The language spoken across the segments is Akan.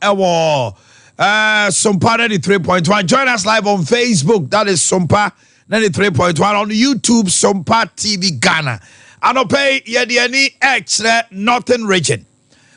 Ɛwɔ Sompa 93.1. Join us live on Facebook. That is Sompa 93.1 on YouTube, Sompa TV Ghana. Anɔpa yi yɛde ani ɛkyerɛ Northern Region.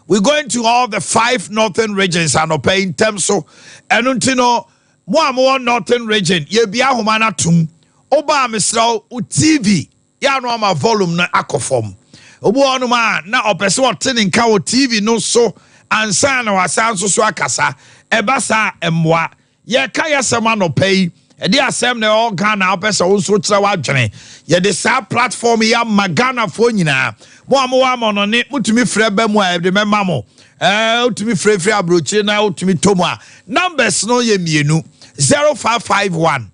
We're going to all the five northern regions anɔpa yi ntɛm so. Ɛno nti no, mo a mowɔ Northern Region, yɛbia ahoma no atom. Woba a mesrɛ wo TV yɛ ano ama volume no akɔ fam. Obi wɔ hɔnom a na ɔpɛ sɛ ɔte ne nka wɔ TV no so ansa na wasan nso so akasa. Ɛba saa a, ɛmmoa. Yɛreka yɛn asɛm anɔpa yi, ɛde asɛm na ɛwɔ Ghana a wopɛ sɛ wo nso kyerɛ w'adwene. Yɛde saa platform yi ama Ghanafoɔ nyinaa. Mo a mowɔ amɔnɔne, motumi frɛ ba mu a yɛde bɛma mo. Ɛɛ, wotumi frɛ firi aburokyire na wotumi tɔ mu a. Numbers no yɛ mmienu, 0551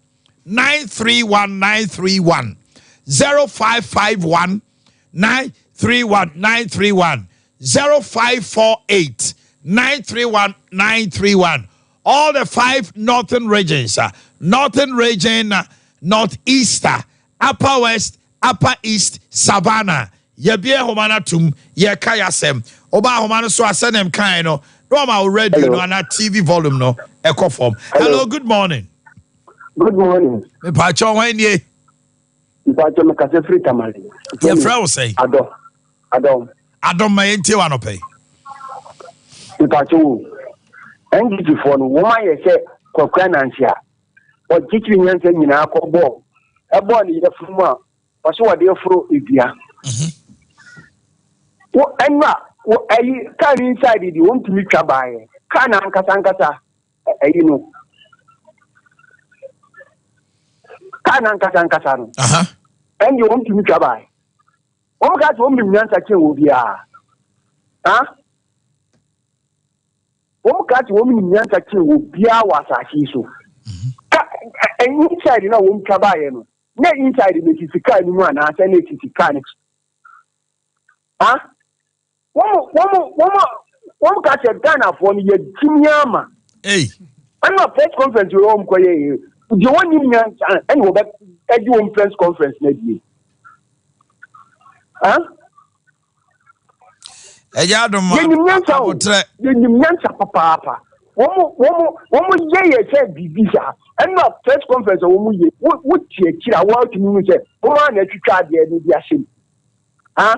931 931, 0551 931 931, 0548 931 931. All the five northern regions, Northern Region, Northeast, Upper West, Upper East, Savannah. Yɛbie ahoma no atom, yɛka yɛasɛm. Woba ahoma no so a, sɛdeɛ mkae no, na wama wo radio no anaa TV volume no ɛkɔ fam. Hello, good morning. Good morning. Mepaakyɛw, hwan nie? Mepaakyɛw, mekasa firi Tamale. Yɛfrɛ wo sɛn? Adɔ. Adɔm. Adɔm, ma yɛntie wo anɔpa yi. Mepaakyɛw o. NDC foɔ no, wɔn ayɛ sɛ Kwaku Ananse a ɔkyekyere nyansa nyinaa kɔ bɔɔ ɛbɔɔ ne yafunu mu a ɔsɛ wɔde foro dua. Wo ɛnna wo ɛyi kaa no inside deɛ wɔntumi twa baeɛ. Kaa no ankasa ankasa ɛyi no. Kaa no ankasa ankasa no. Ɛndeɛ wɔntumi twa baeɛ. Wɔn kaa sɛ wɔn nim nyansa kyɛn wɔ biara. Ha? Wɔn kaa sɛ wɔn nim nyansa kyɛn wɔ biara wɔ asase yi so. Ka inside na wɔn twa baeɛ no. Na inside no esisi kaa no mu anaasɛ na esisi kaa no akyi? Ha? Wɔn wɔn wɔn wɔn ka sɛ Ghanafoɔ no yɛgyimi ama. Hey. Ɛna press conference wɔ wɔn kɔyɛ yɛ. Deɛ wɔn nim nyansa ɛna wɔbɛ ɛgye wɔn press conference na die. Ha? Ɛyɛ adom Yɛnim nyansa o. Abotrɛ. Yɛnim nyansa papaapa. Wɔn wɔn wɔn yɛ yɛ sɛ biribi saa. Ɛna press conference a wɔn yɛ, wo wo te akyiri a wɔatumi hu sɛ wɔn a na atwitwa adeɛ no de ahyɛ mu. Ha?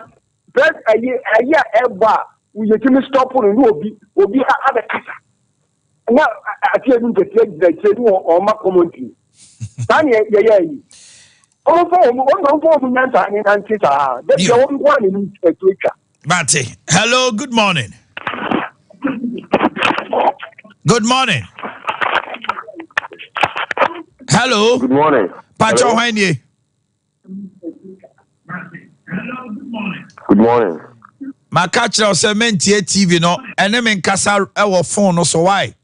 Press ɛyi ɛyi a ɛbɔ a yɛtumi stop no ne obi obi abɛkasa. Na ateɛ no nketeɛ gyina akyire ne wɔn ma commentary. Saa ne yɛyɛ yi. Wɔn fɔ wɔn wɔn fɔ wɔn nyansa ne nante saa. Dɛbi wɔn nko a na nim ɛto atwa. Mate. Hello, good morning. Good morning. Hello. Good morning. Pacho, hwan nie? Good morning. Maka kyerɛ wo sɛ mentie TV no, ɛne me nkasa ɛwɔ phone no so why?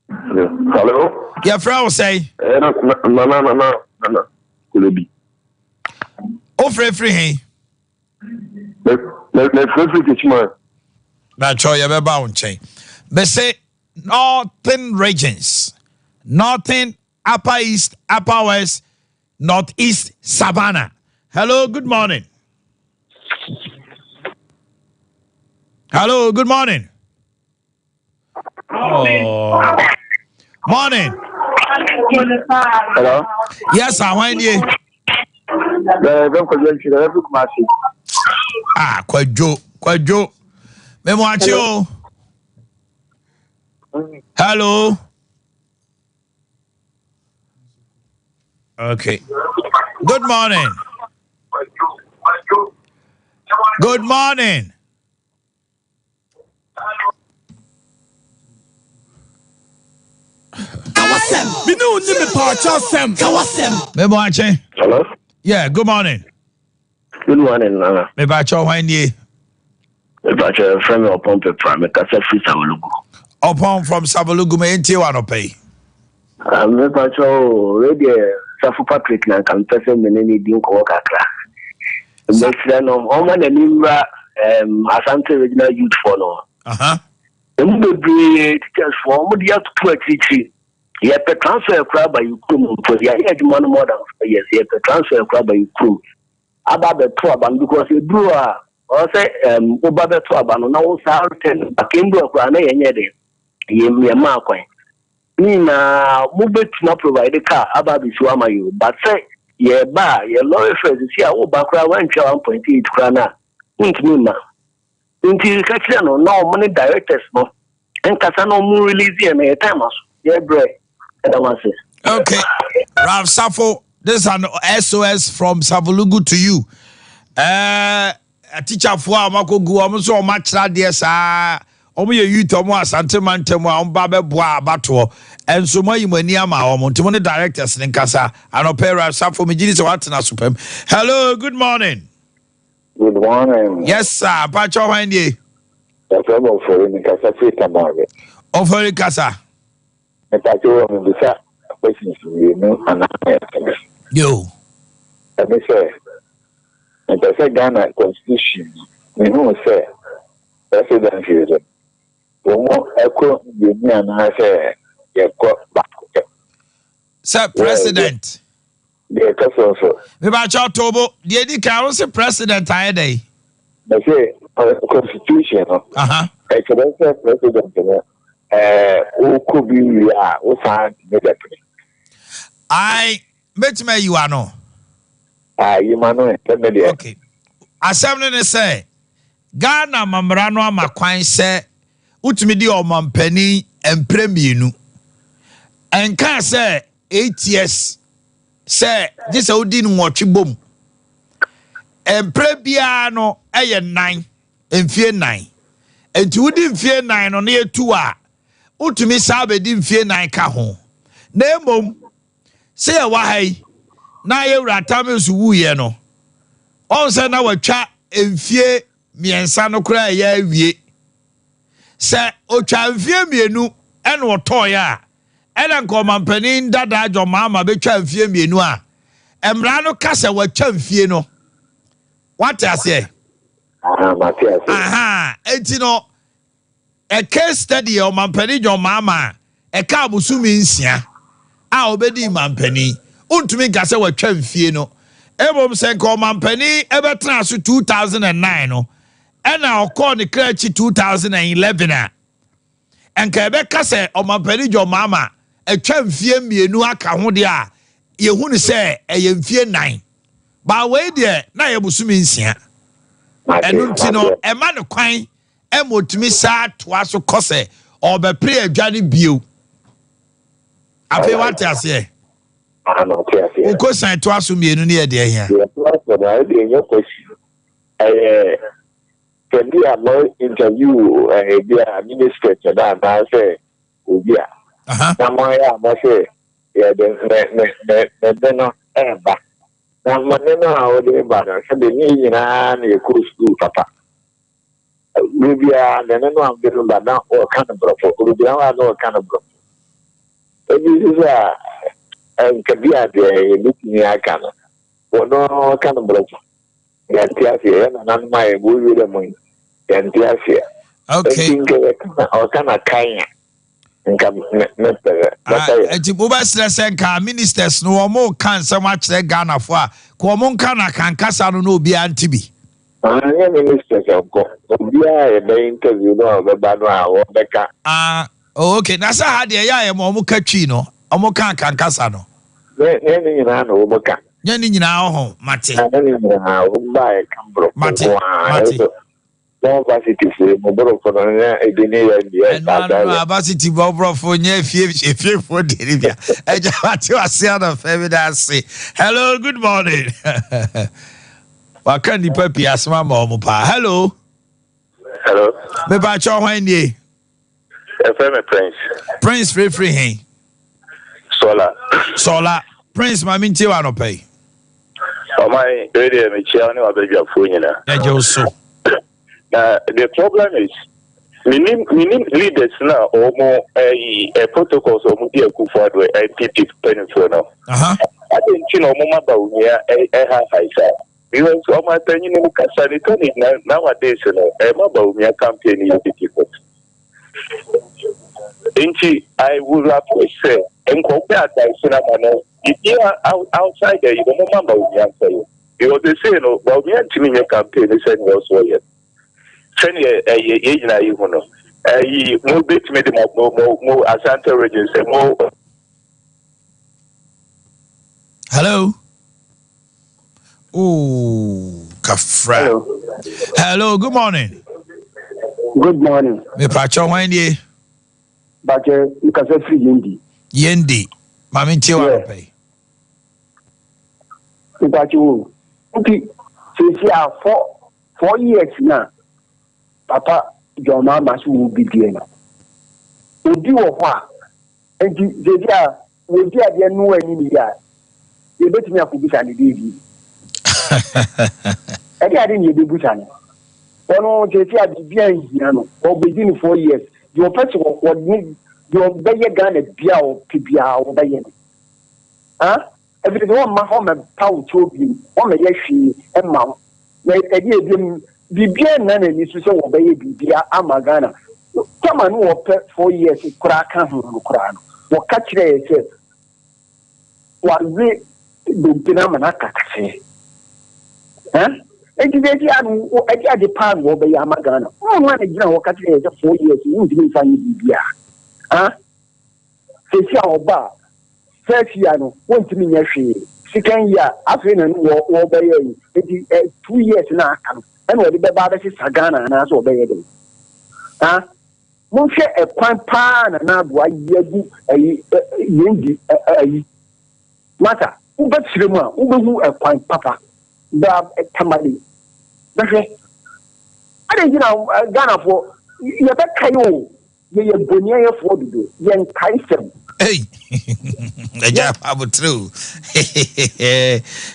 Hello. Yɛfrɛ wo sɛn? Eh, na na na na na na Kulebi. Wofrɛfiri he? Mefrɛfiri Techiman. Natwɛ yɛbɛba wo nkyɛn. Mese Northern regions, Northern, Upper East, Upper West, Northeast, Savannah. Hello, good morning. Hello, good morning. Oh. Morning. Hello. Yes, sir. When you? Ah, Kwadwo, Kwadwo. Memo achi o. Hello. Okay. Good morning. Good morning. Memo achi. Hello. Yeah, good morning. Good morning, Nana. Mepakyɛ, hwan nie? Mepakyɛ, frɛ me Ɔpɔn Pepra, mekasa firi Savelugu. Ɔpɔn from Savelugu, ma yɛntie wɔ anɔpa yi. Mepakyɛ o, wei deɛ Safo Patrick na nka mepɛ sɛ mene ne di nkɔmmɔ kakra. Mesrɛ no, ɔma n'ani mmra Asante Regional Youth foɔ no. Emu bebree teachers foɔ, wɔn de atoto akyirikyiri. Yɛpɛ transfer koraa ba yɛ kurom mpo. Yɛayɛ adwuma no more than 4 years. Yɛpɛ transfer koraa ba yɛ kurom. Aba abɛto aba no because eduru a ɔwɔ sɛ woba bɛto aba no na wo saa return back nduru koraa na yɛnyɛ den. Yɛ yɛmaa kwan. Ne nyinaa mobɛtumi a provide car aba abɛsi hɔ ama yɛn o, but sɛ yɛreba a, yɛn lorry fare sisi a woba koraa woantua 1.8 koraa no a, wontumi mma. Nti ka kyerɛ no na wɔn ne directors no nkasa na wɔn release yɛn na yɛ time aso, yɛrebrɛ. Ɛda mo ase. Okay, Ralph Safo, this is an SOS from Savelugu to you. Atikyafoɔ a wɔakɔgu wɔn nso wɔn akyerɛ adeɛ saa wɔn yɛ youth wɔn Asante mantam a wɔn ba bɛboa abatoɔ nso mo ayi mo ani ama wɔn nti mo ne directors ne nkasa anɔpɛ. Ralph Safo, megye di sɛ woatena so pam. Hello, good morning. Good morning. Yes sir, mpakyɛ hwan nie? Yɛfrɛ me Ofori, mekasa firi Tamale. Ofori, kasa. Mepakyɛ wɔ mebisa questions mmienu anaa mmiɛnsa bi. Yo. Ɛne sɛ, mepɛ sɛ Ghana constitution no, mehuu sɛ presidency no, wɔn mu ɛkɔ mmienu anaasɛ yɛkɔ baako pɛ? Sɛ president. Deɛ ɛtɔ so nso. Mebakyɛ ɔtɔbo deɛ edi kan wo se president ayɛ dɛ? Mɛsɛ constitution no, ɛkyerɛ sɛ president no, wokɔ bi wie a, wosan tumi bɛpene? Ai, mɛtumi ayi wa no. Ayi ma no ɛ me deɛ. Okay. Asɛm no ne sɛ Ghana mamara no ama kwan sɛ wotumi di ɔmampanin mprɛ mmienu. Ɛnkaa sɛ 8 years sɛ gye sɛ wodi no 8 bom. Mprɛ biara no ɛyɛ 4, mfie 4. Nti wodi mfie 4 no na yɛtu a, wotumi saa bɛdi mfie 4 ka ho. Na mmom sɛ yɛwɔ ha yi na yɛwura Tamils wuyɛ no, ɔn sɛ na watwa mfie 3 no koraa ɛyɛ awie. Sɛ otwa mfie 2 ɛna ɔtɔɔeɛ a, ɛna nka ɔmampanin dadaa John Mahama bɛtwa mfie 2 a, mmara no ka sɛ watwa mfie no. Wate aseɛ? Aha, mate ase. Aha, eti no a case study yɛ ɔmampanin John Mahama a ɛka abosome 6 a ɔbɛdi mampanin. Wontumi nka sɛ watwa mfie no. Mmom sɛ nka ɔmampanin ɛbɛtena so 2009 no ɛna ɔkɔɔ ne kra akyi 2011 a, nka ɛbɛka sɛ ɔmampanin John Mahama atwa mfie 2 aka ho deɛ a, yɛhu no sɛ ɛyɛ mfie 4. Baa wei deɛ na yɛ bosome 6. Ɛno nti no ɛma no kwan ɛma otumi saa toa so kɔ sɛ ɔbɛpere adwa no bio. Afei wate aseɛ? Aha, mate aseɛ. Wokɔ san toa so mmienu ne yɛ deɛ hia. Deɛ ɛtoa so no, ayɛ deɛ ɛnyɛ question. Ɛyɛ sɛ bi a mo interview bi a ministers no anaasɛ obi a na mo ayɛ a mo sɛ yɛde ne ne ne ne ne no ɛɛba na mo ne no a wɔde ba no, sɛde ne nyinaa na yɛkɔ sukuu papa. Bere biara ne ne no a wɔde no ba na wɔka no borɔfo, obigyina hɔ a na wɔka no borɔfo. Ebi nso so a nka bi a deɛ yɛbɛtumi aka no, wɔno ka no borɔfo, yɛnte aseɛ. Yɛ nananom a yɛwɔ wira mu yi, yɛnte aseɛ. Nti nka yɛka na ɔka na kan a, nka mepɛ bɛka yɛ. Nti wobɛsrɛ sɛ nka ministers no wɔn ka nsɛm akyerɛ Ghanafoɔ a, ka wɔn nka na kankasa no na obiara nte bi. Anyɛ ministers nkɔ, obiara a yɛbɛyɛ interview no a ɔbɛba no a wɔbɛka. Ah, oh, okay. Na sɛ ha deɛ ɛyɛ a yɛma wɔn ka Twi no, wɔn ka kankasa no. Ne ne nyinaa na wɔn ka. Nyɛ ne nyinaa ɔho, mate. Ne ne nyinaa wɔn ba yɛ ka borɔfo Mate, nko ara. mate. Ɛso wɔn varsity fo yi mo borɔfo no ne ebi ne yɛ deɛ. Ɛno ano no varsity bɔ borɔfo nyɛ efie efiefoɔ deɛ ne bia. Ɛgya, mate wase anɔfɛ bi da ase. Hello, good morning. Waka nipa pii asɛm ama wɔn paa. Hello. Hello. Mepakyɛ hwan nie? Ɛfrɛ me Prince. Prince firifiri hen? Sɔla. Sɔla. Prince, maame ntie wa anɔpɛ yi. Ɔman wei deɛ, mekyia wo ne wabadwafoɔ nyinaa. Yɛgye wo so. Na the problem is, menim leaders na wɔn ɛyi ɛ protocols a wɔn di Akufo Addo NPP mpanimfoɔ no. Adi nti na wɔn ma Bawumia ɛha ha saa? Because wɔn apanyin mu kasa ne tɔni na nowadays no ɛma Bawumia campaign yɛ difficult. Nti I would have wished sɛ nkɔkɔ advice na ma no biribiara outside the yi wɔn ma Bawumia nkɔyɛ, because they say no Bawumia ntumi nyɛ campaign sɛnea ɔso ɔyɛ, sɛnea ɛyɛ yɛn nyinaa yi ho no. Ɛyi mo betumi de mo mo mo mo Asante region sɛ mo. Hello. Oh, kafra. Hello. Hello, good morning. Good morning. Me pacho hwan die? Bache, nkasa firi Yendi. Yendi. Maame ntie wa anɔpa yi. Mpacho wo. Nti, sisi a 4 years na papa John Mahama so wɔ bi deɛ no. Obi wɔ hɔ a, nti sisi a wɔdi adeɛ no anim yi a, yɛbɛtumi akɔbisa ne deɛ bi. Ɛde ade ne yɛbɛbusa no. Ɔno sisi a biribi anhia no, ɔbɛdi no 4 years. Deɛ ɔpɛ sɛ wɔne deɛ ɔbɛyɛ Ghana bia a ɔpɛ biara ɔbɛyɛ no. Ah, ɛfiri sɛ wɔmma hɔ mɛpa wo kyɛw bio, wɔmmɛyɛ hwee ɛma wo. Na ɛde ebiem biribiara nna n'ani so sɛ wɔbɛyɛ biribiara ama Ghana. Tama no wɔpɛ 4 years koraa ka ho no koraa no, wɔka kyerɛ yɛ sɛ wawe dompe no ama no aka kaseɛ. Nti sɛ ɛti ano ɛde ade paa na wɔbɛyɛ ama Ghana. Wɔn a na gyina hɔ ka kyerɛ yɛ sɛ 4 years wontumi nfa nyɛ biribiara. Ah, sɛsi a ɔba a, first year no wɔntumi nyɛ hwee, second year afei na no wɔbɛyɛ yi, nti 2 years na aka no ɛna wɔde bɛba abɛsesa Ghana anaasɛ wɔbɛyɛ dɛn? Ah, monhwɛ ɛkwan paa na n'adoa yi agu ɛyi yɛn di ɛyi masa wobɛkyerɛ mu a wobɛhu ɛkwan papa bra Tamale bɛhwɛ ade nti na Ghanafoɔ yɛbɛkae o, yɛyɛ boniayɛfoɔ dodo, yɛnkae sɛm. Hey, ɛgya abotire o,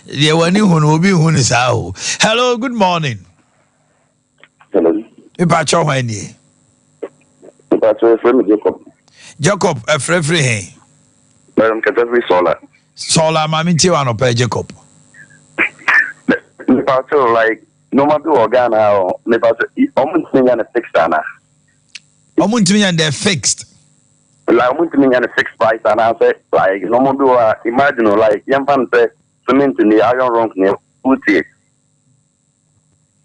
deɛ w'ani hu no obi hu no saa o. Hello, good morning. Hello. Mepakyɛw, hwan nie? Mepakyɛw, efrɛ me Jacob. Jacob, ɛfrɛfrɛ he? Bɛrɛ nkɛtɛ firi Sɔla. Sɔla, maame ntie wa anɔpɛ, Jacob. Mepakyɛw, like nneɛma bi wɔ Ghana ha o. Mepakyɛw, ɔmo ntumi nya ne fixed ana? Ɔmo ntumi nya ne fixed? Like ɔmo ntumi nya ne fixed price anaasɛ like nneɛma bi wɔ a, imagine o, like yɛmfa no sɛ cement ni, iron rod ni, wotie?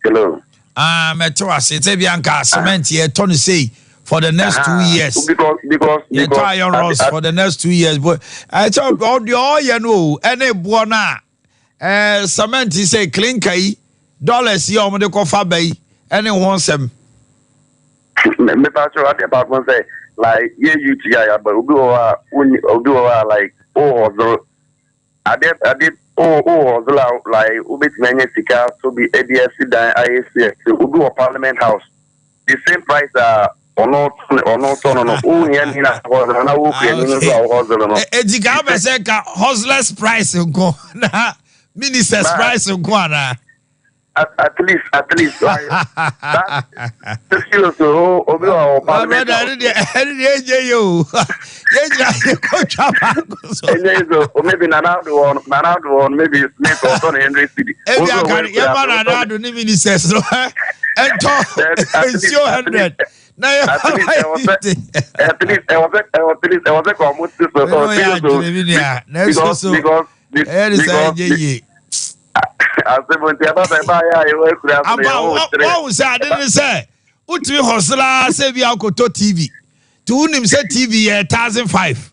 Hello. Ah, mɛte wase sɛ bi anka cement yɛtɔ no sei for the next 2 years. Because yɛtɔ iron rods for the next 2 years, but ɛkyɛ ɔdeɛ ɔyɛ no o, ɛne boɔ no a cement yi sɛ clinker yi, dollars yi a wɔde kɔfa ba yi ɛne ho nsɛm. Mepakyɛw, adeɛ baako sɛ like yɛ youth yi a yɛaba, obi wɔ hɔ a wonni, obi wɔ hɔ a like wowɔ hustle adeɛ ade wowɔ hustle a like wobɛtumi anya sika so bi ɛde asi dan ayɛ si ɛsi. Obi wɔ Parliament House, the same price a ɔno tɔ no, wohia ni na hustle na wokura ni no nso a wo hustle no. Eti ka wopɛ sɛ ka hustlers price nko na ministers price nko anaa? At least like that serious o, obi wɔ My Parliament brother, House. ɛne deɛ ɛnyɛ yɛ o, yɛgyina yɛkɔtwa baako so. Ɛnyɛ yi so o, maybe Nana Ado wɔ no, Nana Ado wɔ no, maybe Smith ɔtɔ no 100 cedi. Ebi aka yɛma Nana Ado ne ministers no ɛntɔ nsuo 100 na At least yɛma ɛwɔ sɛ 50. At least ɛwɔ sɛ ka ɔmo ti so. Ɛno yɛ Serious o. adwene bi nua, nanso so because ɛyɛ ne sɛ ɛnyɛ yie. Asɛm nti ɛba sɛ ɛba yɛ a yɛwɔ akura so no Aba yɛwɔ kyerɛ. Wɔn sɛ ade ne sɛ wotumi hɔselaa sɛ bi akɔtɔ TV nti wonim sɛ TV yɛ 1,500,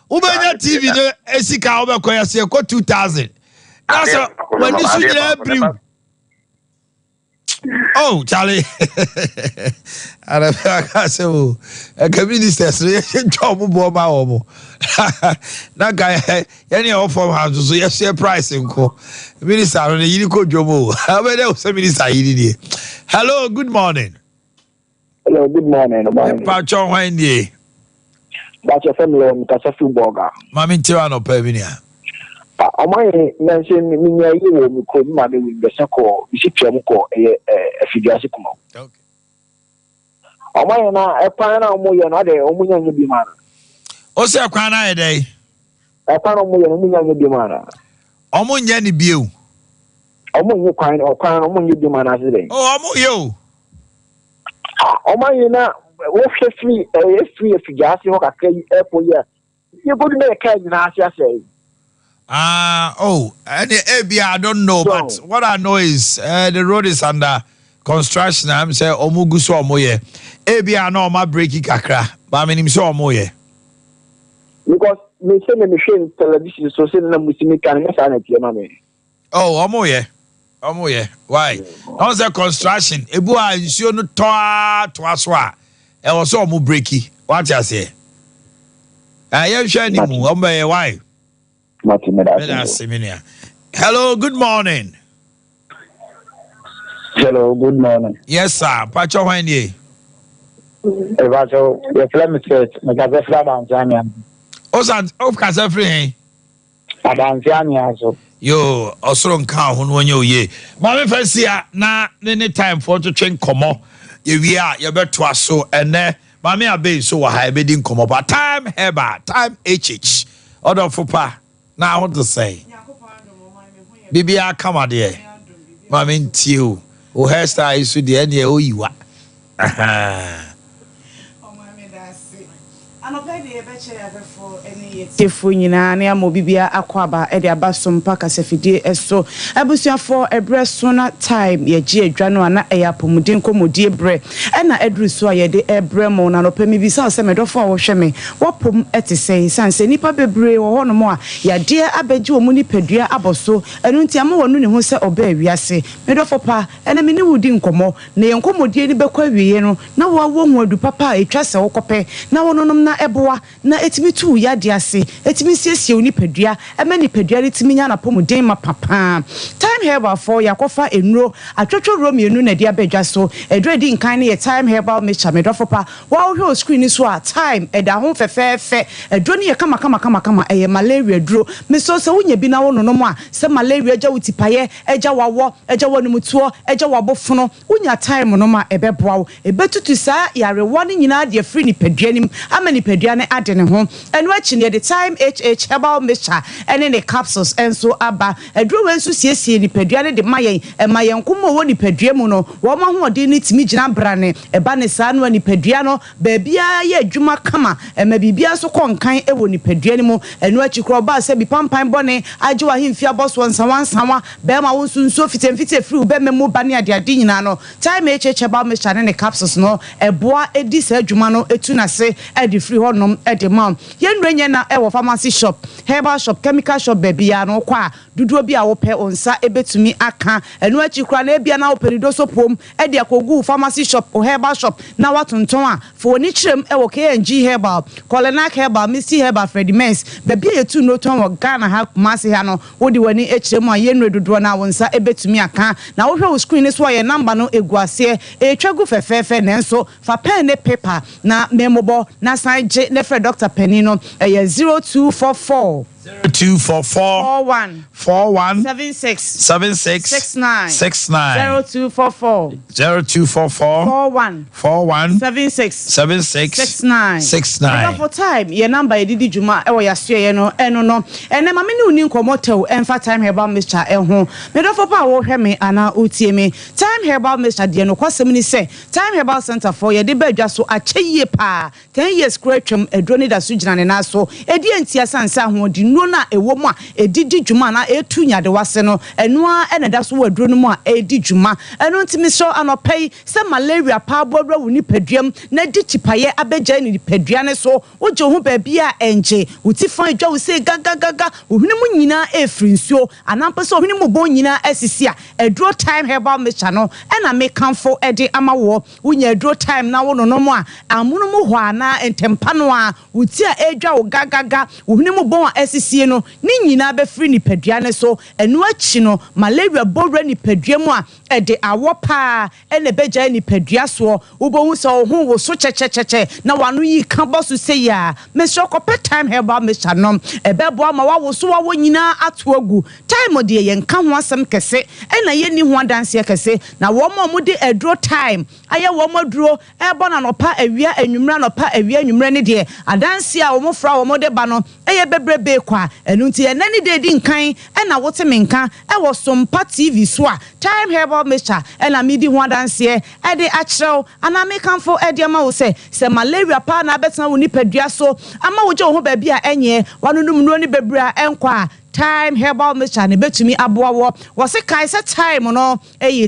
wobɛnya TV no sika a wobɛkɔ yɛ sɛ yɛkɔ 2,000 na sɛ w'ani so nyinaa biriw. Oh, Charlie, anabi aka sɛ o ɛka ministers no yɛtwa ɔmo boɔ ma wɔ mo na nka yɛne ɛwɔ fam ha nso so yɛhyɛ price nko. Minister no ne yiri kɔ dwom o, wobɛdɛ wo sɛ minister yiri nie. Hello, good morning. Hello, good morning. Mpatwɔ, hwan nie? Bakyɛ fɛ mi wɔ nkasa fi Bɔga. Maame ntiwa anɔpa bi nia. Ɔmo ayɛ nansi minya yi wɔ mi kurom, maame wi mbɛsɛ kɔ bisi twɛm kɔ ɛyɛ afiduase kuma. Ɔmo ayɛ na ɛkwan na ɔmo yɛ no ade ɔmo nya nye bi ma na. O sɛ ɛkwan no ayɛ dɛ? Ɛkwan na ɔmo yɛ no, ɔmo nya nye bi ma na. Ɔmo nyɛ ne bio. Ɔmo nye kwan ɔkwan no ɔmo nye bi ma na ase dɛ. O ɔmo yɛ o. Ɔmo ayɛ na wɔhwɛ firi ɛyɛ firi afiduase hɔ kakra yi ɛkɔ yi a yɛkɔdu na yɛ kaa nyinaa ase asɛe. Oh, and ebi I don't know, but what I know is the road is under Construction a sɛ ɔmo gu so ɔmo yɛ. Ebi a na ɔmo abreaki kakra, ba menim sɛ ɔmo yɛ. Because me sɛ me mehwɛ television so sɛ na musi mi ka no nyɛ saa na ɛteɛ ma me. Oh, ɔmo yɛ. Ɔmo yɛ. Why? Na ɔmo sɛ construction, ebu a nsuo no tɔ ara toa so a, ɛwɔ sɛ ɔmo breaki. Wate aseɛ? Ɛɛ, yɛnhwɛ anim, ɔmo bɛyɛ why? Mate, meda ase. Meda ase, me nua. Hello, good morning. Hello, good morning. Yes, sir. Pacho hwan nie? Pacho, yɛfrɛ me Seth, mekasa firi Adanse Anwea. Osan, okasa firi he? Adanse Anwea so. Yo, ɔsoro nka ho no ɔnyɛ oye. Maame Fasia na ne ne time fo ntwetwe nkɔmmɔ. Yɛwie a yɛbɛtoa so ɛnɛ. Maame Abe nso wɔ ha yɛbɛdi nkɔmmɔ pa. Time Herbal, Time HH. Ɔdɔfo pa na ho te sɛn? Biribiara kama deɛ. Maame ntie o. Wo hairstyle yi so deɛ ɛneɛ oyi wa. Ahaa. Anɔpa yi deɛ yɛbɛkyɛ yɛn ahwɛfoɔ ne yɛn atiefoɔ nyinaa ne ama obi biara akwaaba de aba Sompa kasafidie so. Abusuafoɔ, ɛberɛ so na time yɛgye adwa no a na ɛyɛ apɔmuden nkɔmmɔdie berɛ na aduru so a yɛde rebrɛ mo. Na anɔpa yi mebisa wo sɛ me dɔfoɔ a wohwɛ me, w'apom te sɛn? Ɛsiane sɛ nnipa bebree wɔ hɔnom a yadeɛ abɛgye wɔn nipadua abɔ so, ɛno nti ama wanu ne ho sɛ ɔbaa wiase. Me dɔfo pa, ɛnnɛ me ne wo redi nkɔmmɔ, na yɛn nkɔmmɔdie no bɛkɔ awieeɛ no, na woahu adu papa a ɛtwa sɛ wokɔpɛ na wononom na ɛboa na ɛtumi tu wo yadeɛ ase, ɛtumi siesie wo nipadua, ɛma nipadua no tumi nya n'apɔmuden mapa pa ara. Thyme Herbal foɔ, yɛakɔfa nnuro atwotwowuro mmienu na ɛde aba dwa so. Aduro a ɛdi nkan no yɛ Thyme Herbal Mixture, me dɔfo pa, Wo a wohwɛ wɔ screen no so a, thyme, ɛda ho fɛfɛɛfɛ. Aduro no yɛ kamakamakama, ɛyɛ malaria aduro. Mesrɛ wo sɛ wonya bi na wononom a, sɛ malaria gya wo tipaeɛ, agya w'awɔ, agya w'anumtoɔ, agya w'abofono, wonya thyme nom a, ɛbɛboa wo. Ɛbɛtutu saa yarewa no nyinaa de afiri nipadua no mu ama nipadua no ade ne ho. Ɛno akyi no, yɛde Thyme HH Herbal Mixture ne ne capsules nso aba. Aduro wei nso siesie nipadua no de ma yɛn. Ɛma yɛn nko ma ɔwɔ nipadua mu no, wɔn ahoɔden no tumi gyina brane. Ɛba no saa no a, nipadua no baabiara yɛ adwuma kama. Ɛma biribiara nso kɔ nkan wɔ nipadua no mu. Ɛno akyi koraa, ɔbaa sɛ bi pampan bɔne agye w'ahemfie abɔsoɔ nsawansawa, bɛrima wo nso nsuo fitiamfitia firi wo bɛma mu ba ne adeade nyinaa no, Thyme HH Herbal Mixture ne ne capsules no boa di saa adwuma no tu no ase de firi hɔnom de ma wo. Yɛn nnuro nyɛ na wɔ pharmacy shop, herbal shop, chemical shop baabiara no wokɔ a dodoɔ bi a wopɛ wo nsa bɛtumi aka. Ɛno akyi koraa no ebia na wopɛ ne dosopoom de akɔgu wo pharmacy shop, wo herbal shop na woatontɔn a, fa w'ani kyerɛ mu wɔ KNG Herbal, Kolenac Herbal, Misty Herbal, Freddie Mens, baabi a yɛtu nnuro tɔn wɔ Ghana ha, Kumasi ha no, wode w'ani kyerɛ mu a yɛn nnuro dodoɔ no ara wo nsa bɛtumi aka. Na wohwɛ wo screen no so a yɛn number no gu aseɛ, ɛretwa gu fɛfɛɛfɛ nanso fa pɛn ne paper na memmobɔ na san gye na frɛ dɔkta panin no, ɛyɛ 0244. 0244 41 41 76 76 69 69 0244 0244 41 41 76 76 69 69. Adɔfo time yɛ number yɛde di dwuma wɔ yɛasoɛeɛ no ɛno no ɛnɛ ma me ne wo ni nkɔmmɔ tɛw ɛmfa Thyme Herbal Mixture ɛho me dɔfo pa a wohwɛ me anaa wotie me Thyme Herbal Mixture deɛ nokwasɛm ni sɛ Thyme Herbal Centre foɔ yɛde ba adwa so akyɛ yie paa Ten years koraa atwam, aduro no da so gyina ne nan so. Ɛdeɛn ntia? Ɛsiane sɛ ahoɔdennuro no a ɛwɔ mu a ɛde di dwuma anaa ɛretu nyadewa ase no, ɛno ara na ɛda so wɔ aduro no mu a ɛredi dwuma. Ɛno nti mesrɛ wo anɔpa yi sɛ malaria paa bɔ awura wo nipadua mu na di tipaeɛ abɛgyae ne nipadua no so. Wogye wo ho baabi a ɛngye, wo ti fa adwa wo sei gagagaga, wo hwene mu nyinaa ɛrefiri nsuo anaa mpo sɛ wo hwene mu bɔn nyinaa asisi a, aduro Thyme Herbal Mixture no na mekamfo de ama woɔ. Wonya aduro time na wononom a, amono mu hɔ anaa ntɛmpa no ara, wo ti a ɛredwa wo gagaga, wo hwene mu bɔn a asisie no, ne nyinaa bɛfiri nipadua no so. Ɛno akyi no, malaria bɔ wura nipadua mu a, ɛde awɔ pa ara na ɛbɛgyae nipadua soɔ. Wobɛhu sɛ wo ho woso kyɛkyɛkyɛkyɛ na w'ano yi ka bɔ so sei a. Mesrɛ wo kɔpɛ Thyme Herbal Mixture nom. Ɛbɛboa ma woawoso w'awɔ nyinaa ato agu. Thyme deɛ yɛnka ho asɛm kɛse ɛna yɛnni ho adanseɛ kɛse. Na wɔn a wɔde aduro thyme ayɛ wɔn aduro rebɔ no anɔpa, awia, anwummerɛ, anɔpa, awia, anwummerɛ no deɛ, adanseɛ a wɔfra a wɔde ba no yɛ bebrebee kwa. Ɛno nti ɛnnɛ ne da ɛdi nkan na wote me nka wɔ Sompa TV so a, Thyme Herbal Mixture na meredi ho adanseɛ de akyerɛ wo anaa mekamfo de ama wo sɛ, sɛ malaria paa na abɛtena wo nipadua so ama wogye wo ho baabi a ɛnyɛ, woanonom nnuro no bebree a ɛnkɔ a, Thyme Herbal Mixture na ɛbɛtumi aboa woɔ. Wɔse kae sɛ thyme no yɛ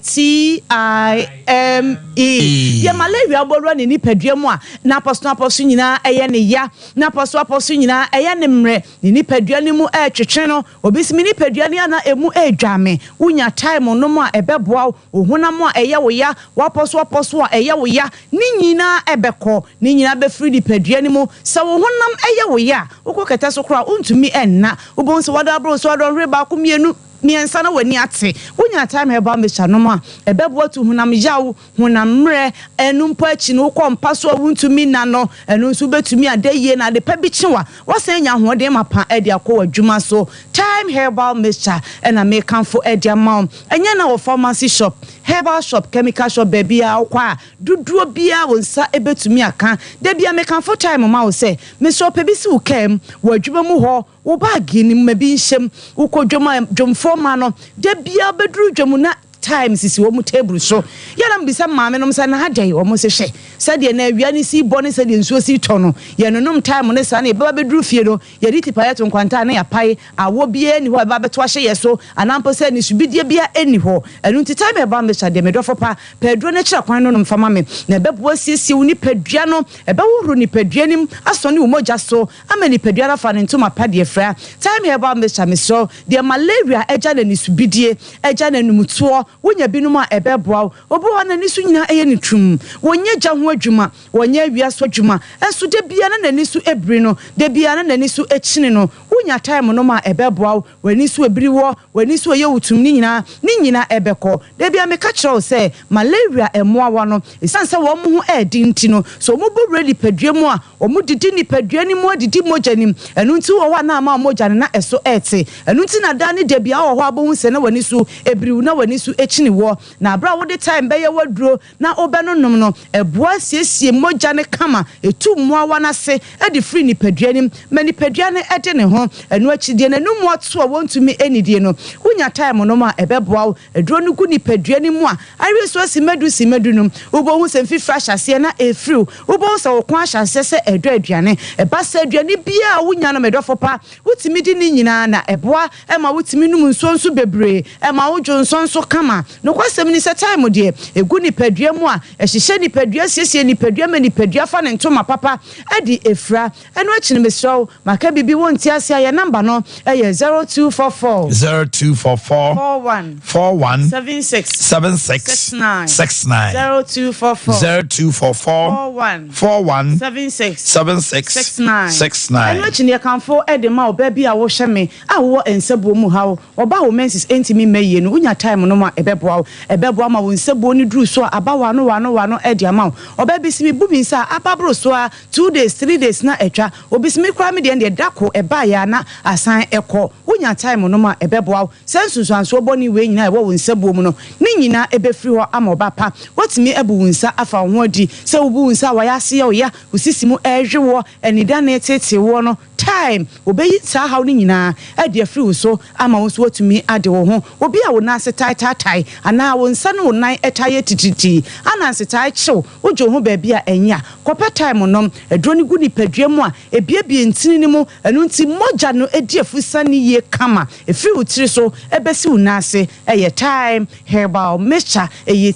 T-I-M-E. Deɛ malaria bɔ wura ne nipadua mu a, n'apɔso apɔso nyinaa yɛ ne ya, n'apɔso apɔso nyinaa ɛyɛ ne mmerɛ, ne nipadua no mu ɛretwetwe no. Obi se me nipadua no ana emu ɛredwa me. Wonya thyme nom a, ɛbɛboa wo. Wo honam a ɛyɛ wo ya, w'apɔso apɔso a ɛyɛ wo ya, ne nyinaa ɛbɛkɔ. Ne nyinaa bɛfiri nipadua no mu. Sɛ wo honam ɛyɛ wo ya a, wokɔ kɛtɛ so koraa wontumi nna. Wobɛhu sɛ wada aboro so adɔnhwere baako, mmienu, mmiɛnsa na w'ani ate. Wonya Thyme Herbal Mixture nom a, ɛbɛboa tu honam yaw, honam mmerɛ, ɛno mpo akyi no wokɔ mpa so a wontumi nna no, ɛno nso wobɛtumi ada yie na ade pa bi kye wo a, woasan anya ahoɔden mapa de akɔ w'adwuma so. Thyme Herbal Mixture na mekamfo de ama wo. Ɛnyɛ na wɔ pharmacy shop, herbal shop, chemical shop, baabiara wokɔ a, dodoɔ biara wo nsa bɛtumi aka. Da biara mekamfo Thyme ma wo sɛ, mesrɛ wo pɛ bi si wo kaa mu, wɔ adwuma mu hɔ, wo baage no mu ma bi nhyɛ mu, wokɔ dwam a dwamfoɔ ma no, da biara wobɛduru dwam na Thyme sisi wɔn table so. Yɛ na mebisa maame nom sɛ na adɛn? Wɔn se hwɛ sɛdeɛ na awia no si bɔ ne sɛdeɛ nsuo si tɔ no, yɛnonom thyme no saa na yɛbɛba bɛduru fie no, yɛde tipaeɛ to nkwanta a na yɛapae, awɔ biara nni hɔ a ɛbɛba abɛto ahyɛ yɛn so anaa mpo sɛ nisubidie biara nni hɔ. Ɛno nti thyme herbal mixture deɛ me dɔfo pa, pɛ aduro no kyerɛ kwan no nom fa ma me na ɛbɛboa asiesie wo nipadua no, ɛbɛhohoro nipadua no mu, asɔne wo mogya so ama nipadua no afa ne ntoma pa deɛ fra. Thyme herbal mixture mesrɛ wo, deɛ malaria agya no anisubidie, agya no anumtoɔ, wonya binom a ɛbɛboa wo. Obi wɔ hɔ a n'ani so nyinaa yɛ no tumm, wɔnyɛ gya ho adwuma, wɔnyɛ awia so adwuma, nso da biara na n'ani so biri no, da biara na n'ani so kyini no. Wonya thyme nom a ɛbɛboa wo, w'ani so biri woɔ, w'ani so yɛ wo tumm ne nyinaa, ne nyinaa ɛbɛkɔ. Da biara meka kyerɛ wo sɛ malaria mmoawa no, ɛsiane sɛ wɔn ho yɛ den nti no, sɛ wɔbɔ wura nipadua mu a, Wɔdidi nipadua no mu adidi mogya no mu. Ɛno nti wowɔ hɔ a na ama wo mogya no na ɛso rete. Ɛno nti na daa ne da biara wowɔ hɔ a wobɛhu sɛ na w'ani so biriw na w'ani so kyini woɔ. Na berɛ a wode thyme bɛyɛ w'aduro na wobɛnonom no, ɛboa siesie mogya no kama, ɛtu mmoawa no ase de firi nipadua no mu ma nipadua no de ne ho. Ɛno akyi deɛ n'anum ato a wɔntumi nnidie no, wonya thyme nom a ɛbɛboa wo. Aduro no gu nipadua no mu a, awe so simma du simma dunum. Wobɛhu sɛ mfifire ahyɛ aseɛ na ɛrefiriw. Wobɛhu sɛ wo kɔn ahyɛ aseɛ sɛ ɛredɔ aduane. Ɛba sɛ aduane biara a wonya no, me dɔfo pa, wotumi di ne nyinaa na ɛboa ma wotumi nom nsuo nso bebree. Ɛma wo dwonsɔ nso kama. Nokwasɛm ni sɛ thyme deɛ, ɛgu nipadua mu a, ɛhyehyɛ nipadua, siesie nipadua ma nipadua fa ne ntoma papa de fira. Ɛno akyi no mesrɛ wo maka biribi wonte ase a yɛn number no yɛ 0244. 0244. 41. 41. 76. 76. 69. 69. 0244. 0244. 41. 41. 76. 76. 69. 69. Ɛno akyi no yɛkamfo de ma ɔbaa bi a wohwɛ me a wowɔ nsabuo mu haw, ɔbaa a wo menses ntumi mma yie no, wonya time nom a ɛbɛboa wo. Ɛbɛboa ma wo nsabuo no duru so a aba wano wano wano de ama wo. Ɔbaa bi se mebu me nsa a aba boro so ara 2 days, 3 days na atwa. Obi se me koraa me deɛ deɛ da ko ɛbaeɛ a na asan ɛkɔ. Wonya time nom a ɛbɛboa wo. Saa nsunsuansoɔ bɔne wei nyinaa a ɛwɔ wo nsabuo mu no, ne nyinaa ɛbɛfiri hɔ ama ɔba pa. Woatumi abu wo nsa afa wo ho adi. Sɛ wobu wo nsa a wayɛ ase yɛ wo ya, wo sisi mu ɛrehwe woɔ, anidane tetee woɔ no, time wɔbɛyi saa haw no nyinaa adi afiri wo so ama wo nso woatumi ade wo ho. Obi a wo nan ase tae taatae anaa wo nsa ne wo nan taa yɛ titiritii, ananse taa kyew, wogye wo ho baabi a ɛnyɛ a, kɔpɛ thyme nom. Aduro no gu nipadua mu a, ebiebie ntini no mu, ɛno nti mogya no di afurusiane yie kama. Ɛfiri wo tiri so bɛsi wo nan ase. Ɛyɛ thyme herbal mixture, ɛyɛ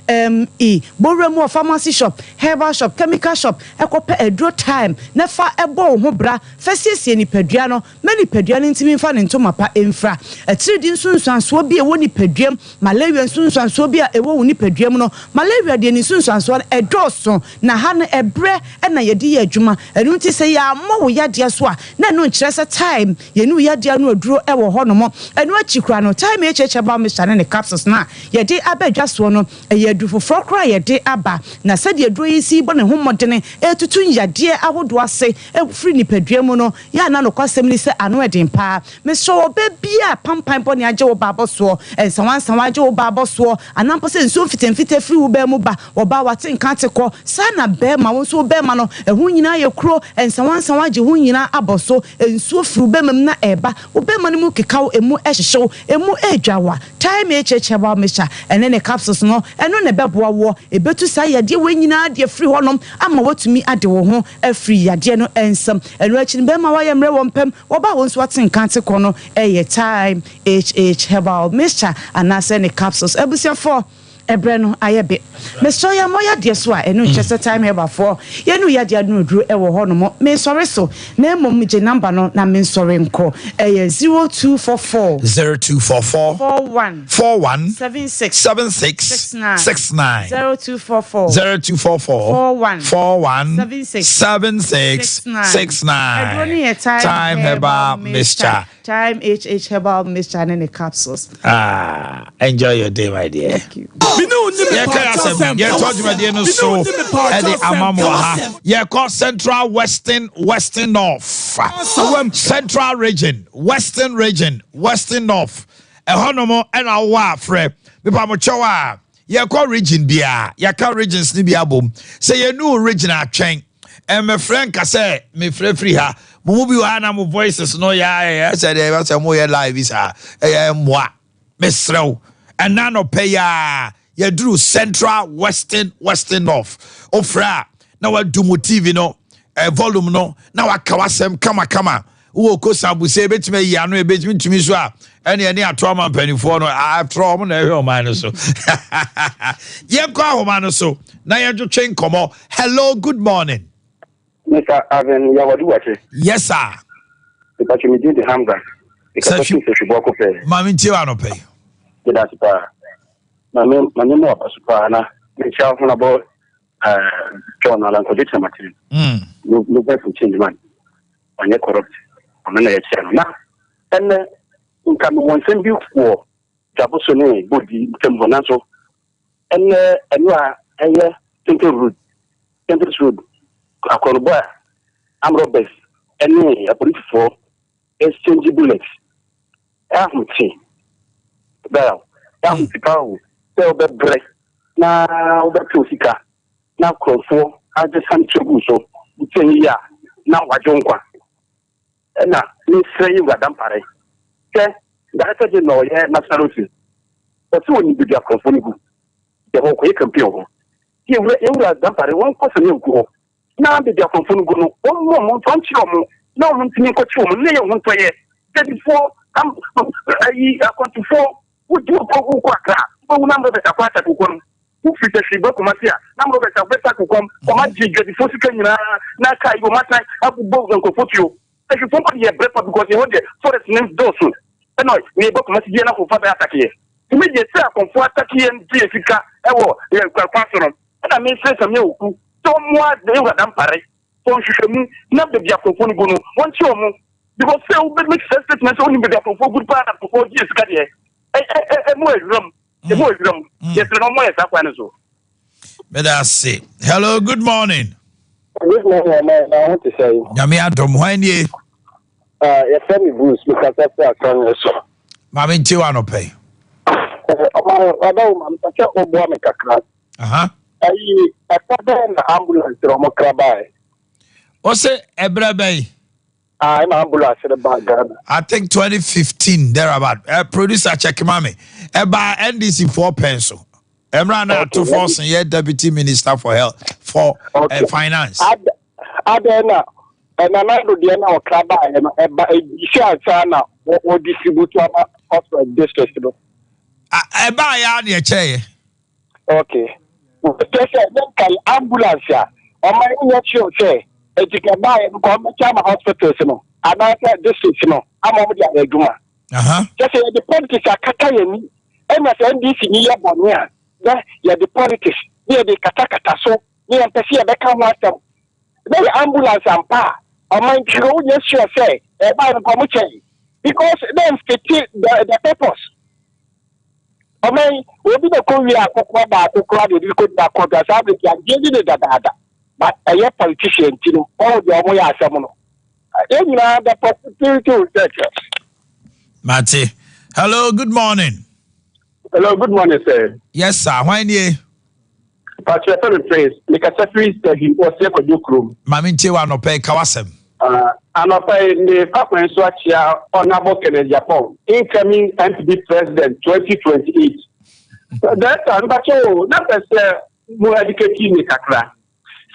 TIME. Bɔ wura mu wɔ pharmacy shop, herbal shop, chemical shop kɔpɛ aduro thyme na fa bɔ wo ho bra fa siesie nipadua no ma nipadua no ntumi mfa ne ntoma pa mfira. Atiridii nsunsuansoɔ bi a ɛwɔ nipadua mu, malaria nsunsuansoɔ bi a ɛwɔ wo nipadua mu no, malaria deɛ ne nsunsuansoɔ no ɛdɔɔso na ha no ɛberɛ na yɛde yɛ adwuma. Ɛno nti sɛ yɛammɔ wo yadeɛ so a na ɛno nkyerɛ sɛ thyme yɛne wo yadeɛ ano aduro wɔ hɔnom. Ɛno akyi koraa no, thyme HH herbal mixture ne ne capsules no a yɛde aba dwa soɔ no, ɛyɛ aduru foforɔ koraa a yɛde aba. Na sɛdeɛ aduro yi si bɔ ne ho mmɔdene retutu yadeɛ ahodoɔ ase firi nipadua mu no, yɛ a na nokwasɛm ni sɛ ano yɛ den paa. Mesrɛ wo, ɔbaa biara a pampan bɔne agye wo ba abɔ soɔ, nsawansawa agye wo ba abɔ soɔ, anaa mpo sɛ nsuo mfitamfitaa firi wo baa mu ba, ɔbaa wate nka ate kɔ, saa na barima, wo nso wo barima no, ɛho nyinaa yɛ kuro, nsawansawa agye ho nyinaa abɔ so. so, nsuo firi wo bɛma mu na ɛreba, wo bɛma no mu keka wo, ɛmu hyehye wo, ɛmu redwa wo a, Thyme HH Herbal Mixture ɛne ne capsules no, ɛno na ɛbɛboa woɔ. Ɛbɛtu saa yadeɛ wei nyinaa de afiri hɔnom ama woatumi ade wo ho afiri yadeɛ no nsam. Ɛno akyi no, bɛma woayɛ mmerɛ wɔ mpam, wɔba a wo nso woate nka ate kɔ no yɛ Thyme HH Herbal Mixture anaasɛ ne capsules. Abusuafoɔ, Ɛberɛ no ayɛ be. Mesrɛ wo yɛmmɔ yadeɛ so a ɛno nkyerɛ sɛ Time Herbal foɔ yɛnu yadeɛ anoduro wɔ hɔ nom. Mensɔre so na mmom gye number no na mensɔre nkɔ. Ɛyɛ 0244. 0244. 41. 41. 76. 76. 69. 69. 0244. 0244. 41. 41. 76. 76. 69. 69. Aduro no yɛ Time Time Herbal Herbal Mixture. Mixture. Thyme HH herbal mixture ne ne capsules. Ah, enjoy your day, my dear. Thank you. Yɛka asɛm yɛtɔ dwumadie no so ɛde ama mo wɔ ha. Yɛkɔ Central Western Western North. Central Region, Western Region, Western North. Ɛhɔ nom ɛna wowɔ a frɛ. Mepa mo kyɛw a Yɛkɔ region biara, yɛaka regions no bi abom. Sɛ yɛnuu region a, twɛn. Mmɛfrɛ nka sɛ mefrɛ firi ha. Mo mu bi wɔ ha na mo voices no yɛ ayɛ sɛ deɛ ɛbɛ sɛ moyɛ live bi saa. Ɛyɛ mmoa. Mesrɛ wo, ɛna anɔpɛ yi ara, yɛduru Central, Western, Western North. Wofrɛ a, na wadu mo TV no eh, volume no, na waka w'asɛm kamakama. Wowɔ kosa abusɛ ebetumi ayi ano ebetumi tumi so a ɛne ɛne ato ama mpanimfoɔ no atorɔ wɔn na ɛhwɛ ɔman no so. Yɛnkɔ ahoma no so na yɛntwetwe nkɔmɔ. Hello, good morning. Mr. Avin Yawadu Wache. Yes, sir. Mepatwo me din de Hamza. Mekasa fi Sɛhwibɔ ko pɛɛ. Maame ntie wa anɔpɛ yi. Meda ase paa. Maame maame mu aba so paa na mekyia ho na bɔ John Alan Kwadwo Kyerematen. Mm. Movement for change man. Ɔnyɛ corrupt. Ɔno na yɛkyerɛ no. Na ɛnɛ nka mewɔ nsɛm bi wɔ Dwaboso ne Bodi ntam hɔ nanso ɛnɛ ɛno a ɛyɛ Tenten Road, Tenten Road, akorɔnobɔ a armed robbers ɛne apolisifoɔ exchange bullets ɛahomte bɛl ɛahomte paa o sɛ wobɛbrɛ na wobɛtew sika na nkurɔfoɔ agye sankyerɛ gu so wotie yie a na wagye wo nkwa. Ɛna mesrɛ yi Wura Dampare sɛ Director General ɔyɛ National Road Safety ɔsɛ ɔnim baabi a nkurɔfoɔ no gu yɛ hɔ kɔyɛ campaign wɔ hɔ. Nti yɛwura yɛwura Dampare wɔnkɔ Samia Nku hɔ na baabi a nkurɔfoɔ no gu no wɔmmɔ wɔn nfa nkyerɛ wɔn na wɔn ntumi nkɔkye wɔn na yɛ ho ntɔyɛ dadifoɔ am ayi akwantufoɔ wodi wokɔ wokɔ akra wobɛhu na Robert akɔ atako kɔ no Wofiri Tɛhwiri ba Kumasi a, na Robert abɛsa kokoam. Wɔagye dwadifoɔ sika nyinaa na kaa yi wɔasan abobɔ nkurɔfoɔ tuo. Tɛhwirifoɔ mpo deɛ yɛbrɛ pa because yɛhɔ deɛ forest no dɔɔso. Ɛna yɛba Kumasi deɛ na nkurɔfoɔ abɛyɛ atake yɛ. Nti me deɛ sɛ akɔmfoɔ atake yɛn gye yɛn sika wɔ yɛn kwan so no, ɛna mesrɛ Samia Oku sɛ ɔmmoa Yɛwura Dampare for nhwehwɛmu na baabi a nkurɔfoɔ no gu no wɔnkye wɔn because sɛ wobɛ make saa statement sɛ wonim baabi a nkurɔfoɔ gu paa na nkurɔfoɔ gye yɛn sika deɛ ɛmu awuram. Emu ewura mu. Yɛsrɛ no ɔmmɔ yɛ saa kwan no so. Meda ase. Hello, good morning. Good morning, ɔman na ho te sɛ. Nyame adom, hwan nie? Uh, yɛfrɛ me Bruce, mekasa firi asɔre so. Maame ntie wa anɔpɛ yi. Ɔman, ɔda wo ma mepɛ sɛ woboa me kakra. Ayi, ɛfa bɛn na ambulance na ɔmo kra bae? Ɔsɛ ɛbrɛ bɛn? Ah, ɛna ambulance no baa Ghana. I think 2015 thereabout. Producer check ma me. Ɛbaa NDC foɔ pɛn so. Ɛmra na ato force yɛ deputy minister for health for okay. Finance. Adɛn na ɛnana do deɛ na ɔkra baeɛ no ɛba ɛdi ansa na wɔ distribute ama hospital district no. Ɛbaa yɛ a na ɛkyɛeɛ. Okay. Kyerɛ sɛ ne nka ambulance a ɔma nyɛ sure sɛ eti ka baayɛ no kɔ ɔmɛkyɛ ama hospitals no anaasɛ districts no ama ɔmo de ayɛ adwuma. Kyerɛ sɛ yɛde politics akata yɛn ani ɛna sɛ NDC ni yɛ bɔne a na yɛde politics ne yɛde katakata so ne yɛmpɛ sɛ yɛbɛka ho asɛm. Na yɛ ambulance ampa a ɔman kyerɛ wonyɛ sure sɛ ɛbaayɛ no kɔ ɔmo kyɛn because na mfiti the purpose. Ɔman yi, obi na kɔ wie akɔkoa baako koraa de de kɔ di akɔdwa saa bere bi agye di ne dadaada. But ɛyɛ politician nti no, wɔn deɛ wɔn yɛ asɛm no. Yɛn nyinaa the possibility will judge us. Mate. Hello, good morning. Hello, good morning, sir. Yes, sir. Hwan nie? Patrick Femi Prince, mekasa firi Sɛhi, wɔseɛ Kwadwo kurom. Maame ntie wa anɔpɛ, ka w'asɛm. Anɔpa yi, mefa kwan so akyia Honourable Kenneth Agyapong, incoming NPP President 2028. Director, mpakyɛ o, na pɛ sɛ mo educate me kakra.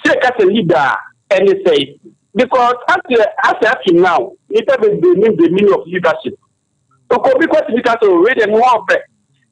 Sɛ yɛka sɛ leader a, ɛne sɛe? Because as as up to now, nnipa bebree nim the meaning of leadership. Ɔkɔ obi kɔ tumi ka sɛ oh wei deɛ me ho ɔfɛ,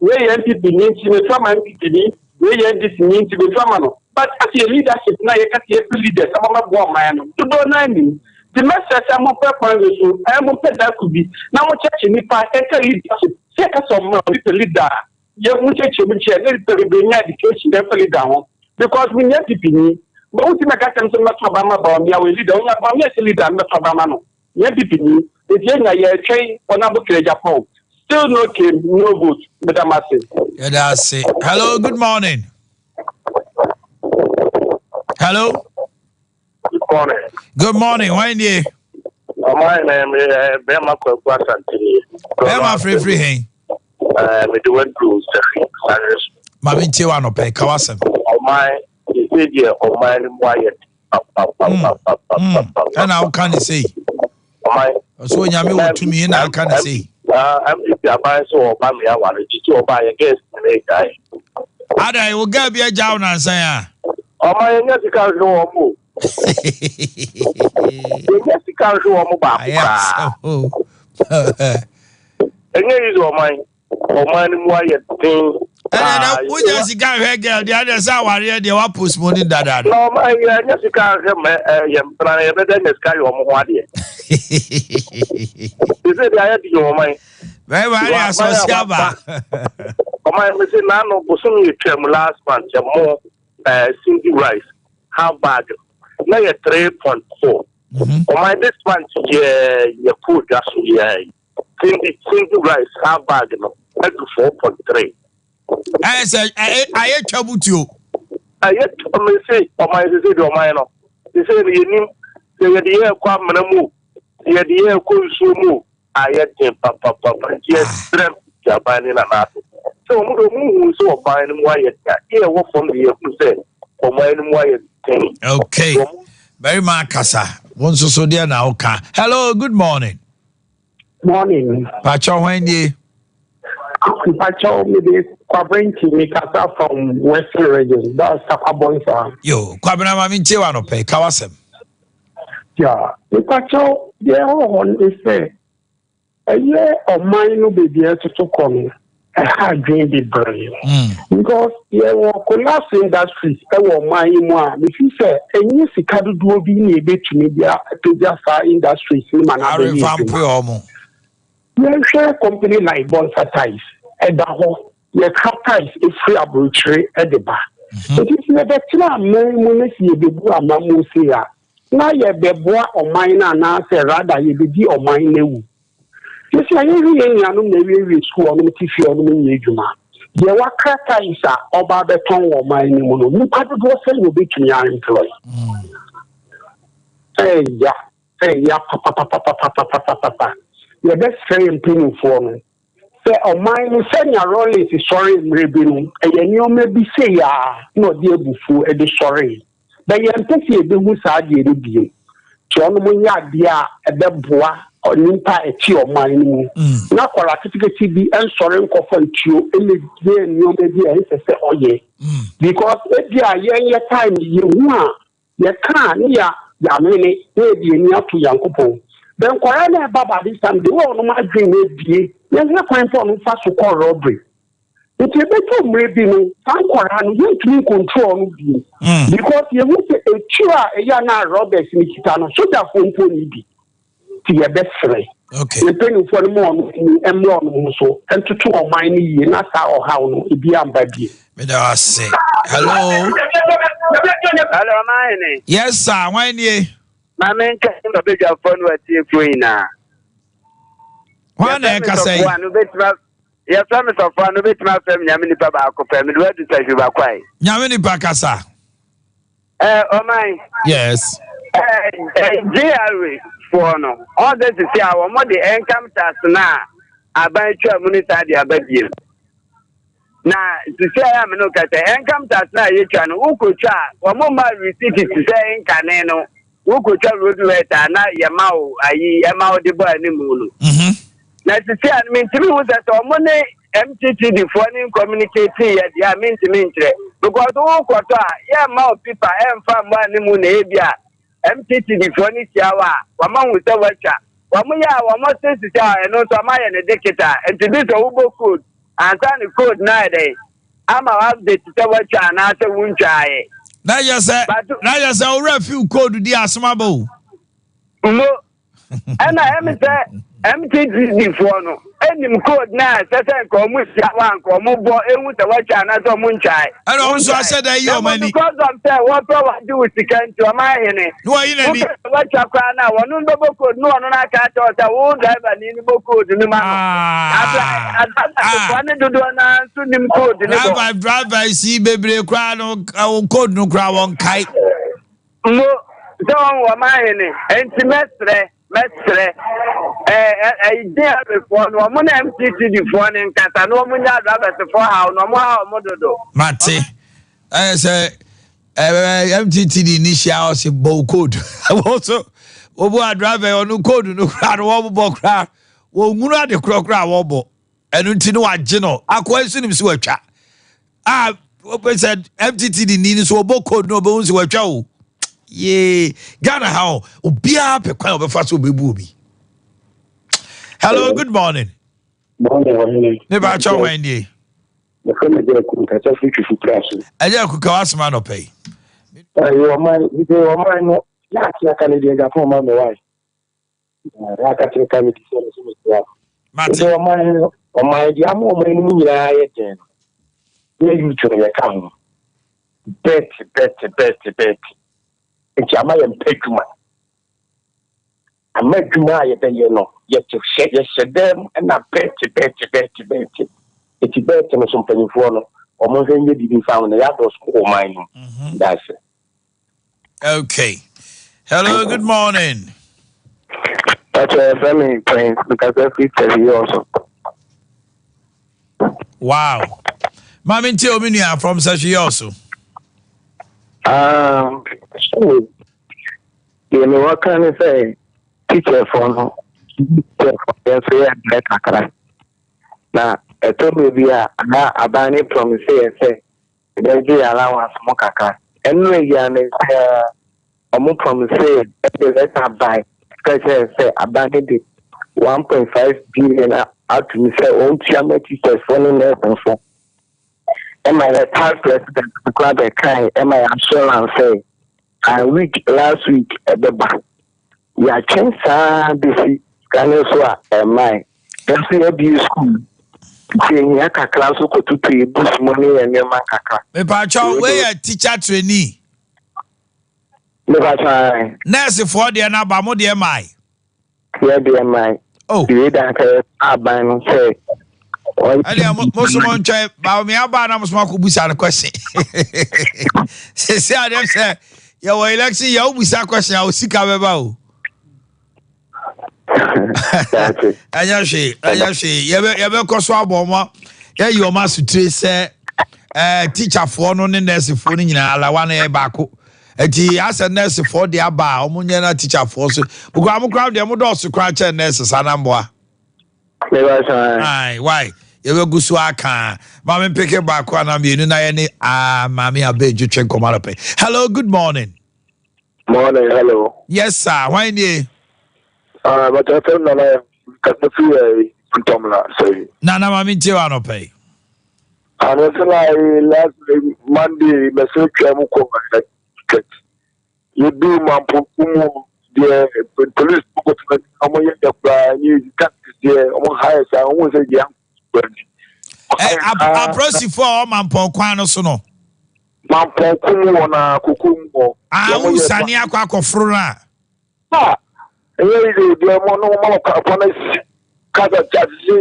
wei yɛ NPP ni nti meto ama NPP ni, wei yɛ NDC ni nti meto ama no. But as yɛ leadership na yɛka sɛ yɛpɛ leaders a wɔbɛboa ɔman no, dodoɔ no ara nnim. Nti mɛsrɛ sɛ mompɛ kwan wei so, ɛɛ mompɛ da ko bi na mokyerɛkyerɛ nnipa ɛka leadership. Sɛ yɛka sɛ ɔman obi pɛ leader a, yɛ monkyerɛkyerɛ mu nkyerɛ na nnipa bebree nya education ɛmfa leader ho. Because menyɛ NPP ni, but wontumi mmɛka kyerɛ me sɛ mɛto aba ama Bawumia, ɔyɛ leader, onya Bawumia sɛ leader a mɛto aba ama no. Yɛn bibini nti yɛn nyinaa yɛretwɛn Honourable Kenneth Agyapong still no came no vote meda mo ase. Yɛda ase. Hello, good morning. Hello. Good morning. Good morning. Why nie? Ɔman na me bɛrima kwaku asante nie. Bɛrima firifiri hɛn. Ɛɛ mede waduru sɛfi sáré so. Maame ntie wa nɔpɛ ka wasɛm. Ɔman sese deɛ ɔman no mu ayɛ ɛna woka ne sei ɔsɛ onyame wɔ tumi na aka ne sei mpp aban sɛ ɔba me aware titi ɔba yɛ girls nyina agyae adan wo girl bi agya wo nansan a ɔma yɛnya sika nhwe wɔ mo yɛnya sika nhwe wɔ mo baako koraa ɛnyɛ yi sɛ ɔman Ɔman no mu ayɛ den. Ɛnna na wonya sika nhwɛ girl deɛ adeɛ sɛ awareɛ deɛ wa postpone dada no. Na ɔman yɛ nya sika nhwɛ mɛ yɛ mpena na yɛbɛda nya sika yɛ ɔmo ho adeɛ. Sese deɛ ayɛ den ɔman. Bɛrima ayɛ asɔsi aba. Ɔman mi se n'ano bosom yɛ twam last month yɛ mo ɛɛ Cindy rice half bag na yɛ 3.4. Ɔman this month yɛ yɛ kɔ dwa so yɛ. Cindy Cindy rice half bag no adu 4.3. Ɛyɛ sɛ ayɛ twa butuo. Ayɛ twa me se ɔman sese de ɔman no sese no yɛnim sɛ yɛde yɛ ɛkɔ amena mu o sɛ yɛde yɛ ɛkɔ nsuo mu o ayɛ den papapapa nti yɛsrɛ mpiti aban ne nana ado sɛ wɔn de wɔn hu sɛ ɔman no mu ayɛ den a yɛ ɛwɔ fam de yɛhu sɛ ɔman no mu ayɛ den. Okay. Barima akasa. Wo nso so deɛ na woka. Hello, good morning. Morning. Pacho hwan nie? Pacho me de Kwabena me kasa from Western Region. That's Takwabonsa. Yo, Kwabena ma me ntie wa no pɛ, ka wasɛm. Yeah, me pacho deɛ ɛwɔ hɔ ne sɛ ɛyɛ ɔman no baabi a ɛtoto kɔ no ɛha adwene bebree. Because yɛwɔ collapse industries ɛwɔ ɔman yi mu a mefi sɛ ɛnyɛ sika dodoɔ bi na ebetumi de apagya saa industries no ma no abɛyɛ adwuma. Yɛnhwɛ company like Bonsa Tiles ɛda hɔ yɛka tiles efiri aburokyire ɛde ba. Eti sɛ yɛbɛtena aman mu na sɛ yɛbɛbu amammuo sei a na yɛbɛboa ɔman no anaasɛ rather yɛbɛdi ɔman no awu. Sisi a yɛhwɛ yɛn nuanom na awiewie sukuu a wɔn te fie a wɔn nyɛ adwuma. Deɛ wakra tiles a ɔba abɛtɔn wɔ ɔman no mu no, nnipa dodoɔ sɛn na obetumi a employ? Ɛya, ɛya papapapapapapapa. Yɛbɛsrɛ yɛn mpanimfoɔ no sɛ ɔman no sɛnea Rawlings sɔree mmerɛ bi no, ɛyɛ nneɛma bi sei a na ɔde abufuo de sɔree. But yɛmpɛ sɛ yɛbɛhu saa adeɛ no bio. Nti ɔnom nyɛ adeɛ a ɛbɛboa nnipa a ɛte ɔman no mu. Mm. Na akwadaa ketekete bi nsɔre nkɔfa ntuo mmɛyɛ nneɛma bi a ɛnsɛ sɛ ɔyɛ. Mm. Because ebi a yɛn yɛ time yɛhu a yɛka a ne yɛ yɛamene na yɛde yɛn ani ato Nyankopɔn. Bɛ nkwadaa no ɛba ba this time de wɔ ɔnom adwene no abie yɛnhwɛ kwan pɔ ɔnom fa so kɔ robbery. Nti ɛbɛdu mmerɛ bi no, saa nkwadaa no yɛntumi ncontrol no bio. Hmm. Because yɛhu sɛ etuo a ɛyɛ a na robbers no kita no, sogyafoɔ mpo nni bi. Nti yɛbɛsrɛ. Okay. Yɛn mpanimfoɔ no ma ɔno ani mmra ɔno ho so ntoto ɔman no yie na saa ɔhaw no ebi amba bio. Meda wo ase. Hello. Hello, ɔman Yes, sir. Hwan nie? Maame nka babadwafoɔ no atiefoɔ nyinaa. Hwan na ɛkasa yi? Yɛfrɛ me sɔfo a no wobɛtumi afrɛ me Nyame nipa baako pɛ. Mede wadu sahwi bakwae. Nyame nipa kasa. Eh, ɔman. Yes. Eh, eh, GRA foɔ no, ɔn sɛ sisi a wɔn de income tax na aban twa mu ne saa de aba biem. Na sisi a yɛ me no kasa income tax na yɛtwa no, wokɔtwa a wɔn mma receipt te sɛ nkane no. Wokotwa road worth a na yɛma wo ayi ɛma wode bɔ anim no. Na sisi a no mentumi hu sɛ sɛ ɔmo ne MTTD foɔ ne communicate yɛ deɛ a mentumi nkyerɛ because wokɔtɔ a yɛmma wo pipa ɛmfa mmɔ anim na ebi a MTTD foɔ ne hyia wo a wɔma hu sɛ woatwa. Wɔn yɛ a wɔn se sisi a ɛno nso wɔn ayɛ no digital nti bi sɛ wobɔ code ansa ne code no ayɛ dɛn ama wo update sɛ woatwa anaasɛ wontwaeɛ. Na yɛ sɛ na yɛ sɛ owura fiw code di asɛm aba o. Mo ɛna ɛmi sɛ MTTD foɔ no ɛnim code no a ɛsɛ sɛ nka ɔmo hyia hɔ a nka ɔmo bɔ ehu sɛ wɔatwa anaasɛ ɔmo ntwae. Ɛna ɔmo nso ahyɛ da yi ɔmo ani. Because of sɛ wɔpɛ wɔagye wo sika nti ɔmo ahene. Na wɔyi n'ani. Wopɛ sɛ wɔatwa koraa no a wɔno bɛbɔ code no wɔno no aka akyerɛ wo sɛ wo driver ni no bɔ code no ma no. Abla adrabafoɔ ne dodoɔ no ara nso nim code no bɔ. Driver drivers yi bebree koraa no wɔn code no koraa wɔn kae. Mo sɛ wɔn wɔn ahene nti mɛsrɛ mɛsrɛ ɛɛ ɛɛ GRA foɔ no wɔn na MTTD foɔ no nkasa na wɔn nya drivers foɔ haw na wɔn haw wɔn dodo. Mate ɛyɛ sɛ ɛɛ MTTD ni hyia ɔsi bɔ code wɔn so wɔn a driver ɔno code no koraa no wɔn bɔ koraa wɔn nwunu ade korɔ koraa wɔn bɔ. Ɛno nti no wagye no akoa nso nim sɛ watwa a wopɛ sɛ mttd ni no so wɔbɔ code no ɔbɛhu sɛ watwa o yee Ghana ha o obiara pɛ kwan a ɔbɛfa so ɔbɛbu obi. Hello, good morning. Morning, ɔhene. Ne ba kyɛ wɔn nie. Mefrɛ me Agya Aku, nkasa firi Twifo Kura so. Agya Aku, ka w'asɛm anɔpa yi. Ɛyɛ ɔman, ɔman no, yɛ ate aka ne deɛ Japan ɔman mɛwae. Na aka kyerɛ ka medi sɛ mese mekyia no. Mate. Nti ɔman no, ɔman deɛ ama ɔman no mu nyinaa yɛ den no, yɛ youth no yɛka ho. Bet, bet, bet, bet. Nti ama yɛmpɛ adwuma. Ama adwuma a yɛbɛyɛ no, yɛte hyɛ, yɛhyɛ dɛm na bet, bet, bet, bet. Nti bet no so mpanyinfoɔ no, wɔn nhwɛ nyɛ biribi mfa ho na yɛadɔɔso wɔ ɔman no mu. Daase. Okay. Hello, good morning. Pacho, yɛfrɛ me Prince, mekasa firi Tɛbi also. Wow. Maame ntie omi nua from Sɛhwi also. Um, deɛ mewɔ ka ne sɛ teacherfoɔ no teacherfoɔ yɛn nso yɛ brɛ kakra na ɛtɔ berɛ bi a na aban ne promise yɛ sɛ Yɛgye yɛn allowance mo kakra. Ɛnora yi ara nansa yi ara ɔmo promisee de letter bae ka kyerɛɛ yɛn sɛ aban no de 1.5 billion ato mu sɛ ɔntua ma teachers foɔ ne nursing foɔ. Ɛma yɛ past president no koraa bɛkae ɛma yɛ assurance sɛ a week last week ɛbɛba. Yɛatwɛn saa ara besi sika no nso a ɛmmae. Nanso yɛabue sukuu nti yɛhia kakra nso kɔtoto yɛn books mu ne yɛn nneɛma kakra. Mepakyɛw, wei yɛ teacher trainee? Mepakyɛw, ae. Nurse foɔ deɛ no aba, mo deɛ mmae? Yɛ deɛ mmae. Oh. Nti wei de anka yɛsrɛ aban no sɛ ɔnyɛ Ɛdeɛ mo mo so mo ntwɛn, Bawumia aba a na mo so mo akɔbusa no question. Sese adeɛ sɛ yɛwɔ election yɛ wobusa question a osika bɛba o. Ɛnyɛ hwee, ɛnyɛ hwee. Yɛbɛ yɛbɛkɔ so abɔ ɔmo yɛyi ɔmo asotire sɛ ɛɛ teacherfoɔ no ne nursefoɔ no nyinaa alawa no yɛ baako. Nti asɛ nursefoɔ de aba a ɔmo nyɛ na teacherfoɔ so. Bukura mo koraa deɛ mo dɔɔso koraa kyɛn nurses anamboa. Aye, why? Yɛbɛgu so aka. Maame mpeke baako anaa mmienu na yɛne ah, maame abɛ dwetwe nkɔmmɔ anɔpɛ. Hello, good morning. Morning, hello. Yes, sir. Why nie? Ah, but I feel nana kasa fi yɛ ntɔmla sɛyi. Nana maame ntie wa anɔpɛ yi. Ano sɛ la last Monday mɛsɛ twɛ mu kɔ ticket. Yɛduu Mampong mu deɛ police kɔtena ɔmo yɛ dɛ koraa nye taxi deɛ ɔmo ha yɛ saa ɔmo sɛ deɛ ankɔ ni. Apolisifoɔ a ɔwɔ Mampong kwan no so no. Mampong ko mu hɔ na koko mu hɔ. Ah, wosane akɔ akɔforo no a. Ah, ɛnyɛ yi de deɛ ɔmo no ɔmo akɔ na si kasa kyase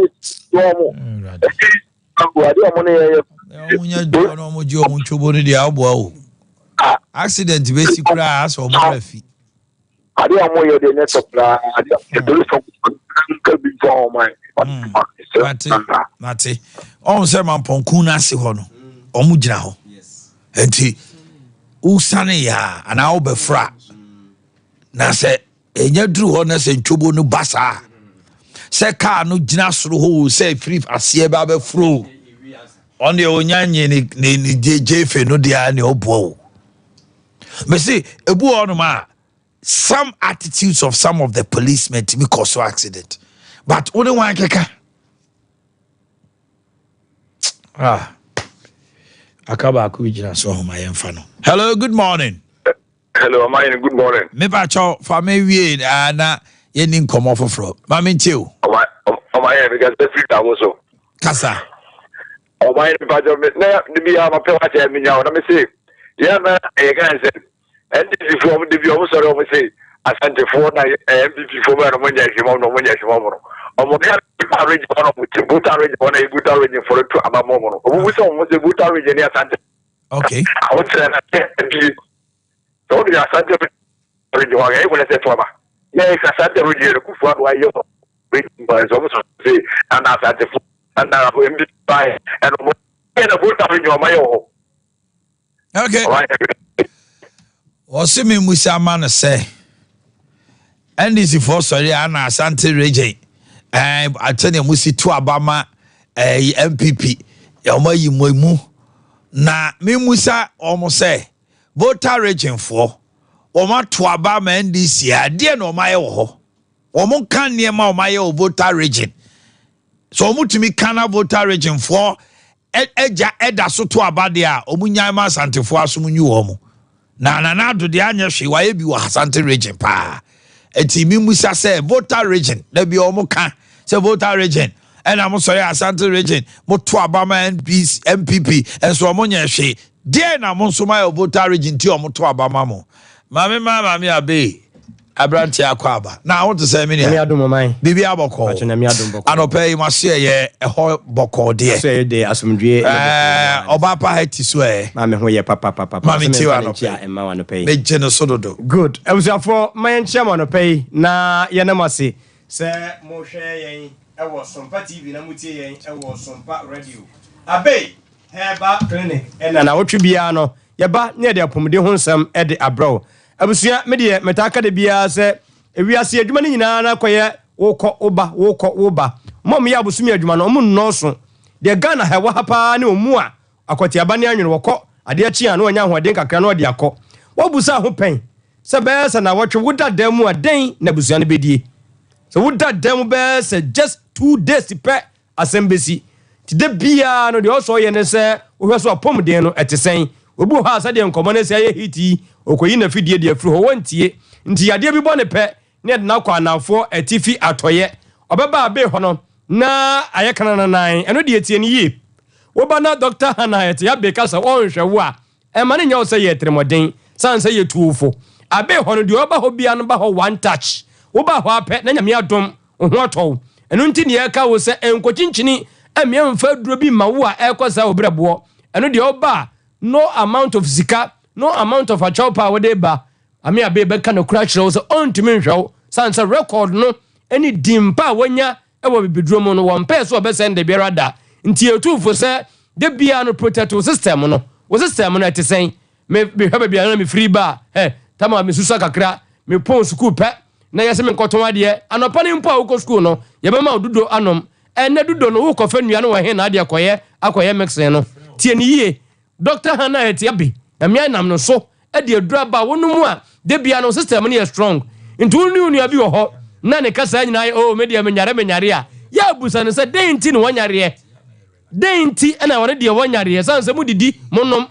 wɔn mo. Adeɛ ɔmo ne yɛ yɛ. Ɔmo nya dwa na ɔmo gye ɔmo ntwobo no deɛ aboa o. Accident bɛsi koraa asɛ ɔmo werɛ fi. Adeɛ ɔmo yɛ deɛ nyɛ fɛ koraa adeɛ ɔmo yɛ polisi ɔmo nka bi nfa ɔmo ayɛ. Mate mate ɔmo sɛ mampɔnku no ase hɔ no ɔmo gyina hɔ nti wosane yɛ a anaa wobɛfra. Na sɛ ɛnya duru hɔ na sɛ ntwobo no ba saa sɛ kaa no gyina soro hɔ o sɛ firi aseɛ ba bɛforo o ɔno deɛ ɔnya nye ne ne ne gyefe no deɛ ne ɔboa o mesi ebu hɔ nom a some attitudes of some of the policemen tumi kɔ so accident but wo ne wɔn akeka ah aka baako bi gyina so ɔhoma yɛmfa no hello good morning Hello, Ɔman good morning. Me pa kyɛw fa me wie ah, na yɛni nkɔmmɔ foforɔ. Ma me ntie o. Ɔman ɔman yɛ mekasa firi da wo so. Kasa. Ɔman yɛ mepa kyɛw me na de bi a mapɛ wakyɛ menya wo na me se yɛ na yɛ kan sɛ NDC foɔ ɔmo de bi ɔmo sɔre ɔmo se Asantefoɔ na NPP foɔ bɛyɛ na ɔmo nyɛ hwee ma ɔmo na ɔmo nyɛ hwee ma ɔmo no ɔmo ka Volta region hɔ na ɔmo te Volta region hɔ na yɛ Volta region foɔ no to aba ma ɔmo no ɔmo bu sɛ ɔmo sɛ Volta region ne Asante Okay. Ahokyerɛ na sɛ ebie. Sɛ wode Asante region hɔ a, ɛyɛ kɔnɛ sɛ to aba. Yɛ sɛ Asante region no Kufuor Addo ayɛ hɔ region ba nso ɔmo sɔ se ana Asantefo ana MB ba ɛna ɔmo yɛ na Volta region ɔmo ayɛ wɔ hɔ. Okay. Wɔse me musa ma no sɛ NDC foɔ sɔre a na Asante region ɛɛ sɛdeɛ mo si to aba ma ɛɛ NPP wɔn ayi mo mu na me musa wɔn sɛ Volta region foɔ wɔn ato aba ma NDC a deɛ na wɔn ayɛ wɔ hɔ wɔn nka nneɛma wɔn ayɛ wɔ Volta region so wɔn tumi ka na Volta region foɔ Agya da so to aba deɛ a, wɔn nyae ma Asantefoɔ asom nyi wɔn. Na Nana Addo deɛ anyɛ hwee, wayɛ bi wɔ Asante region paa. Eti me musa sɛ Volta region, da bi wɔn ka sɛ Volta region, ɛna mo sɔre Asante region, mo to aba ma NPC, NPP, nso wɔn nyɛ hwee. Deɛ na mo nso ma yɛ Volta region ti wɔn to aba ma mo. Maame ma maame abe. Aberanteɛ akɔ aba. Na wo te sɛ me nua? Nyame adom ɔman. Biribi abɔkɔɔ. Pacho Nyame adom bɔkɔɔ. Anɔpa yi maso ɛyɛ ɛhɔ bɔkɔɔ deɛ. Aso ɛyɛ deɛ asomdwie ɛyɛ bɔkɔɔ. Ɛɛ ɔbaa pa ha ti so ɛɛ. Maame ho yɛ papapapa. Maame tie wɔ anɔpa yi. Ɛma wɔ anɔpa yi. Megye no so dodo. Good. Abusuafoɔ ma yɛn kyia mo anɔpa yi na yɛn nam ase sɛ mo hwɛ yɛn ɛwɔ Sompa TV na mo tie yɛn ɛwɔ Sompa Radio. Abey Herbal Clinic ɛna nawɔtwe biara no yɛba na yɛde apɔmuden ho nsɛm ɛde abrɛ wo. Abusua, me deɛ metaa ka da biara sɛ, ewiase adwuma no nyinaa no akɔyɛ wokɔ woba, wokɔ woba. Wɔn a wɔyɛ abosome adwuma no, wɔn nnɔɔso. Deɛ Ghana ha ɛwɔ ha paa ne wɔn a akwateaba ne anwene wɔkɔ, adeɛ kye a na wɔanya ahoɔden kakra na wɔde akɔ. Woabusa ho pɛn sɛ bɛyɛ sɛ nnawɔtwe woda dan mu a dɛn na abusua no bɛdie? Sɛ woda dan mu bɛyɛ sɛ just 2 days pɛ asɛm bɛsi. Nti da biara no, deɛ ɔsɔ yɛ ne sɛ wohwɛ so apɔmuden no ɛte sɛn. Obi wɔ hɔ a sɛdeɛ nkɔmmɔ no asi ayɛ heat yi, ɔkɔyi n'afidie de afiri hɔ, wɔntie. Nti yadeɛ bi bɔ no pɛ na yɛde no akɔ anafoɔ, atifi, atɔeɛ. Ɔbɛba abee hɔ no na ayɛ kananannan. Ɛno deɛ tie no yie. Woba na Dɔkta Hannah ɛte abee ka sɛ ɔnhwɛ wo a, Ɛmma no nyɛ wo sɛ yɛ atirimɔden, sane sɛ yɛ tuo fo. Abe hɔ no, deɛ ɔba hɔ biara no ba hɔ one touch. Wo ba hɔ ara pɛ na Nyame adom, wo ho atɔ wo. Ɛno nti na yɛka wo sɛ nkɔkyinkyini mmea mfa aduro bi mma wo a ɛrekɔ saa wo brɛboɔ. Ɛno deɛ woba a, no amount of sika, no amount of akyɛwpa a wode ba, Ame Abe bɛka nokorɛ akyerɛ wo sɛ ɔntumi nhwɛ wo, sane sɛ record no ne din pa a wanya wɔ bibiduro mu no wɔmpɛɛ sɛ wɔbɛsɛn da biara da. Nti yɛtu fo sɛ da biara no protect wo system no. Wo system no ɛte sɛn? Me mehwɛ baabi a na mefiri ba a, hɛ, tam a mesusua kakra, mepɔn sukuu pɛ na yɛse menkɔtɔn adeɛ. Anɔpa no mpo a wokɔ sukuu no, yɛbɛma wo dudo anom. Ɛnnɛ dudo no wokɔfa nnua no wɔ he na ade akɔyɛ akɔyɛ mixing no? Tie no yie. Doctor Hannah Etiabe, Nyame nam no so de aduru aba wo no mu a da biara no wo system no yɛ strong. Nti wo ne wo nua bi wɔ hɔ na ne kasaa nyinaa yɛ oh me deɛ menyare menyare a, yɛ a busa no sɛ dɛn nti na wɔnyareɛ? Dɛn nti na wɔne deɛ wɔnyareɛ? Sane sɛ modidi, monom.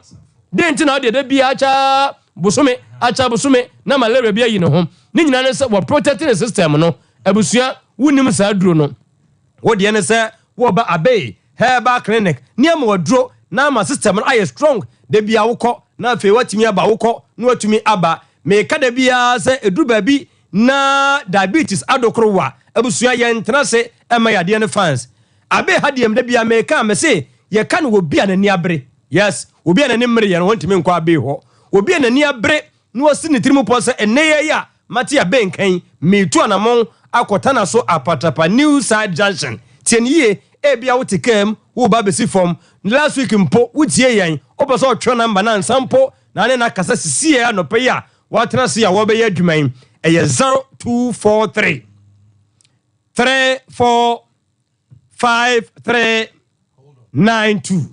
Dɛn nti na wo deɛ da biara akya bosome, akya bosome na malaria bi ayi ne ho? Ne nyinaa ne sɛ wɔ protect ne system no. Abusua, wonnim saa aduro no. Wo deɛ ne sɛ wɔba Abey Herbal clinic ne ama waduro na ama system no ayɛ strong da biara wokɔ na afei watumi aba wokɔ na watumi aba. Meka da biara sɛ ɛduru baabi na diabetes adokoro wo a abusua yɛntena ase mma yadeɛ no fans. Abey ha deɛ da biara meka a mese yɛka no obi a n'ani abere yes obi a n'ani mmere yɛ no ɔntumi nkɔ Abey hɔ obi a n'ani abere na wasi ne tirim pɔ sɛ, Ɛnnɛ yi a mate abɛn nka yi, meretu anammɔn akɔ Tana so Apatrapa New Side Junction. Tie no yie, ebia wote kaa mu, woreba abɛsi fam. Last week mpo, wotiee yɛn. Wopɛ sɛ ɔtwerɛ number no ansa mpo na ne no akasa sisiiɛ anɔpa yi a woatena ase a wɔrebɛyɛ adwuma yi. Ɛyɛ 0243 34 53 92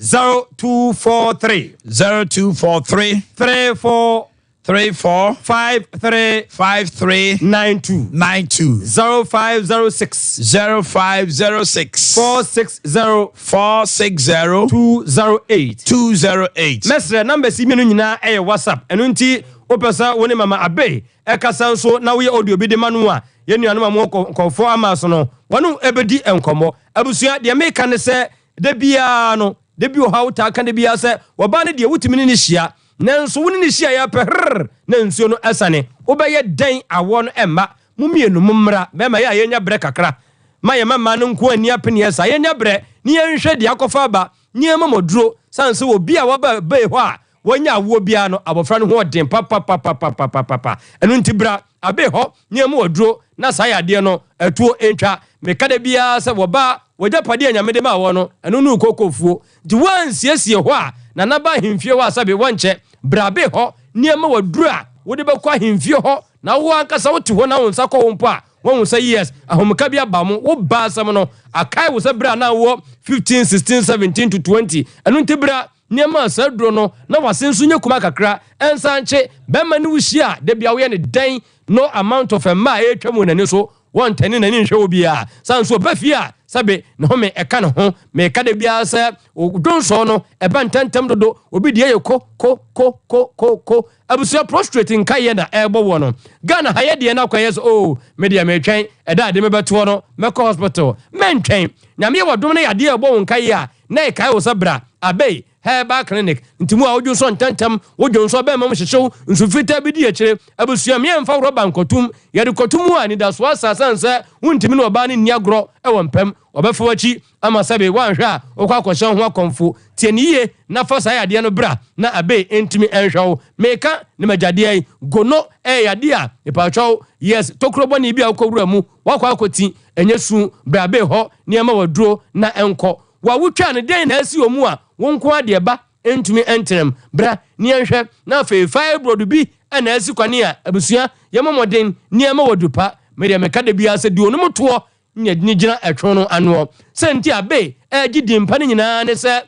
0243 0243 34 34 53 53 92 92 0506 0506 460 460 208 208. Mɛsrɛ, numbers yi mmienu nyinaa ɛyɛ WhatsApp, ɛno nti wopɛ sɛ wo ne Mama Abbey ɛkasa nso na woyɛ audio bi de ma no a, yɛn nuanom a mowɔ Nkɔmfoɔ ama so no, wɔne ɛbɛdi nkɔmmɔ. Abusua, deɛ meka ne sɛ, da biara no, da bi wɔ hɔ a wotaa ka da biara sɛ, wɔbaa no deɛ wotumi ne no hyia, nanso wo ne no hyiaeɛ ara pɛ, hrrr, na nsuo no asiane. Wobɛyɛ dɛn awoɔ no mma? Mo mmienu mommra, bɛrima yɛ a yɛnya berɛ kakra. Ma yɛn mma mmaa no nko anni apeneɛ saa. Yɛnya berɛ ne yɛnhwɛ deɛ akɔfa aba ne yɛmma mo aduro, sane sɛ obi a waba bay hɔ a wanya awoɔ biara no, abɔfra no ho ɔden papapapapapapa. Ɛno nti bra Abbey hɔ ne yɛmma wo aduro na saa yadeɛ no atuo ntwa. Meka da biara sɛ wɔba w'agyapadeɛ a Nyame de maa woɔ no, ɛno ne wo kokofuo. Nti woansiesie hɔ a, Nana ba ahemfie hɔ a sɛbe wɔnkyɛ. Bra Abbey hɔ ne yɛmma wo aduro a wode bɛkɔ ahemfie hɔ na wo ankasa wote hɔ na wo nsa kɔ wo mpo a, Woahu sɛ yes, ahomeka bi aba mo, wo ba asɛm no akae wo sɛ berɛ a na wowɔ 15, 16, 17 to 20. Ɛno nti bra nneɛma a saa duro no na w'ase nso nyɛ kumaa kakra ɛnsan nkye. Bɛrima ne wo hyia a, da bia woyɛ no dɛn? No amount of mmaa a ɛretwam wɔ n'ani so, wɔntɛne n'ani nhwɛ wo biara. Saa nso ɔba fie a, sɛbe ne home ɛka ne ho. Meka da biara sɛ wo dwonsɔn no ɛba ntɛntɛm dodo, obi deɛ yɛ ko ko ko ko ko ko. Abusua prostrate nkaeɛ na ɛrebɔ woɔ no. Ghana ha yɛ deɛ na akwan yɛ sɛ oh me deɛ metwɛn ɛda a ɛde me bɛtoɔ no mɛkɔ hospital. Mɛntwɛn. Nyame yɛ wadom na yadeɛ ɛrebɔ wo nkaeɛ a na ɛkae wo sɛ bra Abey Herbal Clinic. Nti mu a wodwonsɔ ntɛntɛm, wo dwonsɔ bɛmma mu hyehyew, nsu fitaa bi di akyire. Abusua me yɛmfa rɔba nkɔtom. Yɛde kɔto mu a anidasoɔ asa sane sɛ wontumi ne ɔbaa no nni agorɔ wɔ mpam. Ɔbɛfa w'akyi ama sɛbe woanhwɛ a wokɔ akɔhyɛ wo ho akɔmfo. Tie no yie na fa saa yadeɛ no bra na Abbey ntumi nhwɛ wo. Meka ne m'agyadeɛ yi, gono ɛyɛ yadeɛ a mepakyɛw, yes, tokuro bɔne bi a wokɔ wura mu, woakɔ akɔti, ɛnyɛ su, bra Abbey hɔ na yɛmma wo aduro na ɛnkɔ. Wo a wotwaa no dɛn na asi wɔ mu a wo nko ara deɛ ba ntumi ntenam? Bra na yɛnhwɛ. Na afei fibroid bi na asi kwane a abusua yɛmmɔ mmɔden na yɛmma wo aduro pa. Medeɛ meka da biara sɛ di onom toɔ ne ne gyina ɛtwe no anoɔ. Sɛ nti a Abbey regye din pa no nyinaa ne sɛ,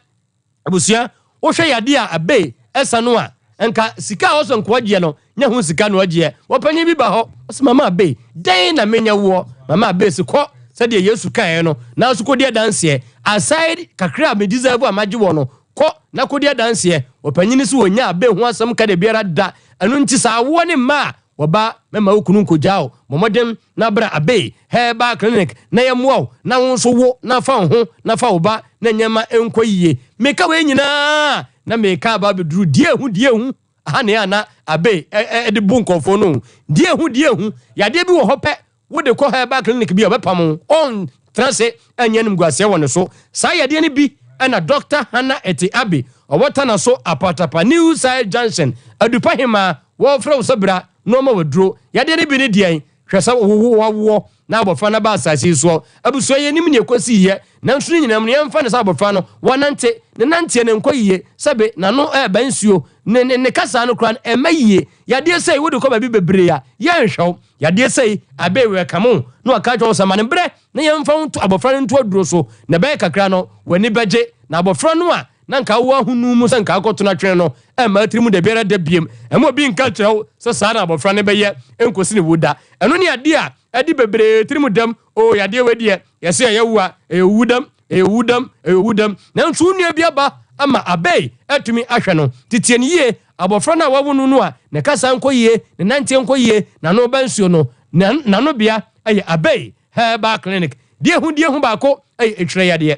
abusua, wohwɛ yadeɛ a Abbey ɛsa no a, nka sika a ɔsɔ nkoa gyeɛ no, nyɛ ho sika na ɔgyeɛ. Ɔpanyin bi ba hɔ, ɔse, Mama Abbey, dɛn na menyɛ woɔ? Mama Abbey se, Kɔ, sɛdeɛ Yesu kaeɛ no, nanso kɔdi adanseɛ. Aside kakra a me deserve a magye woɔ no, kɔ na kɔdi adanseɛ. Ɔpanyin no se ɔnnya Abbey ho asɛm ka dabiara da. Ɛno nti sɛ awoɔ ne mma a, Wɔba, mɛma wo kunu nkogyaa wo. Bɔ mmɔden na bra Abbey Herbal Clinic na yɛmmoa wo na wo nso wo na fa wo ho na fa wo ba na nneɛma nkɔ yie. Meka wei nyinaa a, na meka aba abɛduru deɛ ehu deɛ ehu. Aha na ɛyɛ a na Abbey de bu nkurɔfoɔ no o. Deɛ ehu deɛ ehu. Yadeɛ bi wɔ hɔ pɛ, wode kɔ herbal clinic bi a ɔbɛpam wo. Ɔntena ase nyɛ animguaseɛ wɔ ne so. Saa yadeɛ no bi na Dɔkta Hannah Ete Abbey, ɔwɔ Tanaso Apatapa New Side Junction, Adupa Hemaa, Wɔfrɛ wo sɛ bra na wɔma wo aduro. Yadeɛ no bi ne deɛn? Hwɛ sɛ wowo wawoɔ na abɔfra no aba asase yi soɔ. Abusua yɛnnim deɛ ɛkɔsiiɛ, nanso ne nyinaa mu no yɛmfa no sɛ abɔfra no wanante, ne nanteɛ no nkɔ yie, sɛbe n'ano reba nsuo, ne ne ne kasaa no koraa no ɛmma yie. Yadeɛ sei wode kɔ baabi bebree a yɛnhwɛ wo. Yadeɛ sei abee wɛkame wo na waka akyerɛ wo sɛ ma no berɛ na yɛmfa wo nto abɔfra no nto aduro so na ɛbɛyɛ kakra no w'ani bɛgye na abɔfra no a na nka wowɔ ahonu mu sɛ nka akɔto no atwene no mma tirim da biara da biem. Mma obi nka nkyerɛ wo sɛ saa na abɔfra no bɛyɛ nkosi ne wu da. Ɛno ne adeɛ a ɛde bebree tirim dam. Oo, yadeɛ wei deɛ, yɛse ɛyɛ wu a, ɛyɛ owu dam, ɛyɛ owu dam, ɛyɛ owu dam. Nanso wo nua bi aba ama Abei atumi ahwɛ no. Teteɛ no yie. Abɔfra no a wawo no no a ne kasa nkɔ yie, ne nanteɛ nkɔ yie, n'ano ba nsuo no, n'anobea yɛ Abei Herbal Clinic. Deɛ ɛhu deɛ ɛhu baako yɛ etwerɛ yadeɛ.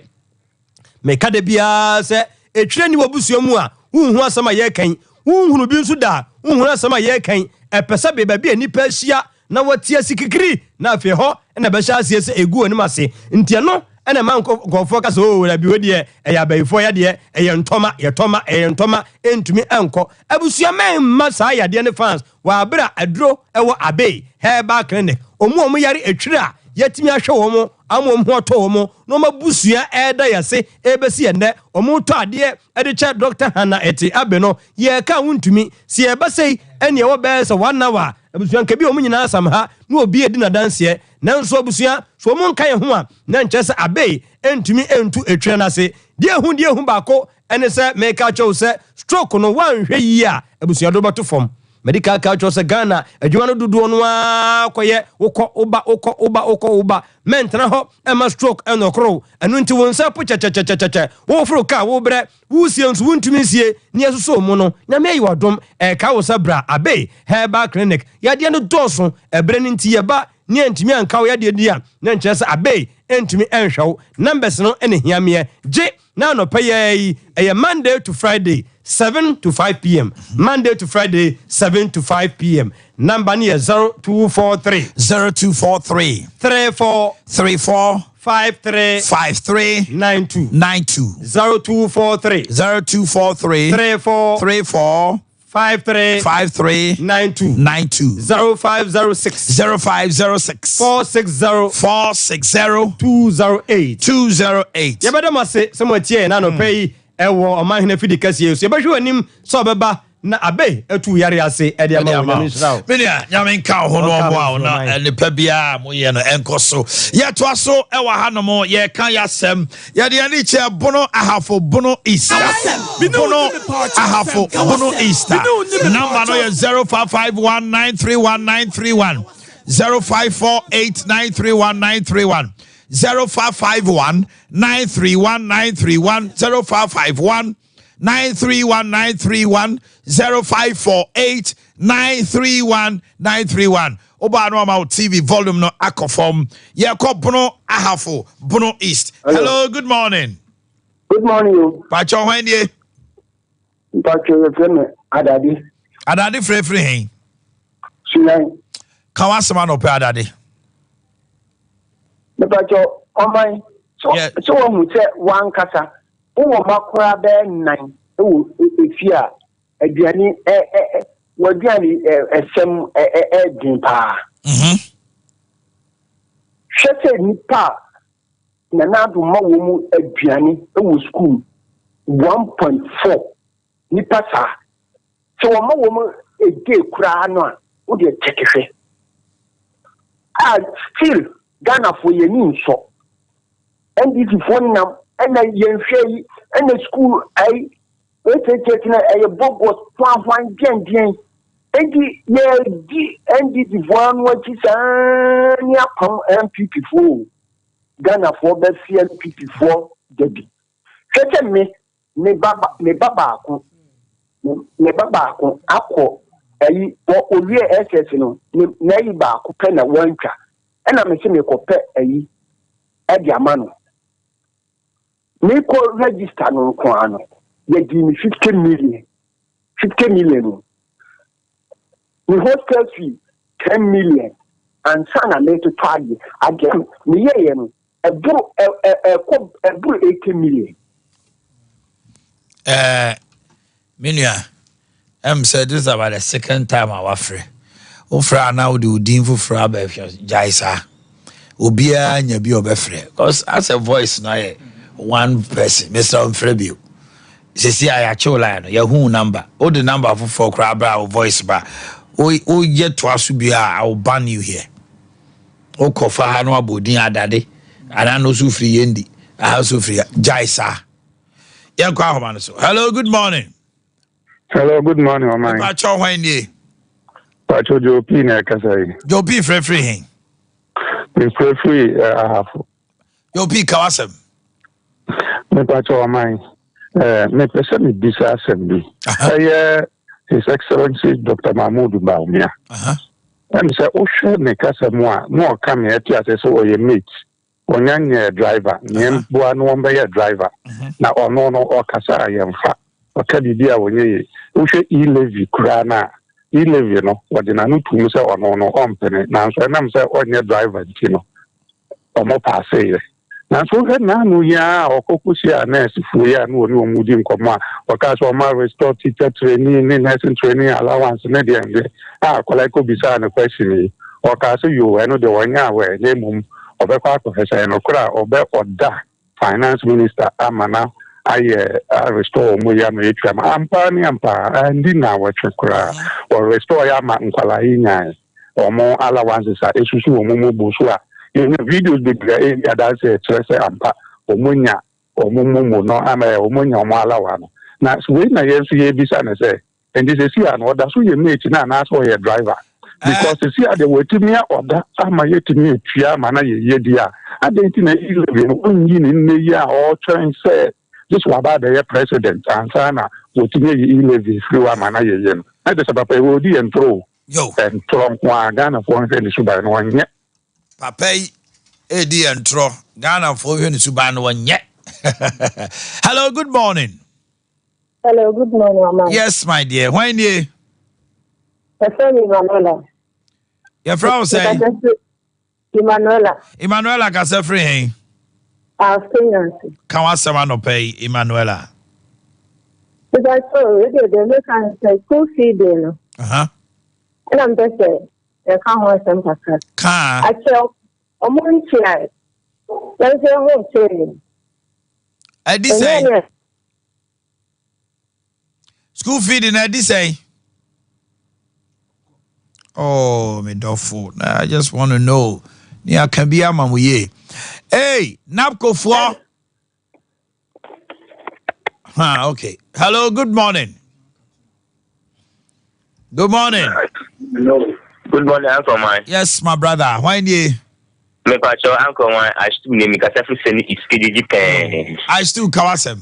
Meka da biara sɛ etwerɛ nni w'abusua mu a, wonhu asɛm a yɛreka yi. Wonhunu bi nso da a, wonhunu asɛm a yɛreka yi. Ɛpɛ sɛ baabi a nnipa ahyia na wɔte ase kikiri, na afei ɛhɔ na ɛbɛhyɛ aseɛ sɛ ɛgu wɔn anim ase. Nti ɛno na ɛma nkurɔfoɔ ka sɛ, Oo, dabi, wei deɛ ɛyɛ abayifoɔ yadeɛ, ɛyɛ ntɔma, yɛtɔma, ɛyɛ ntɔma, ɛntumi nkɔ. Abusua mɛmma saa yadeɛ no fans wɔ abere a aduro wɔ Abbey Herbal Clinic. Wɔn a wɔyare etwiri a yɛatumi ahwɛ wɔn ama wɔn ho atɔ wɔn na wɔn abusua reda yɛn ase rebɛsi ɛnnɛ, wɔretɔ adeɛ de kyɛ Dɔkta Hannah Ete Abbey no, yɛreka a wontumi. Sɛ yɛba sei ɛne ɛwɔ bɛyɛ sɛ one hour a, abusua nka bi a wɔn nyinaa asam ha na obi adi n'adanseɛ. Nanso abusua, sɛ wɔn nka yɛn ho a, na nkyerɛ sɛ Abei ntumi ntu etwerɛ no ase. Deɛ ehu deɛ ehu baako ne sɛ meka akyerɛ wo sɛ stroke no woanhwɛ yie a abusua de wobɛto fam. Madi kan aka akyerɛ wo sɛ Ghana adwuma no dodoɔ no ara kɔyɛ wokɔ woba wokɔ woba wokɔ woba. Mɛntena hɔ mma stroke nnɔkoro wo. Ɛno nti wo nsa po kyɛkyɛkyɛkyɛkyɛ, woforo kaa wobrɛ, woresie nso wontumi nsie, nea ɛsosɔ wo mu no Nyame ayi wo adom ɛrekae wo sɛ bra Abbey Herbal Clinic. Yadeɛ no dɔɔso, ɛberɛ no nti yɛba ne antumi anka wo yadeɛ di a na nkyerɛ sɛ Abbey ntumi nhwɛ wo. Numbers no na ɛhia meɛ. Gye na anɔpa yi ara yi, ɛyɛ Monday to Friday 7 to 5 pm, Monday to Friday 7 to 5 pm. Number no yɛ 0243. 0243. 34. 34. 53. 53. 92. 92. 0243. 0243. 34. 34. 53. 53. 92. 92. 0506. 0506. 460. 460. 208. 208. Yɛbɛda mo ase sɛ moatie yɛn anɔpa yi ɛwɔ Ɔmanhene afidi kɛseɛ yi so. Yɛbɛhwɛ w'anim sɛ ɔbɛba na abe atu wo yare ase de ama wo. Nyame nhyira wo. Me nua, Nyame nka wo ho na ɔmmoa wo na nnepa biara a moyɛ no ɛnkɔ so. Yɛtoa so ɛwɔ hanom, yɛka yɛasɛm. Yɛde yɛn ani kyerɛ Bono Ahafo Bono East. Bono Ahafo Bono East. Number no yɛ 0551931931, 0548931931, 0551931931, 0551 931931, 0548 931931. Wobaa no ama wo TV volume no akɔ fam. Yɛkɔ Bono Ahafo, Bono East. Hello, hello, good morning. Good morning o. Pakyɛ hwan nie? Pakyɛ yɛfrɛ me Adade. Adade frɛfrɛ hɛn? Sunan. Ka w'asɛm anɔpɛ Adade. Mepakyɛ ɔman, so so wahu sɛ wankasa wowɔ mma koraa bɛyɛ nnan wɔ efie a aduane ɛ ɛ ɛ w'aduane ɛ ɛsɛm ɛ ɛ ɛden paa. Mhm. Hwɛ sɛ nipa a Nana Addo ma wɔn mu aduane wɔ sukuu 1.4 nipa saa sɛ wɔma wɔn a day koraa no a wo deɛ kyɛke hwɛ a still Ghanafoɔ yɛn ani nsɔ NDC foɔ nam ɛna yɛn hwɛ yi ɛna sukuu ayi SHS no ɛyɛ bogus hwanhwan deɛndeɛn enti yɛdi NDC foɔ ano akyi saa ne apam NPP foɔ o Ghanafoɔ bɛfi NPP foɔ dabi hwɛ sɛ me me ba me ba baako me ba baako akɔ ayi wɔ owie SS no ne n'ayi baako pɛ na wantwa ɛna me se mekɔpɛ ayi ɛde ama no mekɔ register no nko ara no yɛgyee me 50 million 50 million o me hostel fee 10 million ansa na metotɔ adeɛ adeɛ a meyɛeɛ no ɛboro ɛkɔ ɛboro 80 million. Ɛɛ me nua ɛm sɛ this is about the second time a wafrɛ wofrɛ a na wode wo din foforɔ aba ahwɛ gyae saa obiara nya bi a ɔbɛfrɛ cause asɛ voice no ayɛ one person mesrɛ mfrɛ bio sɛsi a yɛakyew line no yɛhu number wode number foforɔ koraa berɛ a wo voice ba woyɛ toa so bio a I will ban you here wokɔ fa ha no abɔ din adade anaa no so firi yɛndi aha so firi gyae saa yɛnkɔ ahoma no so hello good morning Hello, good morning, Ɔman. Pacho hwan nie? Pacho Joe P na ɛkasa yi. Joe P frɛfiri he? Mefrɛfiri eh, Ahafo. Joe P ka w'asɛm. Me pacho ɔman, eh, mepɛ sɛ mebisa asɛm bi. Ɛyɛ His Excellency Dr. Mahmoud Bawumia. Ɛm sɛ wohwɛ ne kasa mu a, na ɔka me ɛte ase sɛ ɔyɛ mate. Ɔnya nyɛɛ driver, neɛ mboa no wɔmbɛyɛ driver. Na ɔno no ɔkasa a yɛmfa, ɔka biribi a ɔnyɛ yie. Wohwɛ e-levy koraa no a, e-levy no wɔde n'ano too mu sɛ ɔno no ɔmpene, nanso ɛnam sɛ ɔnyɛ driver nti no ɔmo paaseeɛ. Nanso wohwɛ n'ano yi ara a ɔkɔ kɔhyiaa nɛɛsefoɔ yi a na ɔne wɔn redi nkɔmmɔ a, ɔkaa sɛ ɔma restore teacher training ne nursing training allowance ne deɛ deɛ a akwadaa yi kɔbisaa no question yi, ɔkaa sɛ yoo ɛno deɛ ɔnyɛ aware na mmom ɔbɛkɔ akɔhwɛ sɛ ɛyɛ nokorɛ a ɔbɛ ɔda finance minister ama no ayɛ a restore wɔn yi ama yɛtua ma ampa ne ampa andi nnawɔtwe koraa wɔ restore yɛ ama nkwadaa yi nyae. wɔn allowances a ɛsusu wɔn mu bu so a yɛnya videos bebree a ɛredi adanse a ɛkyerɛ sɛ ampa wɔanya wɔn momo no ama wɔanya wɔn alawa no. Na wei na yɛn nso yɛrebisa no sɛ, nti sɛsi a no ɔda so yɛ mate no anaasɛ ɔyɛ driver? Because sɛsi a deɛ watumi a ɔda ama yɛatumi atua ama no ayɛ yie deɛ a, adɛn nti na E-levy no ɔnyi ne nnɛ yi a ɔretwɛn sɛ gye sɛ waba abɛyɛ president ansa na watumi ayi E-levy firi hɔ ama no ayɛ yie no? Na kyerɛ sɛ papa yi ɔredi yɛn ntorɔ o. Ntorɔ nko ara, Ghanafoɔ nhwɛ ne suban no, ɔnyɛ. Papa yi redi yɛn ntorɔ. Ghanafoɔ nhwɛ ne suban no, ɔnyɛ. Hello, good morning. Hello, good morning, Mama. Yes, my dear. Hwan nie? Yɛfrɛ me Emanuela. Yɛfrɛ wo sɛn? Emanuela. Emanuela kasa firi he? Afenyansi. Ka w'asɛm anɔpa yi, Emanuela. Mepakyɛ o, wei deɛ deɛ meka ne sɛ school feeding no. Ɛna mpɛ sɛ yɛka ho asɛm kakra. Kaa. Akyɛ ɔmo ntuae. Nanso ɛho nkyerɛ yɛn. Ɛdi sɛn? School feed na ɛdi sɛn? Oh, me dɔfo. I just want to know. Ni aka bi ama mo yie. Hey, Napcofoɔ. Huh, okay. Hello, good morning. Good morning. No. Good morning, Uncle Man. Yes, my brother. Why nie? Me pacho Uncle Man, I still name kasa fi seni iskejiji pɛɛ. I still kawasɛm.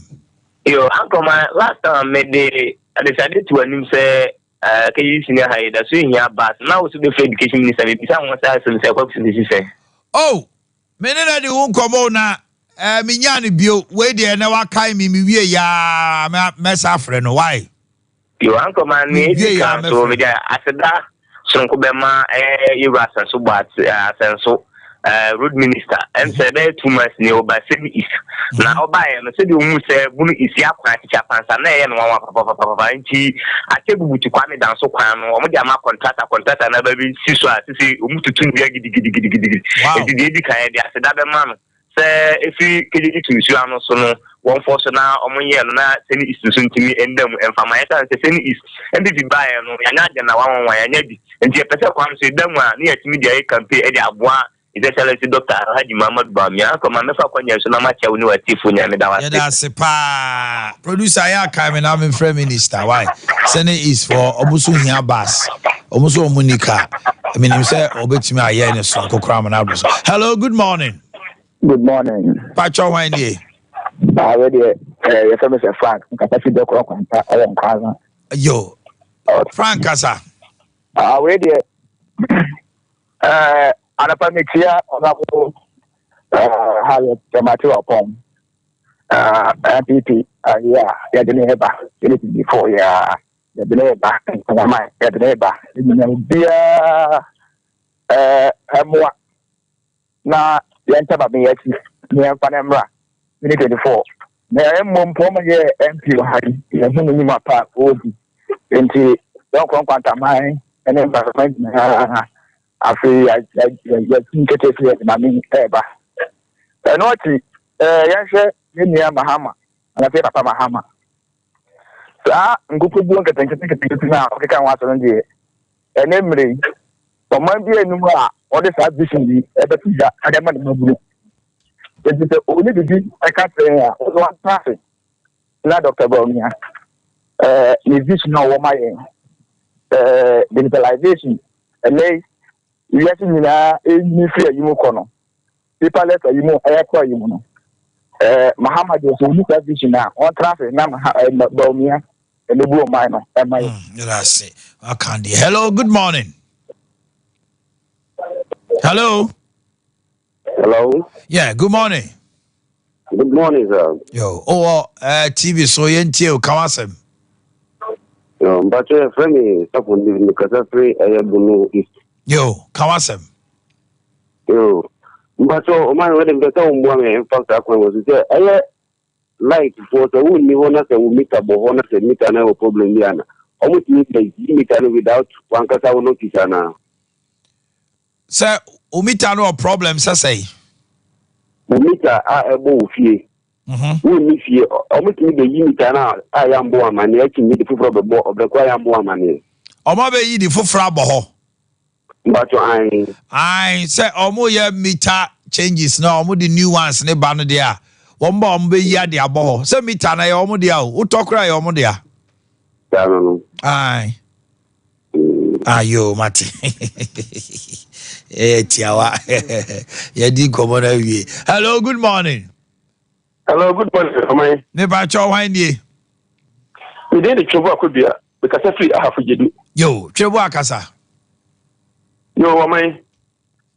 Yo, Uncle Man, last time me de adesade to anim sɛ eh, KGG senior high da so hia bus. Na wo so bɛfrɛ education minister me bisa ho sɛ asɛm sɛ ɛkɔ sisi sɛ. Oh, Me ne no adi ho nkɔmmɔ o na eh, menyaa no bio. Wei deɛ ɛnɛ wakae me, mewie yaa mɛsa afrɛ no. Why? Yo, anka ma nea Mewie edi yaa kan so mɛfrɛ mede no. aseda soronko bɛma eh, yɛwura Asɛnso Boat, eh, Asɛnso eh, road minister. Ɛm sɛ ɛbɛyɛ 2 months ni ɔba Sɛbi East. Na ɔbaeɛ no sɛdeɛ ɔhu sɛ Bunu East yɛ akwan akyekye akwansa na ɛyɛ no nwanwa papapapapa nti akyɛ bubutu Kwame Danso kwan no wɔde ama contractor, contractor no aba bi si so a sisi wɔn tutu nnua gidigidigidigidi. Nti deɛ edi kan yɛde aseda bɛma no sɛ efiri Kegyegye to nsuo ano so no wɔn fɔ so na wɔn yɛ no na Seni East nso ntumi nda mu mfa ma yɛsan sɛ Seni East NPP baeɛ no yɛanya agenda wanwanwa yɛanya bi nti yɛpɛ sɛ kwan so eda mu a ne yɛatumi de ayɛ campaign de aboa His Excellency Doctor Alhaji Muhammadu Bawumia. Anka ma mɛfa akwannya yi so na makyɛ wo ne w'atiefo nyinaa. Meda wo ase. Yɛda ase paa. Producer yɛ akae me na memfrɛ minister why? Sɛ ne East foɔ ɔmo so hia bus. Ɔmo so ɔmo ni car. Menim sɛ ɔbɛtumi ayɛ ne soronko koraa ma no aboro so. Hello, good morning. Good morning. Pakyɛ hwan nie? Ah, wei deɛ eh, yɛfrɛ me sɛ Frank, nkasa fi dɔkorɔ kwanta ɛwɔ Nkwaza. Yo, Frank kasa. Ah, wei deɛ eh, anapa mekyia ɔnabo eh, Harriet Jamate Wapɔn eh, NPP ayi a yɛde ne ba 2024 yɛ a yɛde ne ba Nkwanaman yɛde ne ba nyina obiara eh, mmoa na yɛnta ba me akyi na yɛmfa no mmra 2024 na mmom mpo ɔma yɛ MP wɔ ha yi yɛhu ne nnwuma pa a ɔredi nti yɛnkɔ nkwantaman ne mbarima nyinaa afei yɛtu nkete sɛ yɛde maame ɛreba ɛno akyi yɛnhwɛ yɛn nua Mahama anaasɛ yɛ papa Mahama saa nkukubuo nketenkete nketenkete no a ɔkeka ho asɛm no deɛ ɛnɛ mmerɛ yi ɔman bi anim a ɔde saa vision yi ɛbɛto dwa ɛde ama ne mmabunu nti sɛ ɔne biribi ɛka kyerɛ yɛn a ɔde wantena ase na Dr. Bawumia ɛɛ ne vision a ɔwɔ ma yɛn ɛɛ digitalization ɛnɛ yi wiase nyinaa ɛnyini firi ayi mu kɔ no paperless ayi mu ɛyɛ kɔ ayi mu no ɛɛ Mahama deɛ sɛ ɔni saa vision a ɔntena ase na Maha ɛɛ Bawumia ɛbɛbu ɔman no ɛma yɛ. Yɛda ase. Waka deɛ. Hello, good morning. Hello. Hello. Yeah, good morning. Good morning, sir. Yo, oh, TV so yɛntie o, ka w'asɛm. Yo, mpakyɛ yɛfrɛ me Safo Ndidi, mekasa firi ɛyɛ Bono East. Yo, ka w'asɛm. Yo, mpakyɛ ɔman wei de mpɛ sɛ wommoa me mfa saa kwan wɔ so sɛ ɛyɛ light foɔ sɛ wonni hɔ na sɛ wo meter bɔ hɔ na sɛ meter no ɛwɔ problem bi ana ɔmo tumi bɛ yi meter no without wankasa wo notice anaa? Sɛ wo meter no wɔ problem sɛ sɛn? Wo meter a ɛbɔ wo fie wonni fie ɔmo tumi bɛ yi meter no a yɛambɔ wo amaneɛ akyi de foforɔ bɛbɔ ɔbrɛ ko a yɛambɔ wo amaneɛ. Ɔmo abɛyi de foforɔ abɔ hɔ. Mpatsɔ ae. Ae sɛ ɔmo yɛ meter changes na ɔmo de new ones ne ba no deɛ a, wɔn ba ɔmo bɛyi ade abɔ hɔ. Sɛ meter no ɛyɛ ɔmo dea o, wotɔ koraa ɛyɛ ɔmo dea. Saa no no. Ae. Ayo mate. Ɛyɛ tiawa. Yɛdi nkɔmmɔ no awie. Hello, good morning. Hello, good morning, ɔman. Mepakyɛ hwan nie? Me din de Twebo Akodua. Mekasa firi Ahafo Gyedu. Yo, Twebo akasa. Yo, ɔman.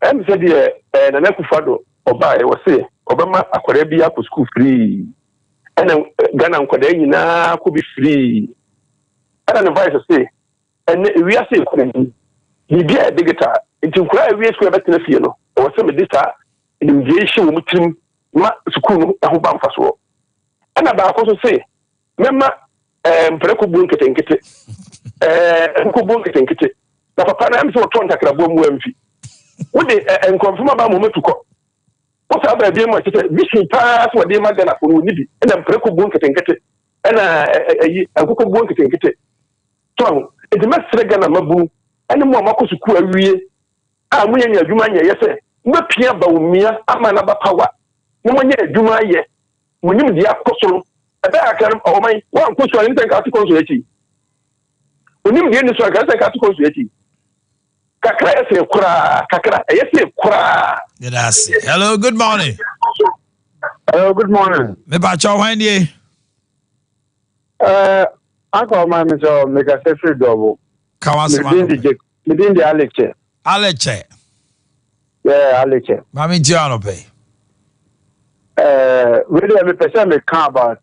Ɛm sɛ deɛ eh, Nana Akufo-Addo ɔbaeɛ wɔ se ɔbɛma akwadaa bi akɔ sukuu firii. Ɛna eh, Ghana nkwadaa nyinaa kɔ bi firii. Ɛna ne vice se ɛnɛ ewiase ekɔ n'anim. Biribi a digital. Nti nkwadaa a ewie sukuu a ɛbɛtena fie no, ɛwɔ sɛ mede saa nimdeɛ yi hyɛ wɔn tirim ma sukuu no ho ba mfasoɔ. Ɛna baako nso se mɛma ɛɛ mprako buo nketenkete ɛɛ nkoko buo nketenkete na papa no ɛm sɛ wɔtɔ ntakraboa mu amfi wode ɛɛ nkurɔfoɔ ma ba ma wɔatu kɔ wo saa baabi mu a kyɛ sɛ vision paa sɛ wɔde ma Ghanafoɔ no wɔnni bi ɛna mprako buo nketenkete ɛna ɛyi nkoko buo nketenkete so aho nti mɛsrɛ Ghana mabunu ɛne mo a moakɔ sukuu awie a moyɛ nya adwuma nyɛyɛ sɛ mobɛpia Bawumia ama no aba power na moanya adwuma ayɛ mo nimdeɛ akɔ soro ɛbɛyɛ akra no ɔman wankɔ sukuu a ne sɛ nka ate kɔ nso akyi onim deɛ ni so anka sɛ nka ate kɔ nso akyi kakra yɛ sɛ koraa kakra ɛyɛ sɛ koraa. Yɛda ase. Hello, good morning. Hello, good morning. Mepakyɛ hwan nie? Uh, Uncle ɔman mi sɛ mekasa firi dɔbo. Ka w'asɛm anɔpɛ. Me din de Alekyɛ. Alekyɛ. Yeah, Alekyɛ. Maame nti anɔpɛ yi. Eh, wei deɛ mepɛ sɛ meka about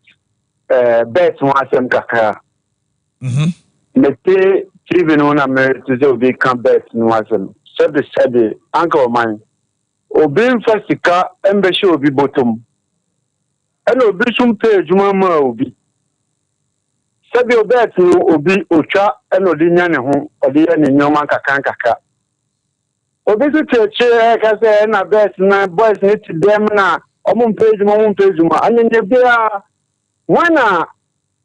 eh, bet ho asɛm kakra. Mm-hmm. Mete TV no na mete sɛ obi ka bet no asɛm. Sɛbe sɛbe, anka ɔman. Obi mfa sika mbɛhyɛ obi bɔtɔm. Ɛna obi nso mpɛ adwuma maa obi. Sɛdeɛ ɔbɛɛt no obi ɔtwa na ɔde nya ne ho, ɔde yɛ ne nneɛma nkakra nkakra. Obi nso te akyire ɛreka sɛ ɛna bɛɛt na boys no te dɛm na ɔmo mpɛ adwuma ɔmo mpɛ adwuma. Anyanya biara hwan na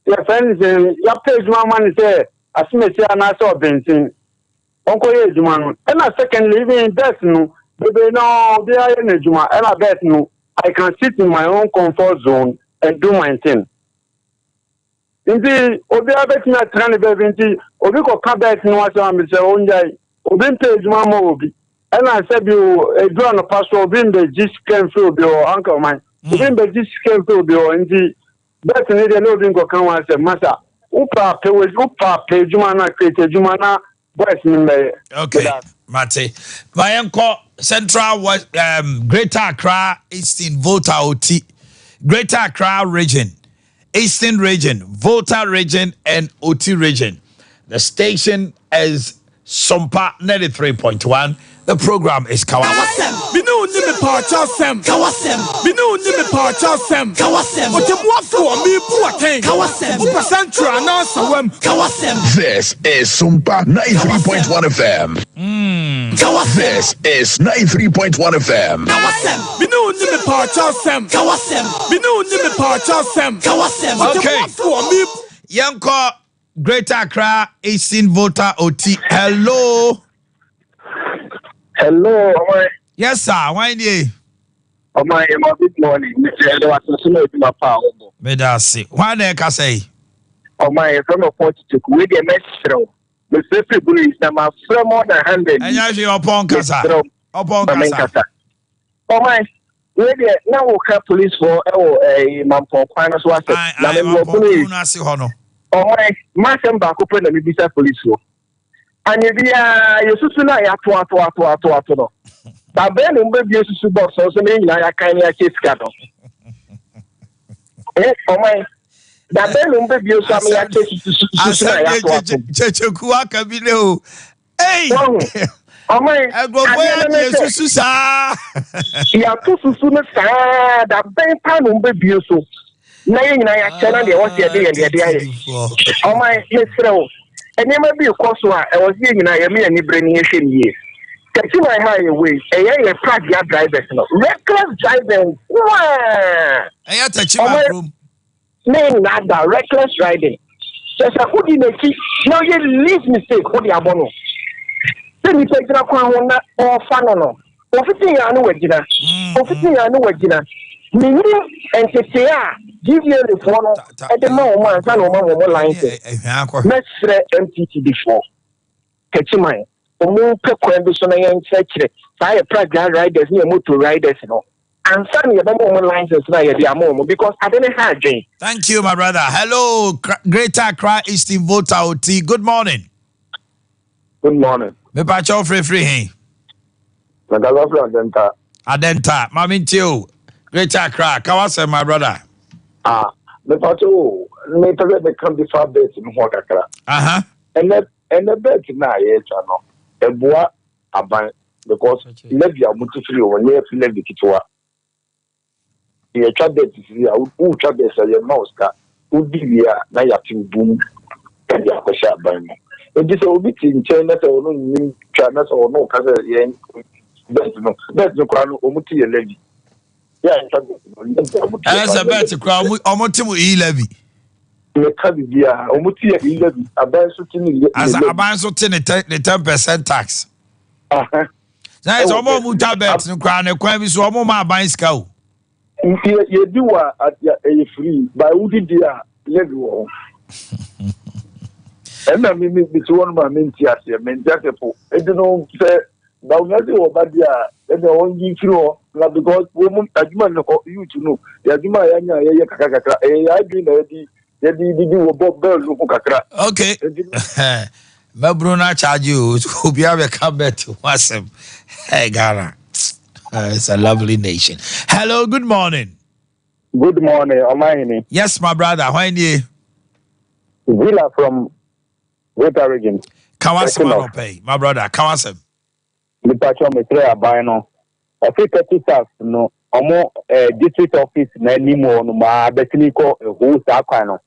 yɛfrɛ no sɛ yɛapɛ adwuma ama no sɛ asemasi anaasɛ ɔbenten ɔnkɔyɛ adwuma no. Ɛna secondly even bɛɛt no bebree no obiara yɛ n'adwuma ɛna bɛɛt no I can sit in my own comfort zone and do my thing. Nti obiara bɛtumi atena ne baabi nti obi kɔka bɛt no asɛm a mesɛ ɔngyae obi mpɛ adwuma ma obi ɛna sɛ bi ɛduru anɔpa so obi mbɛgye sika mfiri obi hɔ anka ɔman mm. obi mbɛgye sika mfiri obi hɔ nti bɛt ne deɛ na obi nkɔka ho asɛm masa wopɛ apɛ wopɛ apɛ adwuma na create adwuma na boys no mbɛyɛ. Okay, mate. Ma yɛnkɔ Central West, um, Greater Accra Eastern Volta Oti, Greater Accra Region, Eastern Region, Volta Region, and Oti Region. The station is Sompa 93.1. The program is Kawasem. Me ne wo ni me paakyɛw sɛm. Kawasem. Me ne wo ni me paakyɛw sɛm. Kawasem. Ɔtɛmuafoɔ me bu atɛn. Kawasem. Wopɛ sɛntra anaa sawam. Kawasem. This is Sumpa 93.1 FM. Kawasem. This is 93.1 FM. Kawasem. Me ne wo ni me paakyɛw sɛm. Kawasem. Me ne wo ni me paakyɛw sɛm. Kawasem. Okay. Ɔtɛmuafoɔ me. Yɛnkɔ Greater Accra Eastern Volta Oti. Hello. Hello, ɔman. Yes, sir. Why nie? Ɔman yɛ ma good morning. Mesɛ ɛdɛ wasase na adwuma pa a wɔbɔ. Meda ase. Hwan na ɛkasa yi? Ɔman yɛ fɛ no ɔpɔn kyekyeku. Wei deɛ mɛserɛ wo. Mesrɛ firi Bunu East na mafrɛ more than hundred. Ɛnyɛ hwee ɔpɔn kasa. Ɔpɔn kasa. Ɔman wei deɛ na woka policefoɔ ɛwɔ ɛyi Mampɔn kwan no so asɛm. Na mewɔ Bunu East. Ɔman masɛm baako pɛ na mebisa policefoɔ. Anyɛ biara yɛsusu no a yɛato ato ato ato ato no. Ba bɛn na wɔbɛbie susu box no so na yɛn nyinaa yɛakan ne yɛakyɛ sika no. Eh, ɔman da bɛn na wɔbɛbie so ama yɛakyɛ susu susu no a yɛato ato. Kyekyeku aka bi ne o. Ei! Ɔman nkurɔfoɔ yɛ agye susu saa. Yɛato susu no saa da bɛn paa na wɔbɛbie so na yɛn nyinaa yɛakyɛ na deɛ ɛwɔ sɛ yɛde yɛ deɛ yɛde ayɛ. Ɔman mesrɛ wo nneɛma bi rekɔ so a ɛwɔ sɛ yɛn nyinaa yɛma yɛn ani bere ne yɛhwɛ no yie. Tɛkyiman ha yɛ wei ɛyɛ yɛ pragea drivers no reckless driving nkoaa. Ɛyɛ tɛkyiman kurom. Ne nyinaa da reckless riding. Kyɛ sɛ wodi n'akyi na ɔyɛ least mistake wode abɔ no. Sɛ nipa gyina kwan ho na ɔrefa no no, ofiti yɛn ano wagyina. Ofiti yɛn ano wagyina. Menim ntetee a GVLA foɔ no de ma wɔn ansa na wɔn ama wɔn license. Mɛsrɛ MTTD foɔ, Techiman, wɔn mpɛ kwan bi so na yɛnkyerɛkyerɛ saa yɛ pragya riders ne yɛ motor riders no ansa na yɛbɛma wɔn license na yɛde ama wɔn because ade ne ha adwen. Thank you, my brother. Hello, Greater Accra Eastern Volta Oti. Good morning. Good morning. Mepa kyɛw frɛfrɛ he. Mekasa firi Adenta. Adenta, maame ntie o. Greater Accra, ka w'asɛm my brother. Ah, mepa kyɛw o. Mepɛ sɛ meka bi fa bet no ho kakra. Aha. Ɛnɛ ɛnɛ bet no a yɛretwa no, ɛboa aban because levy a wɔte firi wɔn nyɛ levy ketewa. Yɛtwa bet sisi a, wotwa bet a yɛma wo sika, wodi wie a na yɛate wo bum de akɔhyɛ aban mu. Nti sɛ obi te nkyɛn na sɛ ɔno nnim twa na sɛ ɔno ka sɛ yɛn bet no, bet no koraa no wɔn te yɛ levy. Yɛ a yɛtwa bet no, levy a wɔn te yɛ. Ɛsɛ bet koraa wɔn te mo e-levy. Meka biribiara, wɔn te yɛ e-levy, aban nso te ne levy. Asa aban nso te ne 10% tax. Aha. Na yɛ sɛ wɔn a wɔtwa bet no koraa no kwan bi so wɔn ma aban sika o. Nti yɛdi wɔ a ɛyɛ free by wodi di a levy wɔ ho. Ɛna mi mi mi ti hɔ nom a mi nti aseɛ mi nti aseɛ po eti no sɛ bawumia sɛ wɔ ba di a ɛna wɔn yi firi hɔ na because wɔn mu adwuma no hɔ youth no yɛ adwuma a yɛanya a yɛyɛ kakra kakra ɛyɛ yɛ adwene na yɛde yɛde didi wɔ bɔ bɛɛl no ho kakra. Okay. Mɛburo no akyagye o. Obi abɛka bet ho asɛm. Hey Ghana. It's a lovely nation. Hello, good morning. Good morning, Omahini. Yes, my brother. Why nie? Zila from Greater Region. Kawasem anɔpɛ my brother. Kawasem. Mepakyɛw mesrɛ aban no ɔse 30 staffs no ɔmo eh, district office na anim hɔ no maa bɛtumi kɔ ɛho saa kwan no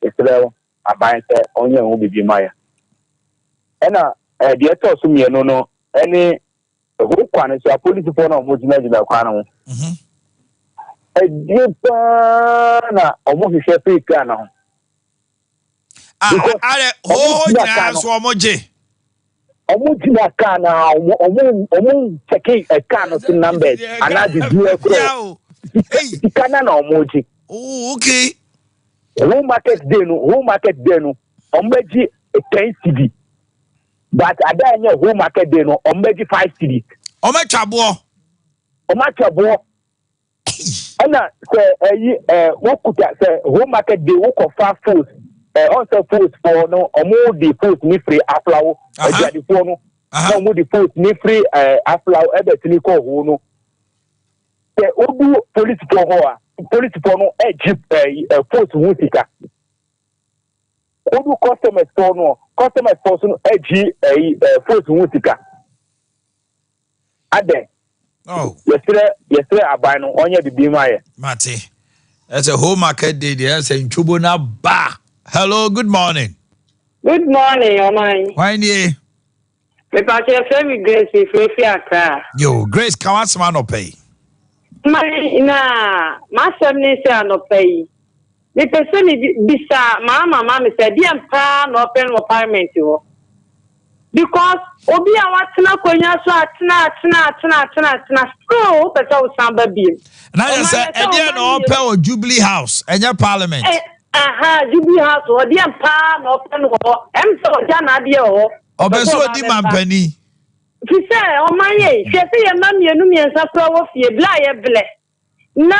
mesrɛ aban sɛ ɔnyɛ ho biribi ma yɛ ɛna eh, deɛ ɛtɔ so mmienu no ɛne ɛho kwan no so apolisifoɔ na ɔmo gyinagyina kwan no ho ɛdie paa na ɔmo hwehwɛ firi kaa no ho Because ɔmo gyina kaa no. Ɔmo gye. Ɔmo gyina kaa no a ɔmo ɔmo ɔmo kyɛke kaa no so numbers anaa bibi ɛkorɔ. Sika na na ɔmo gye. Oh, okay. Whole market day no whole market day no ɔmo bɛ gye 10 cedi but ada ɛnyɛ whole market day no ɔmo bɛ gye 5 cedi. Ɔmo atwa boɔ. Ɔmo atwa boɔ. Ɛna sɛ ɛyi ɛ wokuta sɛ home market day wokɔfa fos ɛ ɔn sɛ fos foɔ no ɔmo de fos ne firi aflawo aduadefoɔ no na ɔmo de fos ne firi ɛ aflawo ɛbɛtumi kɔ hoo no sɛ odu polisifoɔ hɔ a polisifoɔ no ɛgye ɛ ɛ fos ho sika odu customers foɔ no customers foɔ so no ɛgye ɛyi ɛ fos ho sika. Adɛn? Oh. Yɛsrɛ yɛsrɛ aban no ɔnyɛ bibi ma yɛ. Mate. Ɛsɛ whole market day deɛ ɛsɛ ntwobo na ba. Hello, good morning. Good morning, ɔman. Hwan nie? Mepatwa yɛfrɛ me Grace mefrɛ fi Accra. Yo, Grace ka w'asɛm anɔpa yi. Man, na m'asɛm ne sɛ anɔpa yi mepɛ sɛ mebisa maama ma me sɛ deɛn paa na ɔpɛ no wɔ parliament hɔ. Because obi a watena akonnwa so atena atena atena atena atena still wopɛ sɛ wosan ba biem. Na yɛ sɛ ɛdeɛ na ɔpɛ wɔ Jubilee House ɛnyɛ parliament. Eh, aha Jubilee House hɔ deɛ paa na ɔpɛ no wɔ hɔ. Ɛm sɛ ɔgya n'adeɛ wɔ hɔ. Ɔpɛ sɛ ɔdi mampanin. Fi sɛ ɔman yɛ hwɛ sɛ yɛn mma mmienu mmiɛnsa koraa wɔ fie blɛ a yɛblɛ. Na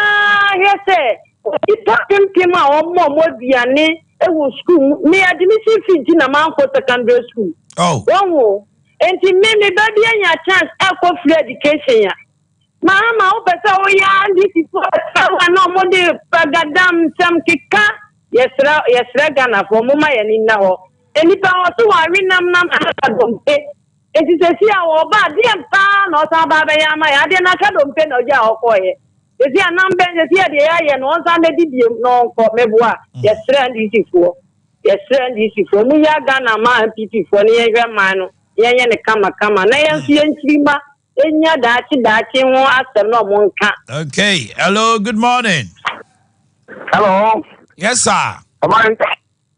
hwɛ sɛ nnipa mpempem a wɔma wɔn aduane wɔ sukuu mu. Me admission fee nti na mankɔ secondary school. Oh. Wɔn o. Nti me me ba bi anya chance akɔ free education a. Mahama wopɛ sɛ woyɛ NDC fo ɛsrɛ wo a na wɔn de pagadam nsɛm keka. Yɛsrɛ yɛsrɛ Ghanafoɔ momma yɛn ani nna hɔ. Nnipa wɔso wɔn awe nam nam aka dompe. Enti seesei a ɔreba a, deɛn paa na ɔsan ba abɛyɛ ama yɛn? Adeɛ no aka dompe na ɔgyaa hɔ kɔeɛ. Seesei a nam bɛn? Seesei a deɛ yɛayɛ no, ɔnsan mmɛdi biom na ɔnkɔ. Meboa. Yɛsrɛ NDC foɔ. Yɛsrɛ NDC foɔ. Monyaa Ghana mma NPP foɔ na yɛnhwɛ man no, na yɛnyɛ no kama kama. Na yɛn nso yɛn nkyirimma nnya daakye daakye ho asɛm na wɔn nka. Okay. Hello, good morning. Hello. Yes, sir. Amai.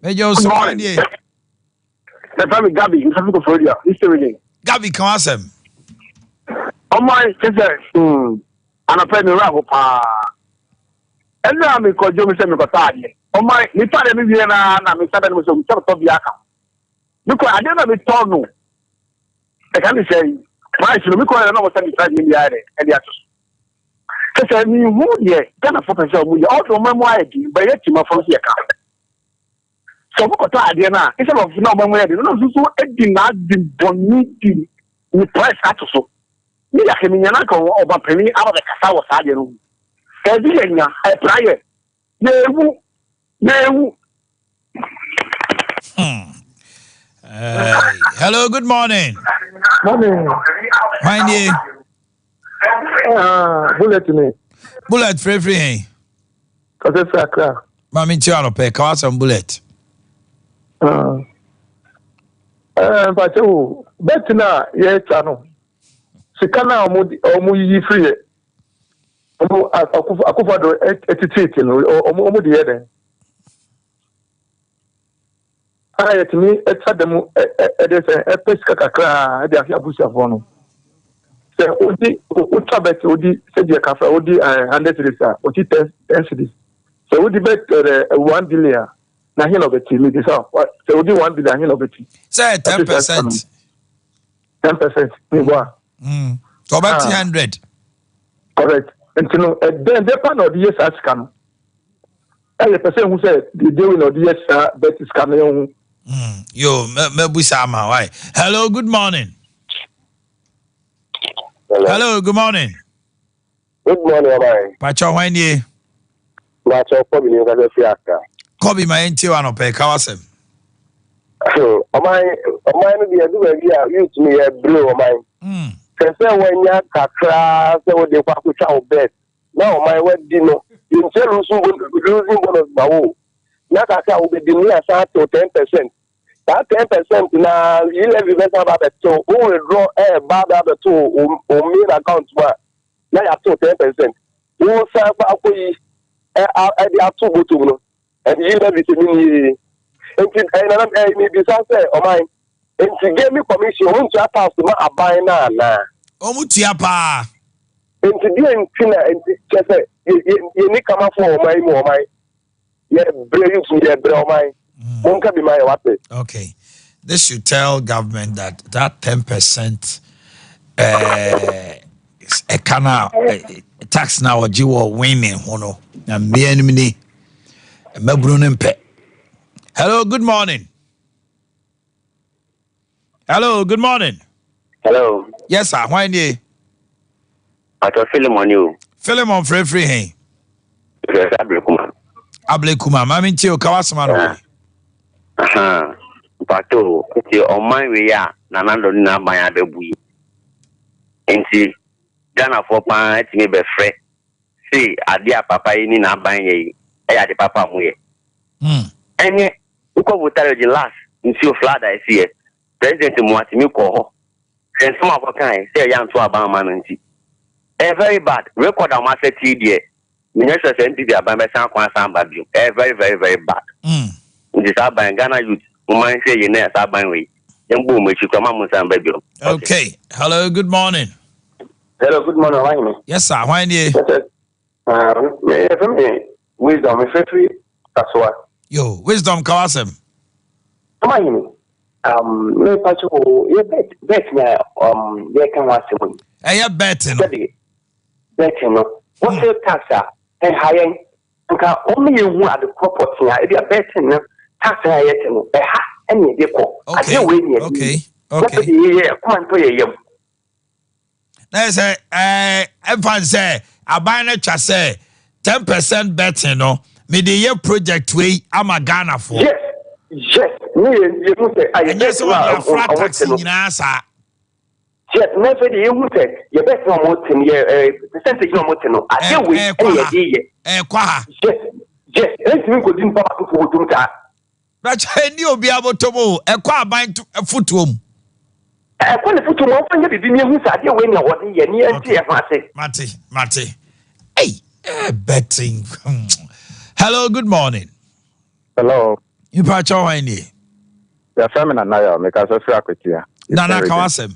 Major Good morning. Mefrɛ me Gabi, mefrɛ fi Koforidua, Eastern Region. Gabi, ka w'asɛm. Ɔman kyɛ sɛ hmm, anɔpɛ me werɛ ho paa. Ɛnna a mekɔ dwom sɛ mekɔtɔ adeɛ. Ɔman, metɔ adeɛ me wie na na me nsa bɛ no sɛ metɔ tɔ bi aka ho. Mekɔ adeɛ na metɔ no, ɛka ne sɛ price no mekɔ yɛ na wɔsɛ me price no bi ayɛ dɛ ɛde ato so. Kyɛ sɛ mehu deɛ Ghanafoɔ pɛ sɛ wɔn yɛ, ɔde ɔman mu ayɛ den, bɛyɛ timafoɔ nso yɛ ka. Sɛ wɔkɔtɔ adeɛ no a, instead of na ɔman mu ayɛ den, na ɔno nso di n'ade bɔne di ne price ato so. Ne yɛ akɛmenya na nka ɔba panin aba bɛkasa wɔ saa adeɛ no ho. Ɛbi yɛ nya, ɛpra yɛ, yɛwu, yɛwu. Hey. Hello, good morning. Morning. Hwan nie? Bullet ni. Bullet frɛfiri hɛn? Kɔsɛ firi Accra. Maame nkyerɛ anɔpɛ, ka w'asɛm bullet. Mpakyɛ wo, bɛt no a yɛtwa no, sika no a wɔn yiyi firi yɛ, wɔn akufo ado tititi no, wɔn de yɛ dɛn? A yɛtumi twa da mu de sɛ ɛpɛ sika kakra de ahwɛ abusuafoɔ no. Sɛ wodi wotwa bɛt wodi sɛdeɛ kafa wodi 100 cedis a wɔti 10 cedis. Sɛ wodi bɛt 1 billion a na he na ɔbɛti mi bisa sɛ wodi 1 billion he na ɔbɛti. Sɛ 10%. 10% mi bɔ a. Sɛ ɔbɛti 100. Correct. Nti no ɛdɛn dɛ pa na ɔde yɛ saa sika no. Ɛ yɛpɛ sɛ ehu sɛ deɛ Dewi na ɔde yɛ saa bɛti sika no yɛn ho. Yo, mɛbu saa ma why. Hello, good morning. Hello. Hello, good morning. Good morning, Ọmọ. Pacho hwan nie? Pacho Kobi ni nkasa fi Accra. Kobi ma yɛn tie wa nɔpɛ ka wasɛm. Ɔman ɔman no deɛ ɛdu baabi a youth no yɛ bere ɔman. Sɛ sɛ wɔanya kakra sɛ wode kɔ akotwa wo bet na ɔman wadi no yɛntua losing losing bonus ma wo na kakra a wobɛdi no yɛasan atew 10%. Saa 10% na e-levy bɛsan aba abɛtew wo withdraw ɛɛba aba abɛto wo wo main account mu a na yɛatew 10%. Wosan kɔ akɔyi ɛde ato bɔtɔ mu no ɛde e-levy sɛ menie. Nti ɛyɛ nana ɛyɛ mebisa sɛ ɔman nti gaming commission wɔn ntua tax ma aban no anaa? Wɔn tua paa. Nti deɛ nti na nti kyɛ sɛ yɛni kamafo wɔ ɔman yi mu ɔman yɛ brɛ youth yɛ brɛ ɔman monka bi ma yɛ wate. Okay, this should tell government that that 10% ɛka na tax na ɔgye wɔ winning ho no na mmea no ni mmabunu no mpɛ. Hello, good morning. Hello, good morning. Hello. Yes, sir. Why nie? Pastor Philemon ni o. Philemon frɛfrɛ hɛn. Frɛfrɛ Ablekuma. Ablekuma, maame ntie o, ka w'asɛm ano. Mpato, nti ɔman wei a Nana Addo ne n'aban abɛbu yi. Nti Ghanafoɔ paa atumi bɛfrɛ se adeɛ a papa yi ne n'aban yɛ yi ɛyɛ ade papa a wɔyɛ. Ɛnyɛ wokɔ Volta region last nsuo flood a ɛsiiɛ President Moa tumi kɔɔ hɔ hwɛ nsɛm a ɔkɔkaeɛ sɛ ɛyɛ anto aban ama no nti ɛyɛ very bad record a wɔn asɛte yi deɛ menyɛ sure sɛ NPP aban bɛsan akɔ asan aba bio ɛyɛ very very very bad nti saa aban Ghana youth momma nhwɛ yie na saa aban wei yɛn bɔ wɔn akyi koraa mma mo nsan mba bio. Okay. Hello, good morning. Hello, good morning, Ọwahene. Yes, sir. Hwan nie? Yes, sir. Me yɛfrɛ me Wisdom, mefrɛ firi Kasoa. Yo, Wisdom ka w'asɛm. Ọwahene, me pakyɛ o, yɛ bet bet na yɛka ho asɛm yi. Ɛyɛ bet no. Sɛbi bet no, wɔsɛ tax a ɛha yɛn. Nka wɔn yɛ hu ade korɔ pɔtee a ebi a bet no tax a yɛte no ɛha ɛna yɛde kɔ. Adeɛ wei na yɛde Okay, yɛ. okay. Wɔpɛ deɛ yɛyɛ ɛkoma ntɔ yɛ yam. Na yɛ sɛ ɛɛ ɛmfa sɛ aban no atwa sɛ 10% betting no mede yɛ project wei ama Ghanafoɔ. Yes, ne yɛ yɛ hu sɛ ayɛ Ɛnyɛ bet sɛ no wɔde a afra ɔmo tax te no. nyinaa saa. Yes, na afei deɛ yɛhu sɛ yɛ bet no a ɔmo te no yɛ ɛɛ percentage na ɔmo te no adeɛ wei ɛna yɛde yɛ. Ɛkɔ ha. Yes, ɛntumi nkɔdi nipa baako fo bɔtɔm saa. Bɛkyɛ ɛni obi abɔtɔm o, ɛkɔ aban fotoɔ mu. Ɛkɔ ne fotoɔ mu, ɔmfa nyɛ biribi ne yɛhu sɛ adeɛ wei na wɔde yɛ ne yɛnte yɛn ho ase. Mate, mate. Ei, eh, betting. Hello, good morning. Hello. Nipa kyɛw hwan nie? Yɛfrɛ me Nana Yaw, mekasa firi Akwatia. Nana, ka w'asɛm.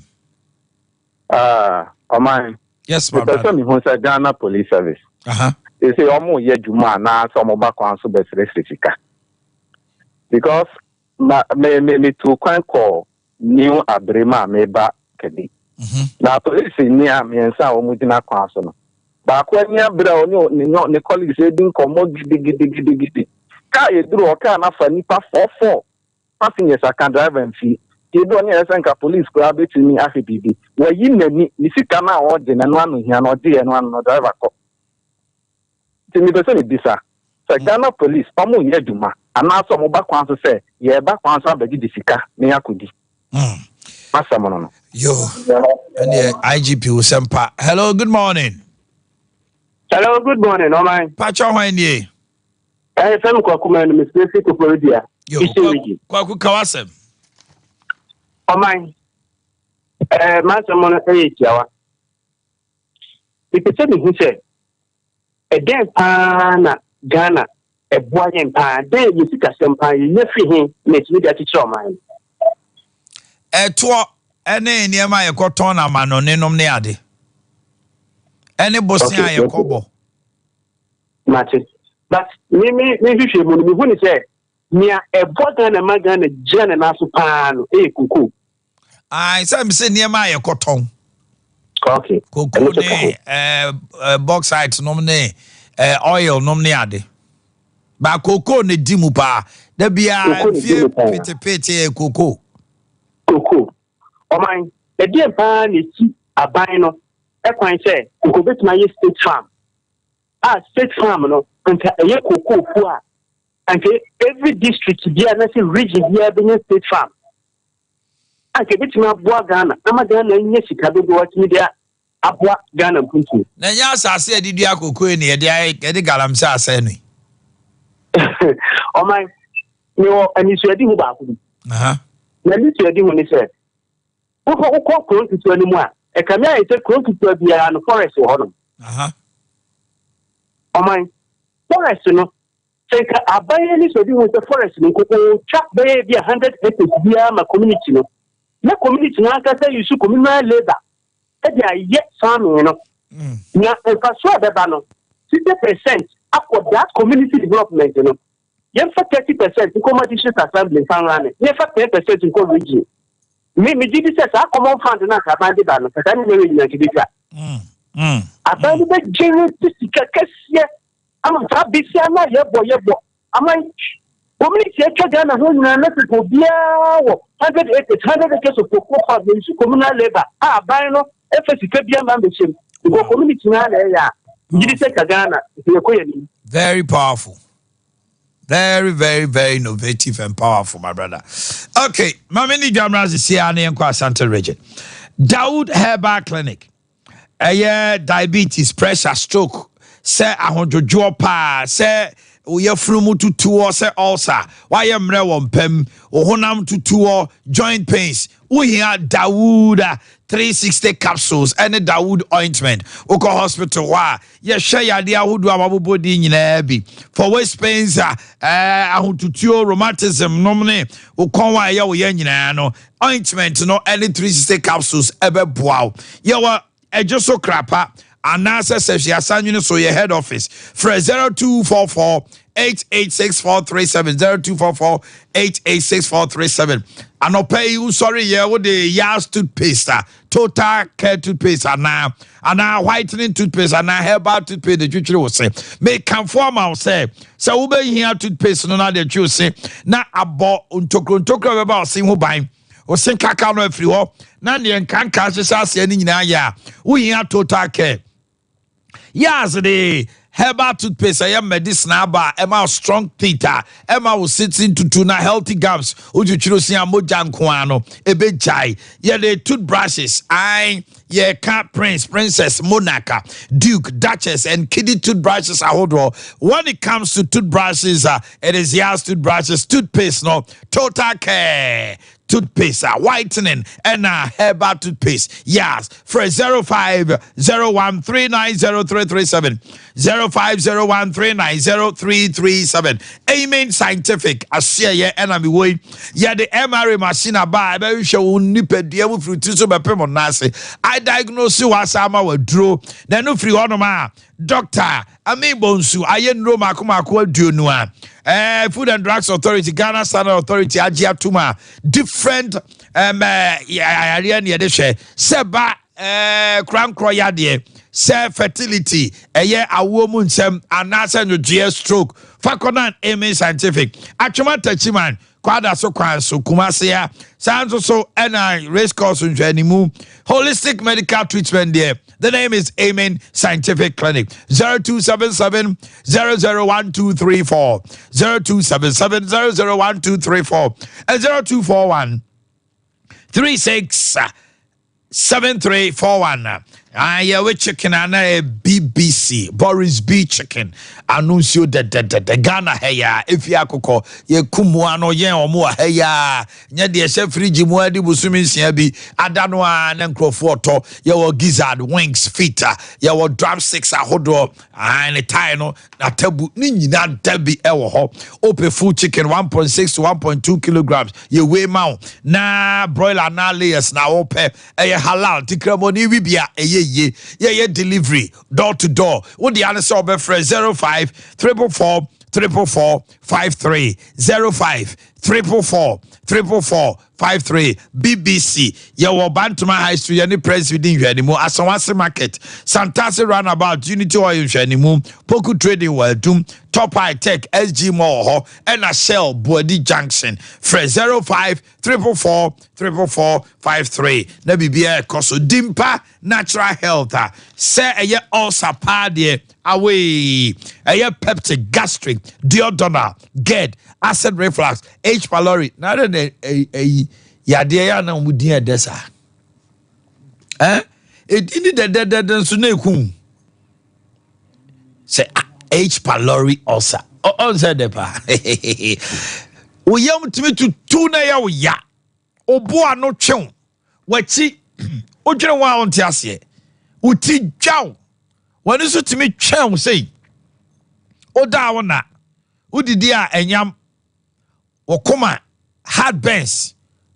Ah, ɔman. Yes, my Mepɛ brother. sɛ mehu sɛ Ghana Police Service. Aha. They say ɔmo yɛ adwuma anaasɛ ɔmo ba kwan so bɛsrɛsrɛ sika. Because ma me me metu kwan kɔ New Abrem a meba Kadi. Na polisi ni a mmiɛnsa a wɔn gyina kwan so no, baako ani abere a ɔne ne ne ne colleagues redi nkɔmmɔ gidigidigidigidi. Kaa yɛduru hɔ, kaa no afa nnipa four four passengers aka driver mfie. Nti ebi wɔ ne yɛ sɛ nka police koraa bɛtumi ahwɛ biribi. Wayi n'ani, ne sika no a ɔregye no, ɛno ano hia no, ɔgyeeɛ no ano no, driver kɔ. Nti mepɛ sɛ mebisa sɛ Ghana police ɔmo nyɛ adwuma anaasɛ ɔmo ba kwan so sɛ yɛreba kwan so abɛgyegye sika na yɛakɔdi? M'asɛm no no. Yo, ɛneɛ IGP wo sɛm pa. Hello, good morning. Hello, good morning, ɔman. Pakyɛ hwan nie? Ɛyɛ fɛm Kwaku Manu, mesrɛ fi Koforidua, Yo, Eastern Kwaku, Region. Kwaku ka w'asɛm. Ɔman, ɛɛ m'asɛm no ɛyɛ tiawa. Mepɛ sɛ mehu sɛ ɛdɛn paa na Ghana ɛboa yɛn paa, dɛn yɛ sikasɛm paa yɛnya firi he na ɛtumi de akyekyerɛ ɔman no? Ɛtoɔ ɛne nneɛma a yɛkɔtɔn no amanɔne nom ne ade. Ɛne bosea a yɛkɔbɔ. Mate. But me me me hwehwɛ mu no mehu ne sɛ nea ɛboa Ghana ma Ghana gyina ne nan so paa no ɛyɛ koko. Ae, sɛ mese nneɛma a yɛkɔtɔn. Okay. Koko ne eh, eh, bauxite nom ne eh, oil nom ne ade. Ba koko ne di mu paa. Da biara mfie petepete yɛ koko. Koko. Ɔman, ɛdeɛn paa na ɛsi aban no ɛkwan sɛ nka obɛtumi ayɛ state farm a state farm no nka ɛyɛ kokofuo a anka every district biara na sɛ region biara bɛnya state farm anka ɛbɛtumi aboa Ghana ama Ghana anya sika dodoɔ atumi de aboa Ghana mpuntuo. Na ɛnyɛ asase a yɛde dua koko yi na yɛde ayɛ yɛde galamsey asɛe no yi. Ɔman, mewɔ anisoadehu baako bi. Na anisoadehu ne sɛ, wokɔ wokɔ kuro nketewa no mu a, ɛkame ayɛ sɛ kuro nketewa biara no forest wɔ hɔnom. Ɔman, forest no, sɛ nka aban anisoadehu sɛ forest no nka ɔretwa bɛyɛ bi a 100 acres biara ma community no, na community no ankasa use communal labour de ayɛ farming no, na mfasoɔ a ɛbɛba no, 60% akɔ that community development no. Yɛmfa 30% nkɔ ma district assembly mfa nra ne, na yɛmfa 10% nkɔ region. Me megye di sɛ saa common fund no a nka aban de ba no, nka saa nneɛma wei nyinaa nka ebetwa. Aban no bɛ generate sika kɛseɛ ama saa besia no a yɛbɔ yɛbɔ aman community atwa Ghana ho nyinaa na sɛ obiara wɔ 100 acres 100 acres of cocoa farm na nsu communal labour a aban no ɛfa sika bi ama mbɛhyɛ mu because community no ara na ɛyɛ a megye di sɛ ka Ghana nka yɛkɔ yɛn anim. Very powerful. Very, very, very innovative and powerful, my brother. Okay, Mami ni Jamra Zisia ne Nkwa Asante region. Daud Herbal Clinic. Ɛyɛ diabetes, pressure, stroke, sɛ ahodwodwoɔ paa, sɛ wo yafunu mu tutuɔ, sɛ ulcer, woayɛ mmerɛ wɔ mpam, wo honam tutuɔ, joint pains, wohia Daud 360 capsules ɛne Daud ointment. Wokɔ hospital hɔ a, Yɛhwɛ yadeɛ ahodoɔ a wabobɔ din nyinaa bi. For waist pains, eh, ahotutuo, rheumatism nom ne wo kɔn a ɛyɛ wo yɛ nyinaa no, ointment no ne 360 capsules ɛbɛboa wo. Yɛwɔ ɛgye so krapa anaasɛ sɛhwe asanwene so yɛ head office. Frɛ 0244 886437 0244 886437. Anɔpa yi wosɔre yɛ wode Yas toothpaste a Total Care toothpaste anaa anaa whitening toothpaste anaa herbal toothpaste de twitwiri wo se. Mekamfo ama wo sɛ sɛ wobɛhia toothpaste no na de twe wo se na abɔ ntokuro ntokuro a ɛbɛba wo se ho ban, wo se nkaka no afiri hɔ na neɛ nkanka hyehyɛ aseɛ no nyinaa yɛ a, wohia Total Care. Yaz de herbal toothpaste ɛyɛ medicinal aba a ɛma wo strong teeth a ɛma wo sitting tutu na healthy gums wotwitwiri se a mogya nko ara no ɛbɛgyae. Yɛde toothbrushes ae yɛka prince, princess, monarch, duke, duchess and kiddie toothbrushes ahodoɔ. When it comes to toothbrushes, it is Yaz toothbrushes, toothpaste no, total care. toothpaste a whitening ɛna herbal toothpaste. Yes, frɛ 0501390337, 0501390337. Amen Scientific aseɛyɛ ɛna mewɔ yi. Yɛde MRI machine aba a ɛbɛhwehwɛ wo nipadua mu firi ti so bɛpem nan ase. I diagnose wasa ama waduro na ɛno firi hɔnom a Doctor Amin Bonsu ayɛ nnuro mako mako 20 a Food and Drugs Authority, Ghana Standard Authority agye atom a different yareɛ ne yɛde hwɛ sɛ ba korankorɔ yadeɛ, sɛ fertility, ɛyɛ awoɔ mu nsɛm anaasɛ nwodwoeɛ, stroke. Fakɔnan Amen Scientific, Atwoma Tachiman Kwada so kwan so, Kumase a saa nso so ɛna Race Course nhwɛanimu. Holistic medical treatment deɛ, the name is Amen Scientific Clinic. 0277 001234, 0277 001234 and 0241 36 7341. Yɛwe chicken ana yɛ BBC Boris B chicken ano nsuo dɛdɛdɛdɛ. Ghana ha yi a efi akokɔ yɛkum mu ano yɛn wɔn wɔ ha yi a nyɛ deɛ ɛhyɛ fridge mu adi bosomi 6 bi ada no a ne nkurɔfoɔ tɔ. Yɛwɔ gizzard, wings, feet a yɛwɔ drumsticks ahodoɔ ne tie no n'atabu ne nyinaa da bi ɛwɔ hɔ. Ope full chicken 1.6 to 1.2 kilograms, yɛwei ma wo na broiler na layers na wopɛ, ɛyɛ halal tikramoni wi bia ɛyɛ yie. Yɛyɛ delivery door to door. Wode ane sɛ wobɛfrɛ 05 444 444 53, 05 444 444 53. BBC yɛwɔ Bantama High Street, yɛne Presby di nhwɛanimu, Asawase Market, Santase Roundabout, Unity Oil nhwɛanimu, Poku Trading wɔ Adum, Top High Tech, SG Mall hɔ, ɛna Shell Buadi Junction. Frɛ 05 444 444 53 na biribiara ɛkɔ so. Dimpa Natural Health a sɛ ɛyɛ ulcer paa deɛ awei, ɛyɛ peptic, gastric, duodenal, GERD, acid reflux, H pylori na ade na ɛyi yadeɛ yɛ ana wɔn din ɛdɛ saa ɛdi ni dɛdɛdɛdɛ nso na ekum sɛ H pylori ulcer ɔn sɛ dɛ paa wo yam tumi tutu na ɛyɛ wo ya, obo ano twew w'akyi, wodwene wɔn a wɔnte aseɛ, wo ti dwaw, wɔn nso tumi twɛn sei, woda wo na wodidi a ɛnyam wɔkoma, heartburns,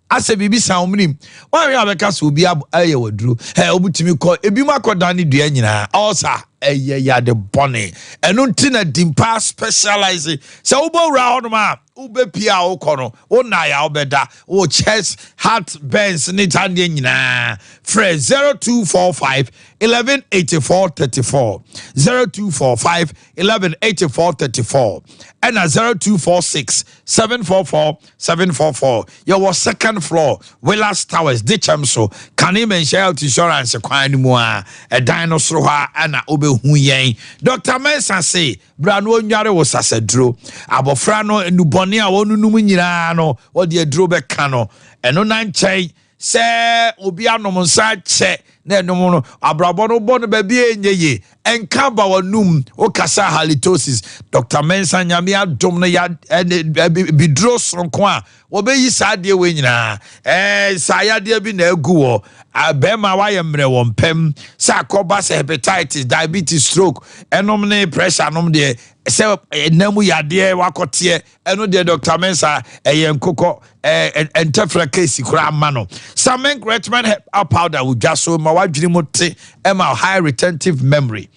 asɛ biribi san wɔn nim wɔn ahwɛ a bɛka sɛ obi ayɛ waduro ɛ obitumi kɔ ebi mu akɔdan ne dua nyinaa. Ɔsa ɛyɛ yade bɔne, ɛno nti na Dimpa specialize sɛ wobɔ wura hɔnom a wobɛpie a wokɔ no wona yɛ a wobɛda wo chest, heart burns ne tandeɛ nyinaa. Frɛ 0245 11 84 34, 0245 11 84 34 ɛna 0246 744 744. Yɛwɔ second floor, Willas Towers, Dikyɛm so, Kane Manhyia Health Insurance kwan no mu a ɛdan no soro hɔ a ɛna wobɛhu yɛn. Dr Mensa se bra no ɔnware wo sasaduro. Abɔfra no nnubɔne a wɔnunum nyinaa no wɔde aduro bɛka no. Ɛno na nkyɛn sɛ obi anom nsa kyɛ na ɛnom no abrabɔ no bɔ no baabi a ɛnyɛ yie, ɛnka ba w'anum wokasa halitosis. Dr Mensa Nyame adom no ya ɛne biduro soronko a wɔbɛyi saa adeɛ wei nyinaa. Saa yadeɛ bi na agu wɔ bɛrima wayɛ mmerɛ wɔ mpɛm sɛ akɔba sɛ hepatitis, diabetes, stroke ɛnom ne pressure nom deɛ sɛ ɛnam yadeɛ wakɔteɛ, ɛno deɛ Dr Mensa ɛyɛ nkokɔ ntɛfrɛ case koraa ama no. Samen Retman herbal powder wɔ dwa so ma wadwene mu te, ɛma high retentive memory.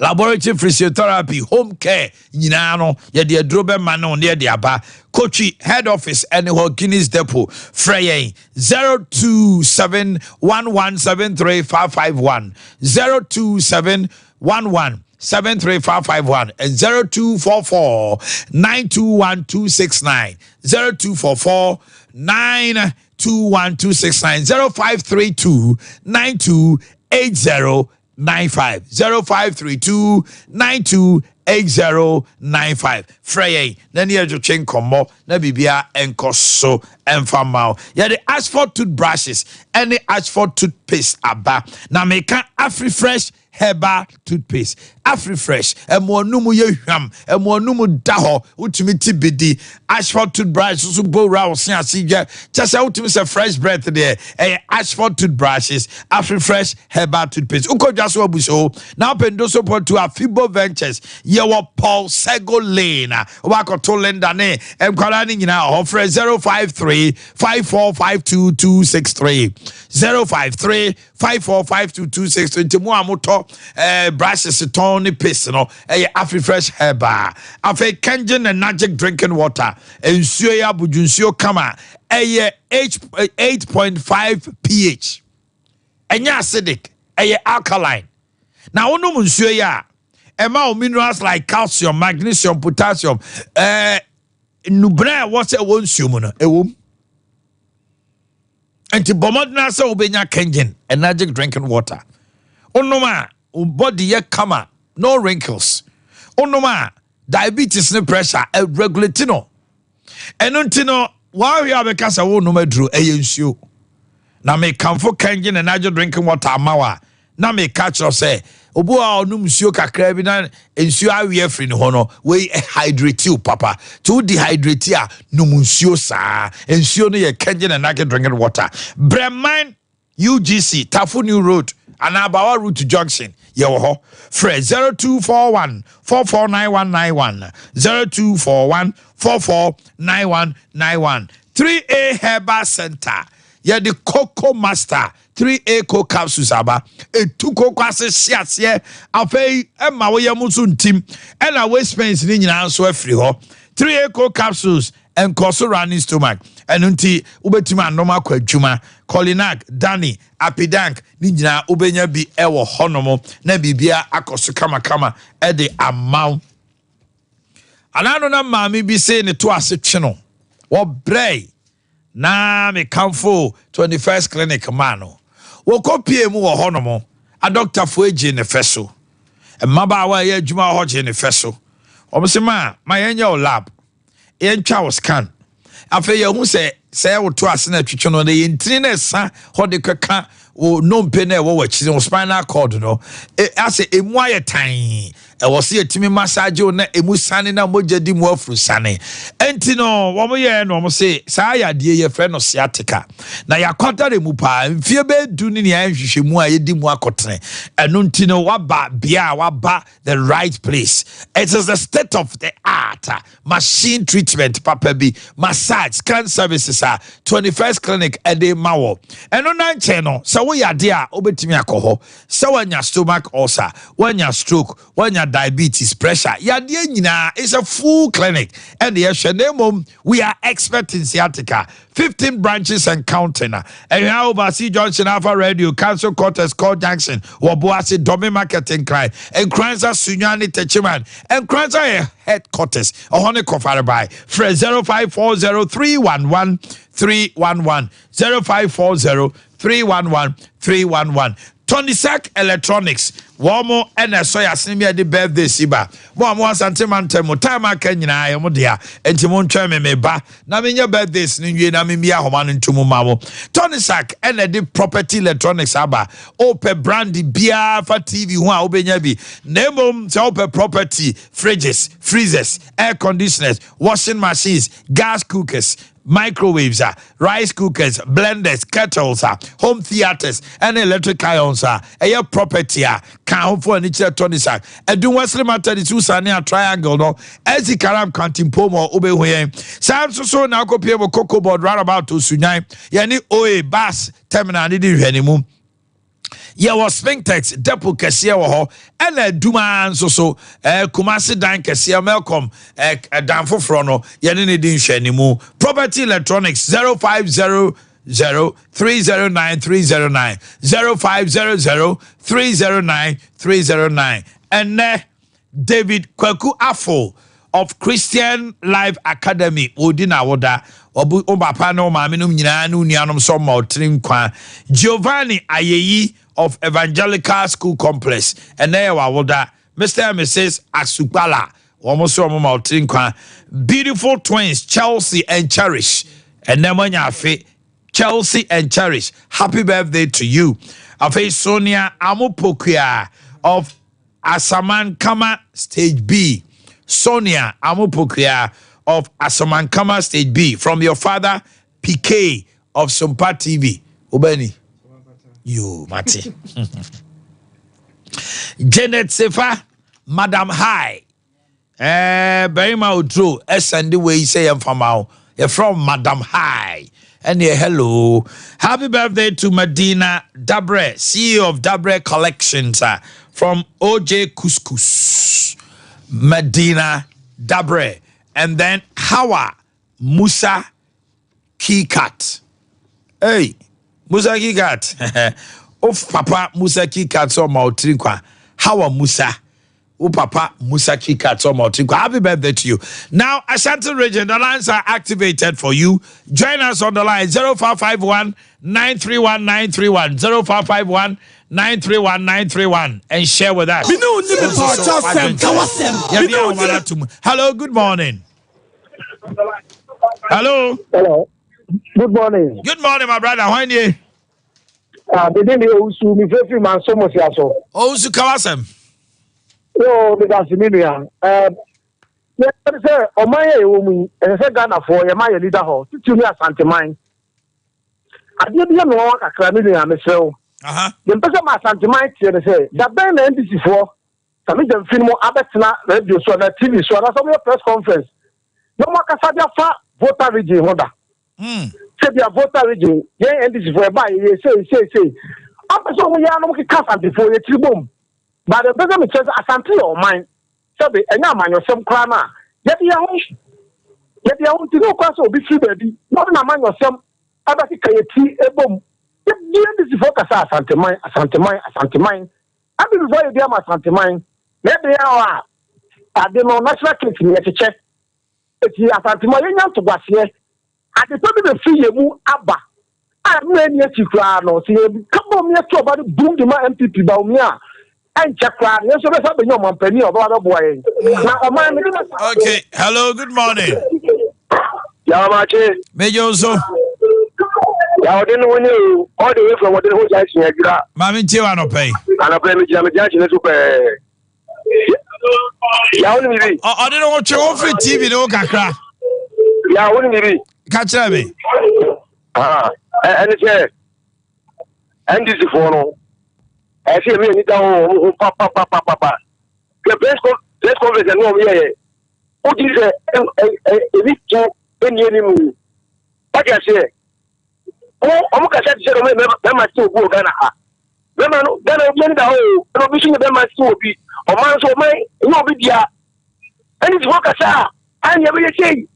Laboratory physiotherapy, home care nyinaa no yɛde aduro bɛma no ne yɛde aba. Kotwi head office ɛne hɔ, Guinness Depot. Frɛ yɛn 027 1173551, 027 11 73551 and 0244 921269, 0244 921269, 0532 928095, 0532 928095. Frɛ yɛn na ne yɛdwetwe nkɔmmɔ na biribia ɛnkɔ so ɛmfa ma wo. Yɛde Ashford toothbrushes ɛne Ashford toothpaste aba na meka Afri Fresh. Herbal toothpaste, Afri Fresh, ɛmo anum yɛ hwam, ɛmo anum da hɔ, wotumi ti bi di. Ashford toothbrush nso bɔ wura wo se ase dwa, kyɛ sɛ wotumi sɛ fresh breath deɛ, ɛyɛ Ashford toothbrushes, Afri Fresh Herbal toothpaste. Wokɔ dwa so abu so na wopɛ Ndoso Pɔtu Afibo Ventures, yɛwɔ Paul Sego Lane a wobɛakɔto Linda ne nkwadaa no nyinaa hɔ. Frɛ 053 5452 263, 053 545226. Nti mu a motɔ brushes tɔn ne paste no, ɛyɛ Afri Fresh Herbal. Afei Kengen Enagic drinking water, nsuo yi abodwo nsuo kama, ɛyɛ 8.5 pH, ɛnyɛ acidic, ɛyɛ alkaline. Na wonom nsuo yi a, ɛma wo minerals like calcium, magnesium, potassium, nnubra a ɛwɔ sɛ ɛwɔ nsuo mu no ɛwɔ mu. Nti bɔ mmɔden sɛ wobɛnya Kengen Enagic drinking water. Wonom a, wo body yɛ kama, no wrinkles. Wonom a, diabetes ne pressure regulate no. Ɛno nti no, wɔahwɛ a bɛka sɛ wonom aduro, ɛyɛ nsuo. Na mekamfo Kengen Enagic drinking water ama wo a, na meka kyerɛ sɛ obi a ɔnom nsuo kakra bi na nsuo awe afiri ne hɔ no, wei hydrate wo papa. Nti wo dehydrate a, nom nsuo saa. Nsuo no yɛ Kengen Enagic drinking water. Brɛman UGC, Tafo New Road anaa Abawa Route Junction, yɛwɔ hɔ. Frɛ 0241 449191, 0241 449191. 3A Herbal Center, yɛde Coco Master 3A co capsules aba. Etu koko ase hye aseɛ, afei ɛma woyɛ mu nso ntim, ɛna waist pains ne nyinaa nso afiri hɔ. 3A co capsules nkɔ so running stomach, ɛno nti wobɛtumi anom akɔ adwuma. Colinac, Danny Apidank ne nyinaa wobɛnya bi ɛwɔ hɔnom na biribia akɔ so kamakama ɛde ama wo. Anano na maame bi se ne to ase twe no, wɔbrɛe na mekamfo 21st Clinic maa no. Wɔkɔ pie mu wɔ hɔnom, adɔktafoɔ agye ne fɛ so, mmabaawa a ɛyɛ adwuma wɔ hɔ gye ne fɛ so. Wɔn sɛ ma yɛnyɛ wo lab, yɛntwa wo scan. Afei yɛhu sɛ woto ase na atwitwe no na yɛntini na ɛsa hɔ de kɛka wo nnompe na ɛwɔ w'akyi, wo spinal cord no asɛ emu ayɛ tan, ɛwɔ sɛ yɛtumi massage wo na emu sane na mogya di mu afuru sane. Ɛnti no wɔn yɛ no, wɔn se saa yadeɛ yɛfrɛ no sciatica na yɛakɔdare mu paa mfie bɛyɛ 10 ne nea nhwehwɛ mu a yɛdi mu akɔtene. Ɛno nti no waba bea a waba the right place. It is the state of the art machine treatment papa bi, massage, scan services a 21st Clinic ɛde ma wɔ. Ɛno na nkyɛn no, sɛ woyɛ adeɛ a wobɛtumi akɔ hɔ sɛ woanya stomach ulcer, woanya stroke, woanya diabetes, pressure yadeɛ nyinaa, is a full clinic ɛne yɛhwɛ. Na mmom we are expert in sciatica. 15 branches and counting. Ɛhwɛ Overseas Junction, Alpha Radio, Council Quarters, Call Junction, Wɔboase, Dɔme Market, Nkran, Nkransa, Sunyani, Techiman. Nkransa yɛ headquarters, ɔhɔ ne kɔfarebae. Frɛ 0540 311 311, 0540 311 311. Tony Sack Electronics, wɔn mo ɛna ɛsɔ yɛ asene mi a yɛde birthday si ba mo a mo Asante mantam mo time aka nyinaa yɛ mo dea. Nti mo ntwɛn me, me ba na menyɛ birthdays no nwie na memia ahoma no nto mu ma mo. Tony Sack ɛna de property electronics aba. Wopɛ brand biara fa TV ho a, wobɛnya bi. Na mmom sɛ wopɛ property fridges, freezers, air conditioners, washing machines, gas cookers, microwaves a, rice cookers, blenders, kettles a, home theatres ɛne electric irons a, ɛyɛ property a ka ahofo ani kyerɛ Tony Sack. Ɛdun Wesley Methodist wusane a triangle no ɛsi Karam Kantimpo mu, wobɛhu yɛn. Saa nso so na akɔpie mu Cocoa Board roundabout, Osunyan, yɛne oa bus terminal ne di nhwɛne mu. Yɛwɔ Spintex depot kɛseɛ wɔ hɔ, ɛna aduma nso so Kumasi dan kɛseɛ, Melcom ɛdan foforɔ no, yɛne ne di nhwɛne. Property Electronics, 0500 309 309, 0500 309 309. Ɛnɛ David Kwaku Afo of Christian Life Academy wɔdi na awoda. Ɔbu wo papa ne wo maame nom nyinaa ne wo nuanom sɛ ɔma ɔtiri nkwa. Giovanni Ayeyi of Evangelical School Complex, ɛnɛ yɛ w'awoda. Mr and Mrs Asupala, wɔn nso wɔn ma ɔtiri nkwa. Beautiful twins Chelsea and Cherish, ɛnɛ mo anya afe. Chelsea and Cherish, happy birthday to you. Afei Sonia Amopokua of Asamankama Stage B. Sonia Amupokuya of Asamankama Stage B. From your father, PK of Sumpa TV. Obeni. You, Mati. Janet Sefa, Madam High. Eh, barima oduro ɛsɛnde wei sɛ yɛmfa ma wo. Yɛfrɛ wo Madam High. Ɛneɛ hello. Happy birthday to Medina Dabre, CEO of Dabre Collections uh, from OJ Couscous. Medina Dabre. And then Hawa Musa Kikat. Hey, Musa Kikat. Of Papa Musa Kikat so ma otiri kwa. Hawa Musa. O Papa Musa Kikat so ma otiri kwa. Happy birthday to you. Now, Ashanti region, the lines are activated for you. Join us on the line 0551 931 931 0551 931 931 and share with us. Hello, good morning. Hello. Hello. Good morning. Good morning, my brother. When you? Ah, me din de Owusu, me firi Manso Mosia so. Owusu kawasɛm. Yo, me da se me nua. Eh, yɛ sɛ ɔman yɛ ɛwɔ mu yi, ɛsɛ sɛ Ghanafoɔ yɛma yɛn ani da hɔ, titiriw ne Asanteman. Adeɛ bi yɛ me nwanwa kakra, me nua, mesrɛ wo. Deɛ mpɛ sɛ ma Asanteman teɛ ne sɛ, da bɛn na NDC foɔ, Sami Gyamfi no mo abɛtena radio so anaa TV so anaasɛ wɔyɛ press conference na wɔn akasa de afa Volta region ho da? Sɛ bia Volta region, yɛn NDC foɔ yɛbaa yɛyɛ sei sei sei. Ampɛ sɛ wɔn yɛ ara na wɔn keka Asantefoɔ yɛ tiri bom. But mpɛ sɛ mekyerɛ sɛ Asante yɛ ɔman. Sɛbe ɛnyɛ amanyɔsɛm koraa no a yɛde yɛn ho yɛde yɛn ho nti ne okura sɛ obi firi baabi na ɔde n'amanyɔsɛm ɛbɛkeka yɛ ti bom. Yɛde NDC foɔ kasa Asanteman, Asanteman, Asanteman. Abibifoɔ ayɛ bi ama Asanteman na ɛbea a ade no national cake no yɛkyekyɛ. Eti Asanteman yɛnya ntoboaseɛ. Adepa bi bɛfiri yɛn mu aba a mmerɛ nni akyi koraa no sɛ yɛka bom na yɛto ɔba no bum de ma NPP Bawumia a ɛnkyɛ koraa no yɛn nso yɛbɛsan abɛnya ɔmampanin a ɔbɛba abɛboa yɛn na ɔman no de Okay, hello, good morning. Yamakye. Mejo nso. Ya ɔde ne ho nye o, all the way from ɔde ne ho junction adwira. Maame ntie wa anɔpɛ yi. Anɔpɛ mi gyina mi junction so pɛɛ. Ya wo ne mi bi. Ɔde ne ho twe wo firi TV ne ho kakra. Ya wo ne mi bi. Ka kyerɛ me. Ɛne sɛ NDC foɔ no ɛsɛ yɛ mi ani da wɔn ho papapapapa. Hwɛ press conference ɛne wɔn yɛyɛ. Wogye sɛ ebi to ɛni anim. Wate aseɛ? Wo ɔmo kasa te sɛ ɔmo yɛ bɛrima te obi wɔ Ghana ha. Bɛrima no Ghana obi ani da hɔ o, ɛna obi nso nyɛ bɛrima te obi. Ɔman nso ɔman ɛnyɛ obi dea. Ɛne ti hɔ kasa a, a nea ɛbɛyɛ sei.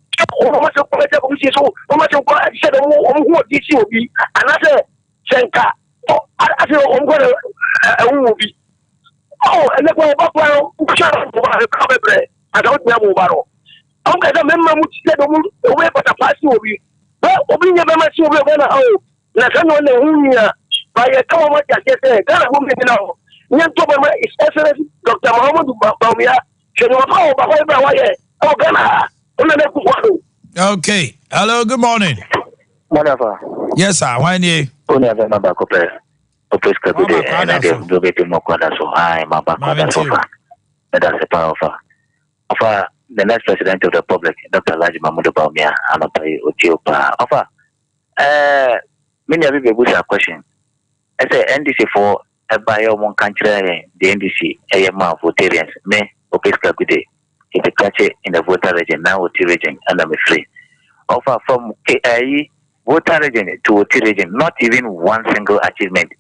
Ɔmo sɛ kɔ ɛsɛ kɔ sie so, ɔmo sɛ kɔ ɛsɛ dɛ ɔmo ɔmo ho ɔdi si obi. Anaasɛ sɛ nka ɔ asɛ ɔmo kɔ dɛ ɛwo wɔ bi. Ɔ ɛnɛ kɔ ɔba kɔ ɔba ɔba bɛbrɛ asa wotumi abo ɔba no. Ɔmo kasa mmarima mu ti sɛ ɔmo ɔmo yɛ patapaa si obi. Bɛ obi nyɛ bɛrima si obi ɔbɛn na ha o. Na sɛ na ɔna ɛho nyia ba yɛ ka wɔn ati aseɛ sɛ Ghana fo mi nyina hɔ. Nyɛ ntɔ bɛrima His Excellency Dr. Muhammadu Bawumia hwɛ nneɛma pa a ɔba hɔ ebra wayɛ ɛwɔ Ghana ha. Ɔna na Akufo Addo. Okay. Hello, good morning. Morning, sir. Yes, sir. Why ni? Only have my back up there. Opes kagude and I do be mo kwada so. I my back kwada so far. That's a power. Ɔfa the next president of the republic, Dr. Alhaji Mahmoud Bawumia, anɔpa yi otie wo paa. Ɔfa, ɛɛ, me nua bi bɛbusa question. Ɛsɛ NDC foɔ ɛba yɛ wɔn nka nkyerɛ yɛn deɛ NDC ɛyɛ maa Voltarians. Me, Opeska Gude, Kete in the Volta region, now Oti region, ɛna me firi. Ɔfa, from K, ɛyi, Volta region to Oti region, not even one single achievement.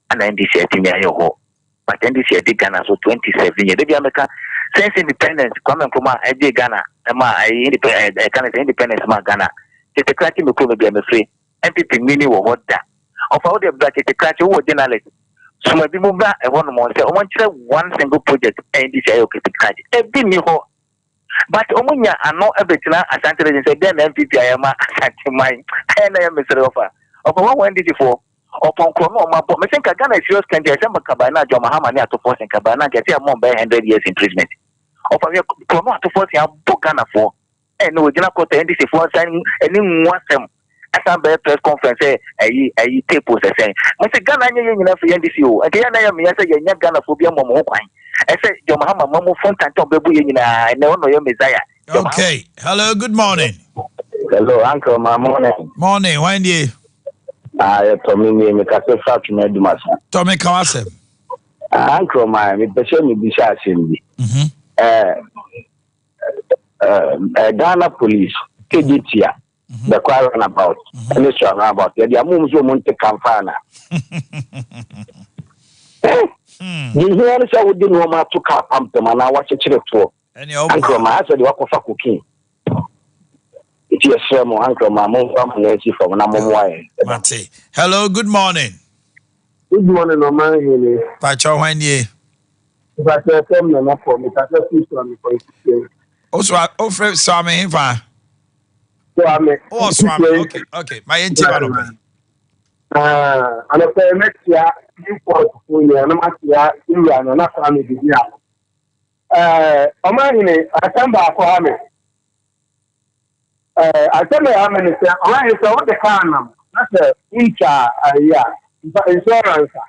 Ɛna NDC atumi ayɛ hɔ. But NDC adi Ghana so 27 years. Dabi ameka since independence Kwame Nkrumah ɛgye Ghana ɛma ɛyi independence ɛka ne sɛ independence ma Ghana. Tete krakye me kurom baabi a mefiri NPP nwini wɔ hɔ da. Ɔfa wo deɛ bra tete krakye wowɔ journalist soma bi mu bra ɛhɔ nom sɛ wɔn nkyerɛ one single project a NDC ayɛ wɔ tete krakye. Ebi nni hɔ. But wɔn nya ano ɛbɛgyina Ashanti region sɛ dɛn na NPP ayɛ ma Ashanti man. Ayɛ na ɛyɛ mesere ɔfa. Ɔfa wɔn wɔ NDC foɔ. Ɔpɔnkɔ no ɔmo abɔ mese nka Ghana is serious country ɛsɛ nka by now John Mahama ne Ato Forson nka by now nka ɛsɛ yɛama ɔmo bɛyɛ hundred years imprisonment ɔfa hwɛ korɔ no Ato Forson abɔ Ghana foɔ ɛnɛ ogyina court a NDC foɔ nsa ɛne ngu asɛm Asan bɛyɛ press conference sɛ ɛyi ɛyi tape o sɛ sɛn. Mese Ghana nyɛ yɛn nyinaa firi NDC o. Nka yɛn na yɛ mmea sɛ yɛnya Ghanafoɔ bi ammɔ mo ho kwan. Ɛsɛ John Mahama ma mo fo ntanta ɔbɛbu yɛn nyinaa. Ɛnɛ ɔno ɔyɛ Messiah. John Mahama. Okay. Hello, good morning. Hello, uncle, my morning. Morning, when die? Ah, yɛ tɔmi nie, mi kasa fira twene adumasa. Tɔmi ka wasɛm. Ah, uncle, my, mi pɛ sɛ mi bisa asɛm bi. Mhm. Eh, eh, Ghana police, KGT a. Mhm. Bɛkɔ runabout, mhm. ɛne sua runabout. Yɛde amu mu sɛ ɔmo nte kamfa ana. Eh, hmm. deɛ hia ne sɛ wode nneɛma ato kaa pampam anaa wakyekyere toɔ. Ankroma asɛ deɛ wakɔfa cocaine. Nti yɛsrɛ mo Ankroma momfa mo nan nsi fam na mommoa yɛn. Mate. Hello, good morning. Good morning, Ɔman Hene. Pakyɛ hwan nie? Pakyɛ fam na nakɔ, mekasa firi Suame constituency. O so o frɛ Suame hefa? Suame. O Suame, okay, okay. Ma yɛn ti ba no pɛ. Ah, anɔpɛ mɛtia Newport fo nyinaa na matia Wura Nana Kwame Bediako. Ɛɛ, ɔmanhene, asɛm baako ha me. Ɛɛ, asɛm a ɛha me ne sɛ, ɔmanhene, sɛ wode kaa nam na sɛ wontwa ayi a, mfa insurance a,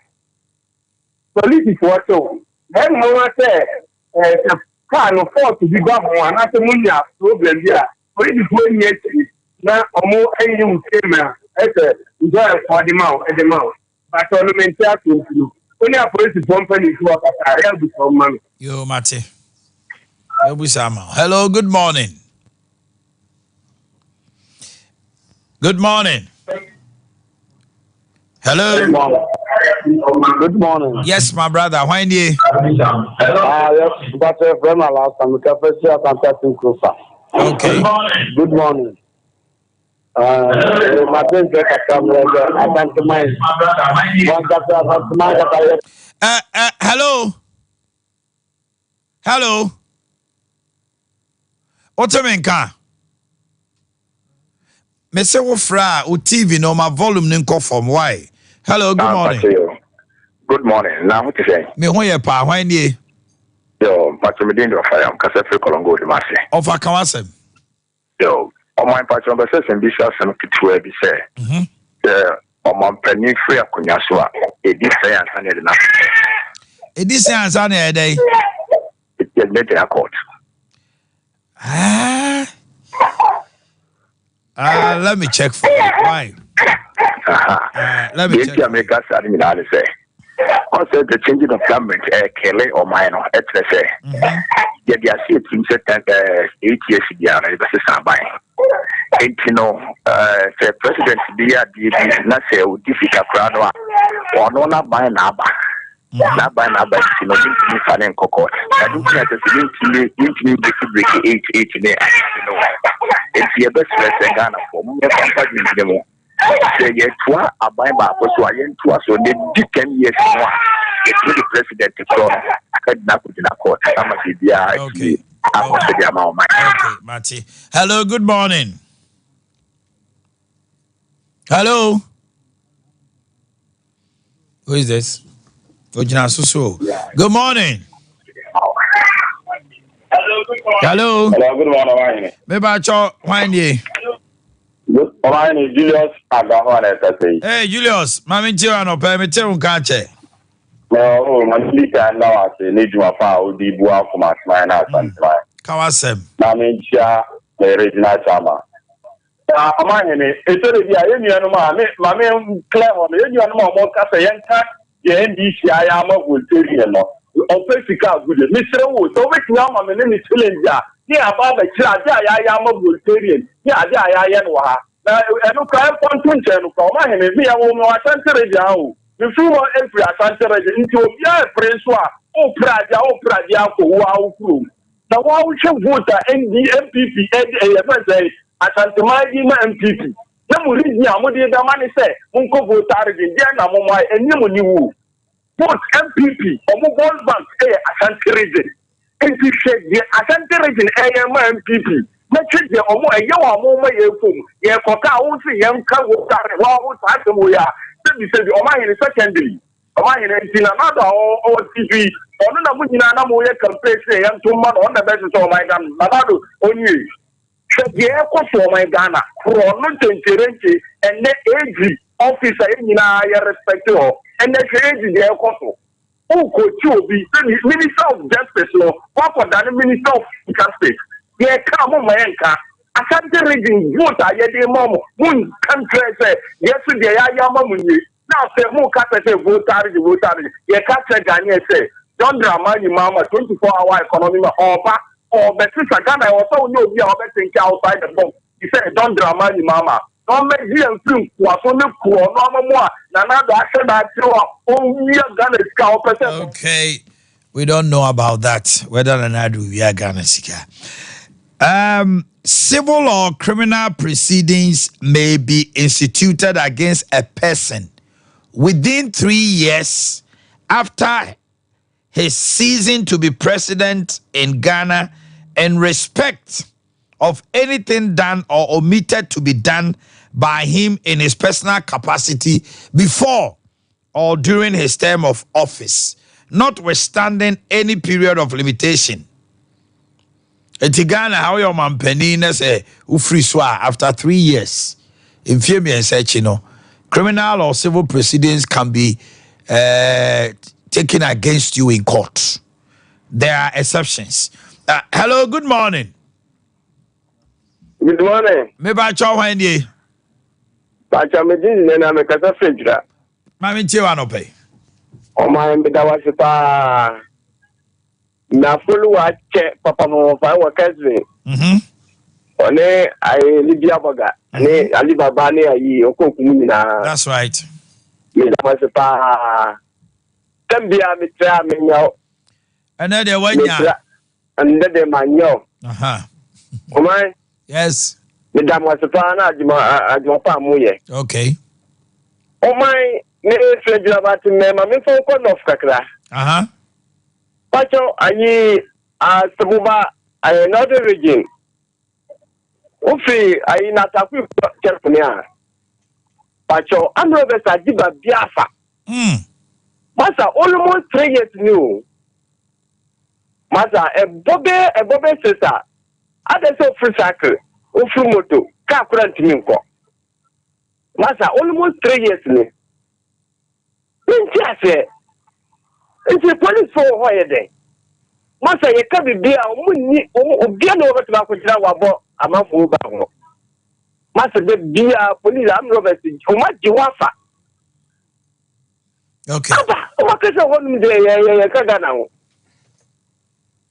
polisifoɔ kye wo. Na ɛyɛ me nwanwa sɛ, ɛɛ, sɛ kaa no fault bi ba ho anaasɛ monya problem bi a, polisifoɔ nni akyiri na wɔnyi wo claim a ɛsɛ insurance foɔ de ma wo de ma wo. Mpakyɛw no mente aseɛ nti no wo ne apolisifoɔ mpaninfoɔ kasa a ɛyɛ a bisa wɔn ma me. Yoo mate. Mɛbusa ama wo. Hello, good morning. Good morning. Hello. Good morning. Good morning. Yes, my brother. Why nie? Ah, yes, but friend my last time, Okay. Good morning. Uh, uh, hello. Hello. Wote me nka? Me se wo fra a wo TV no ma volume no nkɔ fam. Why? Hello, good ah, morning. Good morning. Na ho te sɛn? Me ho yɛ paa. Hwan nie? Yo, mpatsɔ me din de ɔfa yam kasa firi Kɔlɔngo de ma ase. Ɔfa ka w'asɛm. Yo, ɔman mpakyɛ ɔbɛ sɛ sɛm bisa asɛm ketewa bi sɛ, sɛ ɔmanpanin firi akonnwa so a, ɛdi sɛn ansa na yɛde no akɔ court? Ɛdi sɛn ansa na yɛde dɛn? Yɛde no agyina court. Ah, uh, let me check for you. Why? Uh, let me check. Deɛ meka saa no nyinaa ne sɛ ɔsɛ the changing of government ɛkɛle ɔman no ɛkyerɛ sɛ mhm. yɛde ase atirim sɛ ten ɛɛ eight years biara no yɛbɛsesa aban nti no ɛɛ sɛ president bi yɛ adeɛ bi na sɛ odi sika koraa no a ɔno n'aban na aba mhm. n'aban na aba nti no yɛntumi nfa ne nkɔ court ɛno nti na sɛ sɛ yɛntumi yɛntumi break break eight eight ne ade no nti yɛbɛsrɛ sɛ Ghanafoɔ mo yɛmfa mfa dwendwene mu. Sɛ yɛtoa aban baako so a, yɛntoa so. Na ɛdi ten years no a, yɛtumi de president korɔ no agyina akɔgyina court ama biribiara atumi akɔ so de ama ɔman. Okay, mate. Hello, good morning. Hello. Who is this? Ogyina so so. Good morning. Hello. Hello, good morning, Wahene. Me ba cho hwan nie? Wahene Julius Agaho na ɛkasa yi. Hey Julius, ma me ntie anɔpɛ, me te wo nka akyɛ. Na o ma me di kan da wase ne dwuma pa a wodi bua Kumasiman na Asanteman. Ka w'asɛm. Na me nkyia me regional chairman. Na ɔmanhene, ɛtɔ da bi a yɛn nuanom a, me, ma me clear hɔ no, yɛn nuanom a wɔka sɛ yɛnka deɛ NDC ayɛ ama Voltarian no, ɔpɛ sika agude. Mesrɛ wo, sɛ wobɛtumi ama me ne me challenge a, ne yɛaba abɛkyerɛ adeɛ a yɛayɛ ama Voltarian ne adeɛ a yɛayɛ no wɔ ha. Na ɛno koraa, ɛmfa nto nkyɛn no koraa, ɔmanhene, me yɛwoo me wɔ Ashanti region ha o, mefiri hɔ firi Ashanti region, nti obiara repere nso a, wopere adeɛ a, wopere adeɛ akɔ wo ara wo kurom. Na wo a wohwɛ vote a ND, NPP ɛde ɛyɛ fɛn sɛ Asanteman de ma NPP na mo region a mode bɛma ne sɛ monkɔ voter region deɛ na mo ayɛ ɛnyɛ mo niwuo vote NPP ɔmo vote bank ɛyɛ Ashanti region nti hwɛ deɛ Ashanti region ɛyɛ ma NPP na hwɛ deɛ ɔmo ɛyɛ wɔ ɔmo ma yɛ fom yɛ kɔka a wo se yɛn ka voter region wɔn ho saa asɛm wɔ yɛ a sɛbi sɛbi ɔmo ahene secondly Ɔmanhene nti na Nana Addo a ɔwɔ ti so yi, ɔno na mo nyinaa na moyɛ campaign sɛ yɛnto mma no, ɔno na ɛbɛsesa ɔman Ghana. Nana Addo, ɔnie. Hwɛ deɛ ɛrekɔ so ɔman Ghana korɔ no nkyenkyerenkye ɛnɛ AG office a yɛn nyinaa yɛ respect hɔ ɛnɛ hwɛ AG deɛ ɛrekɔ so. Wokɔkyi obi sɛ minister of justice no wakɔdane minister of justice yɛka a momma yɛnka Ashanti region vote a yɛde ma mo monka nkyerɛ sɛ yɛso deɛ yɛayɛ ama mo nie na afei moka sɛ sɛ voter region voter region yɛka kyerɛ Ghanaian sɛ John Dramani Mahama 24 hour economy ma ɔba ɔbɛsesa Ghana ɛwɔ sɛ wonyɛ obi a ɔbɛ think outside the box te sɛ John Dramani Mahama na ɔmmɛgye yɛn mfiri nkoaso ne korɔ no ama mu a Nana Addo ahyɛ da akyerɛ a ɔwia Ghana sika a ɔpɛ sɛ Okay, we don't know about that, whether Nana Addo wia Ghana sika. Civil or criminal proceedings may be instituted against a person within 3 years after his ceasing to be president in Ghana in respect of anything done or omitted to be done by him in his personal capacity before or during his term of office, notwithstanding any period of limitation. Eti Ghana ha woyɛ ɔmampanin na sɛ wofiri so a after 3 years, mfie 3 akyi no, criminal or civil proceedings can be taken against you in court. There are exceptions. Hello, good morning. Good morning. Meba kyɛw hwan nie? Pacha me din na me kasa firi Maame ntie wa nɔpɛ. Ɔman meda wase paa. Na follow akyɛ papa papa wɔ Kesben. Ɔne ayi Libya Burger ne Alibaba ne ayi ɔkɔɔku mu nyinaa. That's right. Meda wase paa. Tɛm bia mekyerɛ a menya wo. Ɛnɛ deɛ wanya. Ɛnɛ deɛ manyɛ wo. Ɔman. Yes. Meda mo ase paa na adwuma adwuma pa a moyɛ. Okay. Ɔman me fira gyina ba te mɛma memfa nkɔ nɔf kakra. Pakyɛw ayi Asebuba ayi Northern Region. Wofiri ayi Natako kyɛrepene a. Pakyɛw amrɛ bɛsa agye ba bi afa. Masa almost 3 years ni o. Masa ɛbɔ bɛ ɛbɔ bɛ sesa. Adɛ sɛ ofiri cycle, ofiri moto, kaa kora ntumi nkɔ. Masa almost 3 years ni. Nti aseɛ. Nti polisifoɔ wɔ hɔ yɛ dɛn? Masa yɛka biribi a ɔmo nni ɔmo obia na wɔbɛtumi akɔgyina wabɔ amanfoɔ ba ho. Masa de bia police armed robbers ɔmo agye hɔ afa. Okay. Aba ɔmo akasa hɔ nom deɛ yɛ yɛ yɛka Ghana ho.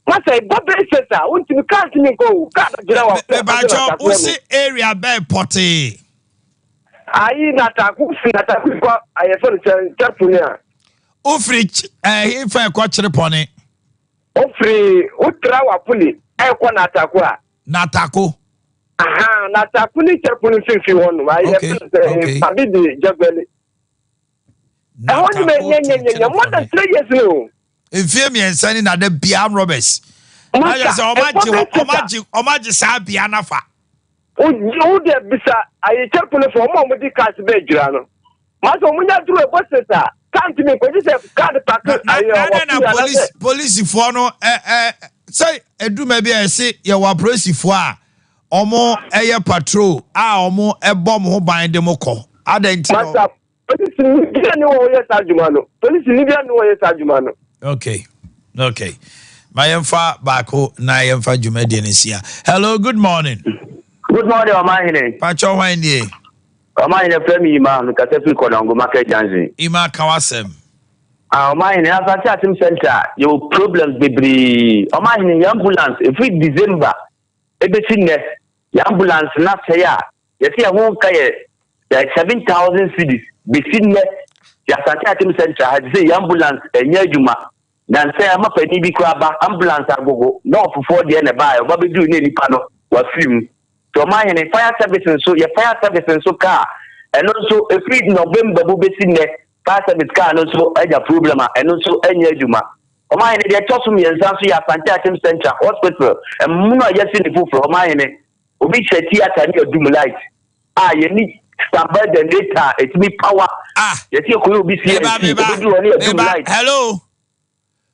Masa ɛbɔ bɛyɛ sɛ sa wontumi kaa ntumi nkɔ o kaa bɛgyina wɔ. Mebakyɛw wosi area bɛɛ pɔtee. Ayi Natako fi Natako kɔ ayɛfɛ no sɛ kyɛponi a. Wofiri ɛhe fa ɛkɔ Kyerepɔne? Wofiri wotra wapoli ɛkɔ Natako a. Natako. Aha Natako ne Kyerepɔne mfimfini hɔ nom ayɛfɛ no sɛ Pabi de Jagbali. Ɛhɔ nom ɛnyɛnyɛnyɛ more than 3 years no. Mfie 3 ni na da bia armed robbers. Na yɛ sɛ ɔmo agye ɔmo agye ɔmo agye saa bea nafa. Wo deɛ bisa ayi Kyerepɔne fo ɔmo a ɔmo di cars bɛɛ dwira no. Masa ɔmo nya duru ɛbɔ sesa kaa ntumi nkɔ gye sɛ kaa de park ayi ɔwɔ na na polisi polisifoɔ no ɛ ɛ sɛ eduma bi a yɛsi yɛwɔ apolisifoɔ a ɔmo ɛyɛ patrol a ɔmo ɛbɔ ɔmo ho ban de mo kɔ adan ti no. Masa polisi ni bia ni wɔn yɛ saa adwuma no polisi ni bia ni wɔn yɛ saa adwuma no. Okay, ma yɛmfa baako na yɛmfa dwumadie no nsia. Hello, good morning. Good morning, Ɔmanhene. Pakyɛ hwan nie? Ɔmanhene fɛ mi Ima, mekasa firi Kɔdɔngo Market Junction. Ima, ka w'asɛm. Ah, Ɔmanhene, Asante Atem Center, yɛwɔ problems bebree. Ɔmanhene, yɛ ambulance, ɛfiri December ɛbɛsi nnɛ, yɛ ambulance na sɛe a, yɛsɛ yɛn ho nka yɛ 7,000 cedis bɛsi nnɛ. Yɛ Asante Atem Central ha, te sɛ yɛ ambulance ɛnyɛ adwuma. Nansɛ ama panin bi koraa ba ambulance agogo na ɔfofoɔ deɛ na ɛbaeɛ, ɔba bɛduru ne nipa no wafiri mu. Nti Ɔmanhene, fire service nso, yɛ fire service nso kaa, ɛno nso ɛfiri November mu bɛsi nnɛ, fire service kaa no nso anya problem a ɛno nso ɛnyɛ adwuma. Ɔmanhene, deɛ ɛtɔ so mmiɛnsa nso yɛ Asante Akyem Central Hospital, ɛmono a yɛasi ne foforɔ, Ɔmanhene, obi hyɛ theatre ne adum light a yɛni standby generator a ɛtumi power. Ah. Yɛsi ɛkɔyɛ obi CNC, ɛbɛduru hɔ ne adum light. Hello.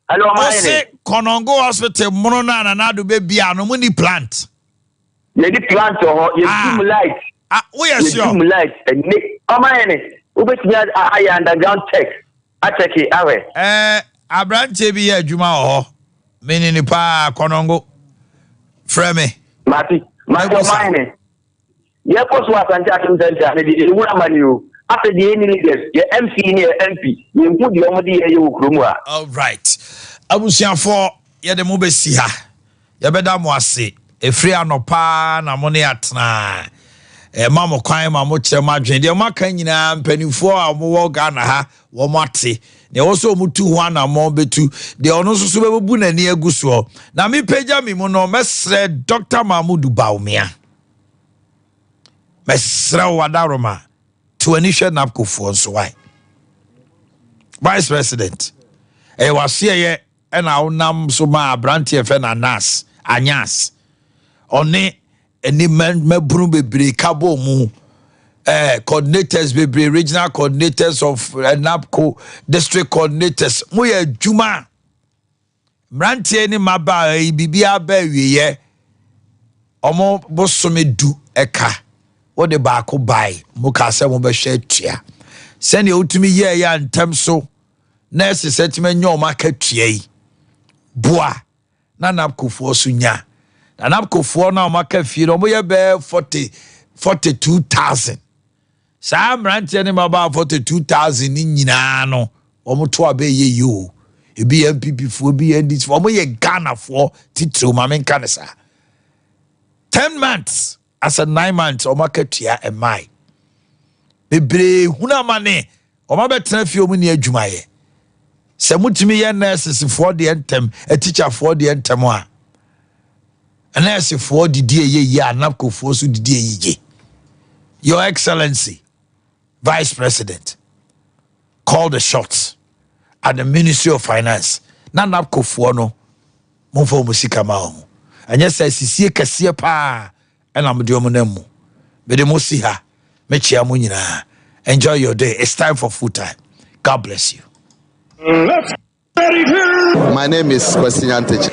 Hello, Ɔmanhene. Ɔse Kɔnɔngo Hospital mono no a Nana Addo bɛbia no, mo ni plant. Yɛde plant wɔ hɔ, yɛdum light. Ah, woyɛ sure? Yɛdum light ɛne ɔman ne wobɛtumi ayɛ underground check akyɛke ahwɛ. Ɛɛ aberanteɛ bi yɛ adwuma wɔ hɔ. Mene ne paa Kɔnɔngo. Frɛ me. Mate, mate ɔman ne. Yɛkɔ so Asante Akim Central no deɛ yɛhu amane o. Afei deɛ yɛnni leaders, yɛ MC ne yɛ MP, yɛnhu deɛ wɔde yɛn yɛ wɔ kurom ha. Alright. Abusuafoɔ, yɛde mo bɛsi ha. Yɛbɛda mo ase. Ɛfiri anɔpa ara na mo ne atena. Yɛma mo kwan ma mokyerɛ mo adwene. Deɛ moaka nyinaa, mpanimfoɔ a wɔwɔ Ghana ha, wɔate. Deɛ ɛwɔ sɛ wɔtu ho anammɔn bɛtu. Deɛ ɔno nso so bɛbubu n'ani agu soɔ. Na mepagya me mu no, mɛsrɛ Dɔkta Mahmood Bawumia. Mesrɛ wo Adaworoma, te w'ani hwɛ NABCOfoɔ nso wae. Vice President, ɛyɛ w'asoɛyɛ ɛna wonam so ma aberanteɛ fɛ no Anas, Anyas. Ɔne ɛne mmabunu bebree ka bɔ mu. Eh, coordinators bebree, regional coordinators of eh, NABCO, district coordinators. Moyɛ adwuma. Mmeranteɛ ne mmabaa yi biribiara ba awieɛ, wɔn bosome du ɛka, wode baako bae, mo kaa sɛ mobɛhwɛ atua. Sɛdeɛ wotumi yɛɛyɛ a ntɛm so nurses atumi anya wɔn akatua yi, boa na NABCOfoɔ so nya. Na NABCOfoɔ no a wɔaka fie no, wɔyɛ bɛyɛ 40, 42,000. Saa mmeranteɛ ne mmabaawa 42,000 no nyinaa no, wɔn to aba ɛyɛ yie o. Ebi yɛ NPP foɔ, ebi yɛ NDC foɔ, wɔn yɛ Ghanafoɔ titiriw, ma menka ne saa. 10 months, asɛ 9 months, wɔn akatua ɛmmae. Bebree hunu amane, wɔn abɛtena fie, wɔn nni adwumayɛ. Sɛ motumi yɛ nurses foɔ deɛ ntɛm, atikyafoɔ deɛ ntɛm a, nursefoɔ didi ɛyɛ yie a, NABCOfoɔ nso didi ɛyɛ yie. Your Excellency, Vice President, call the shots at the Ministry of Finance. Na NABCOfoɔ no, momfa wɔn sika ma wɔn. Ɛnyɛ sɛ sisie kɛseɛ paa ɛna mode wɔn nam mu. Mede mo si ha, mekyia mo nyinaa. Enjoy your day. It's time for food time. God bless you. My name is Kwesi Nyantakyi.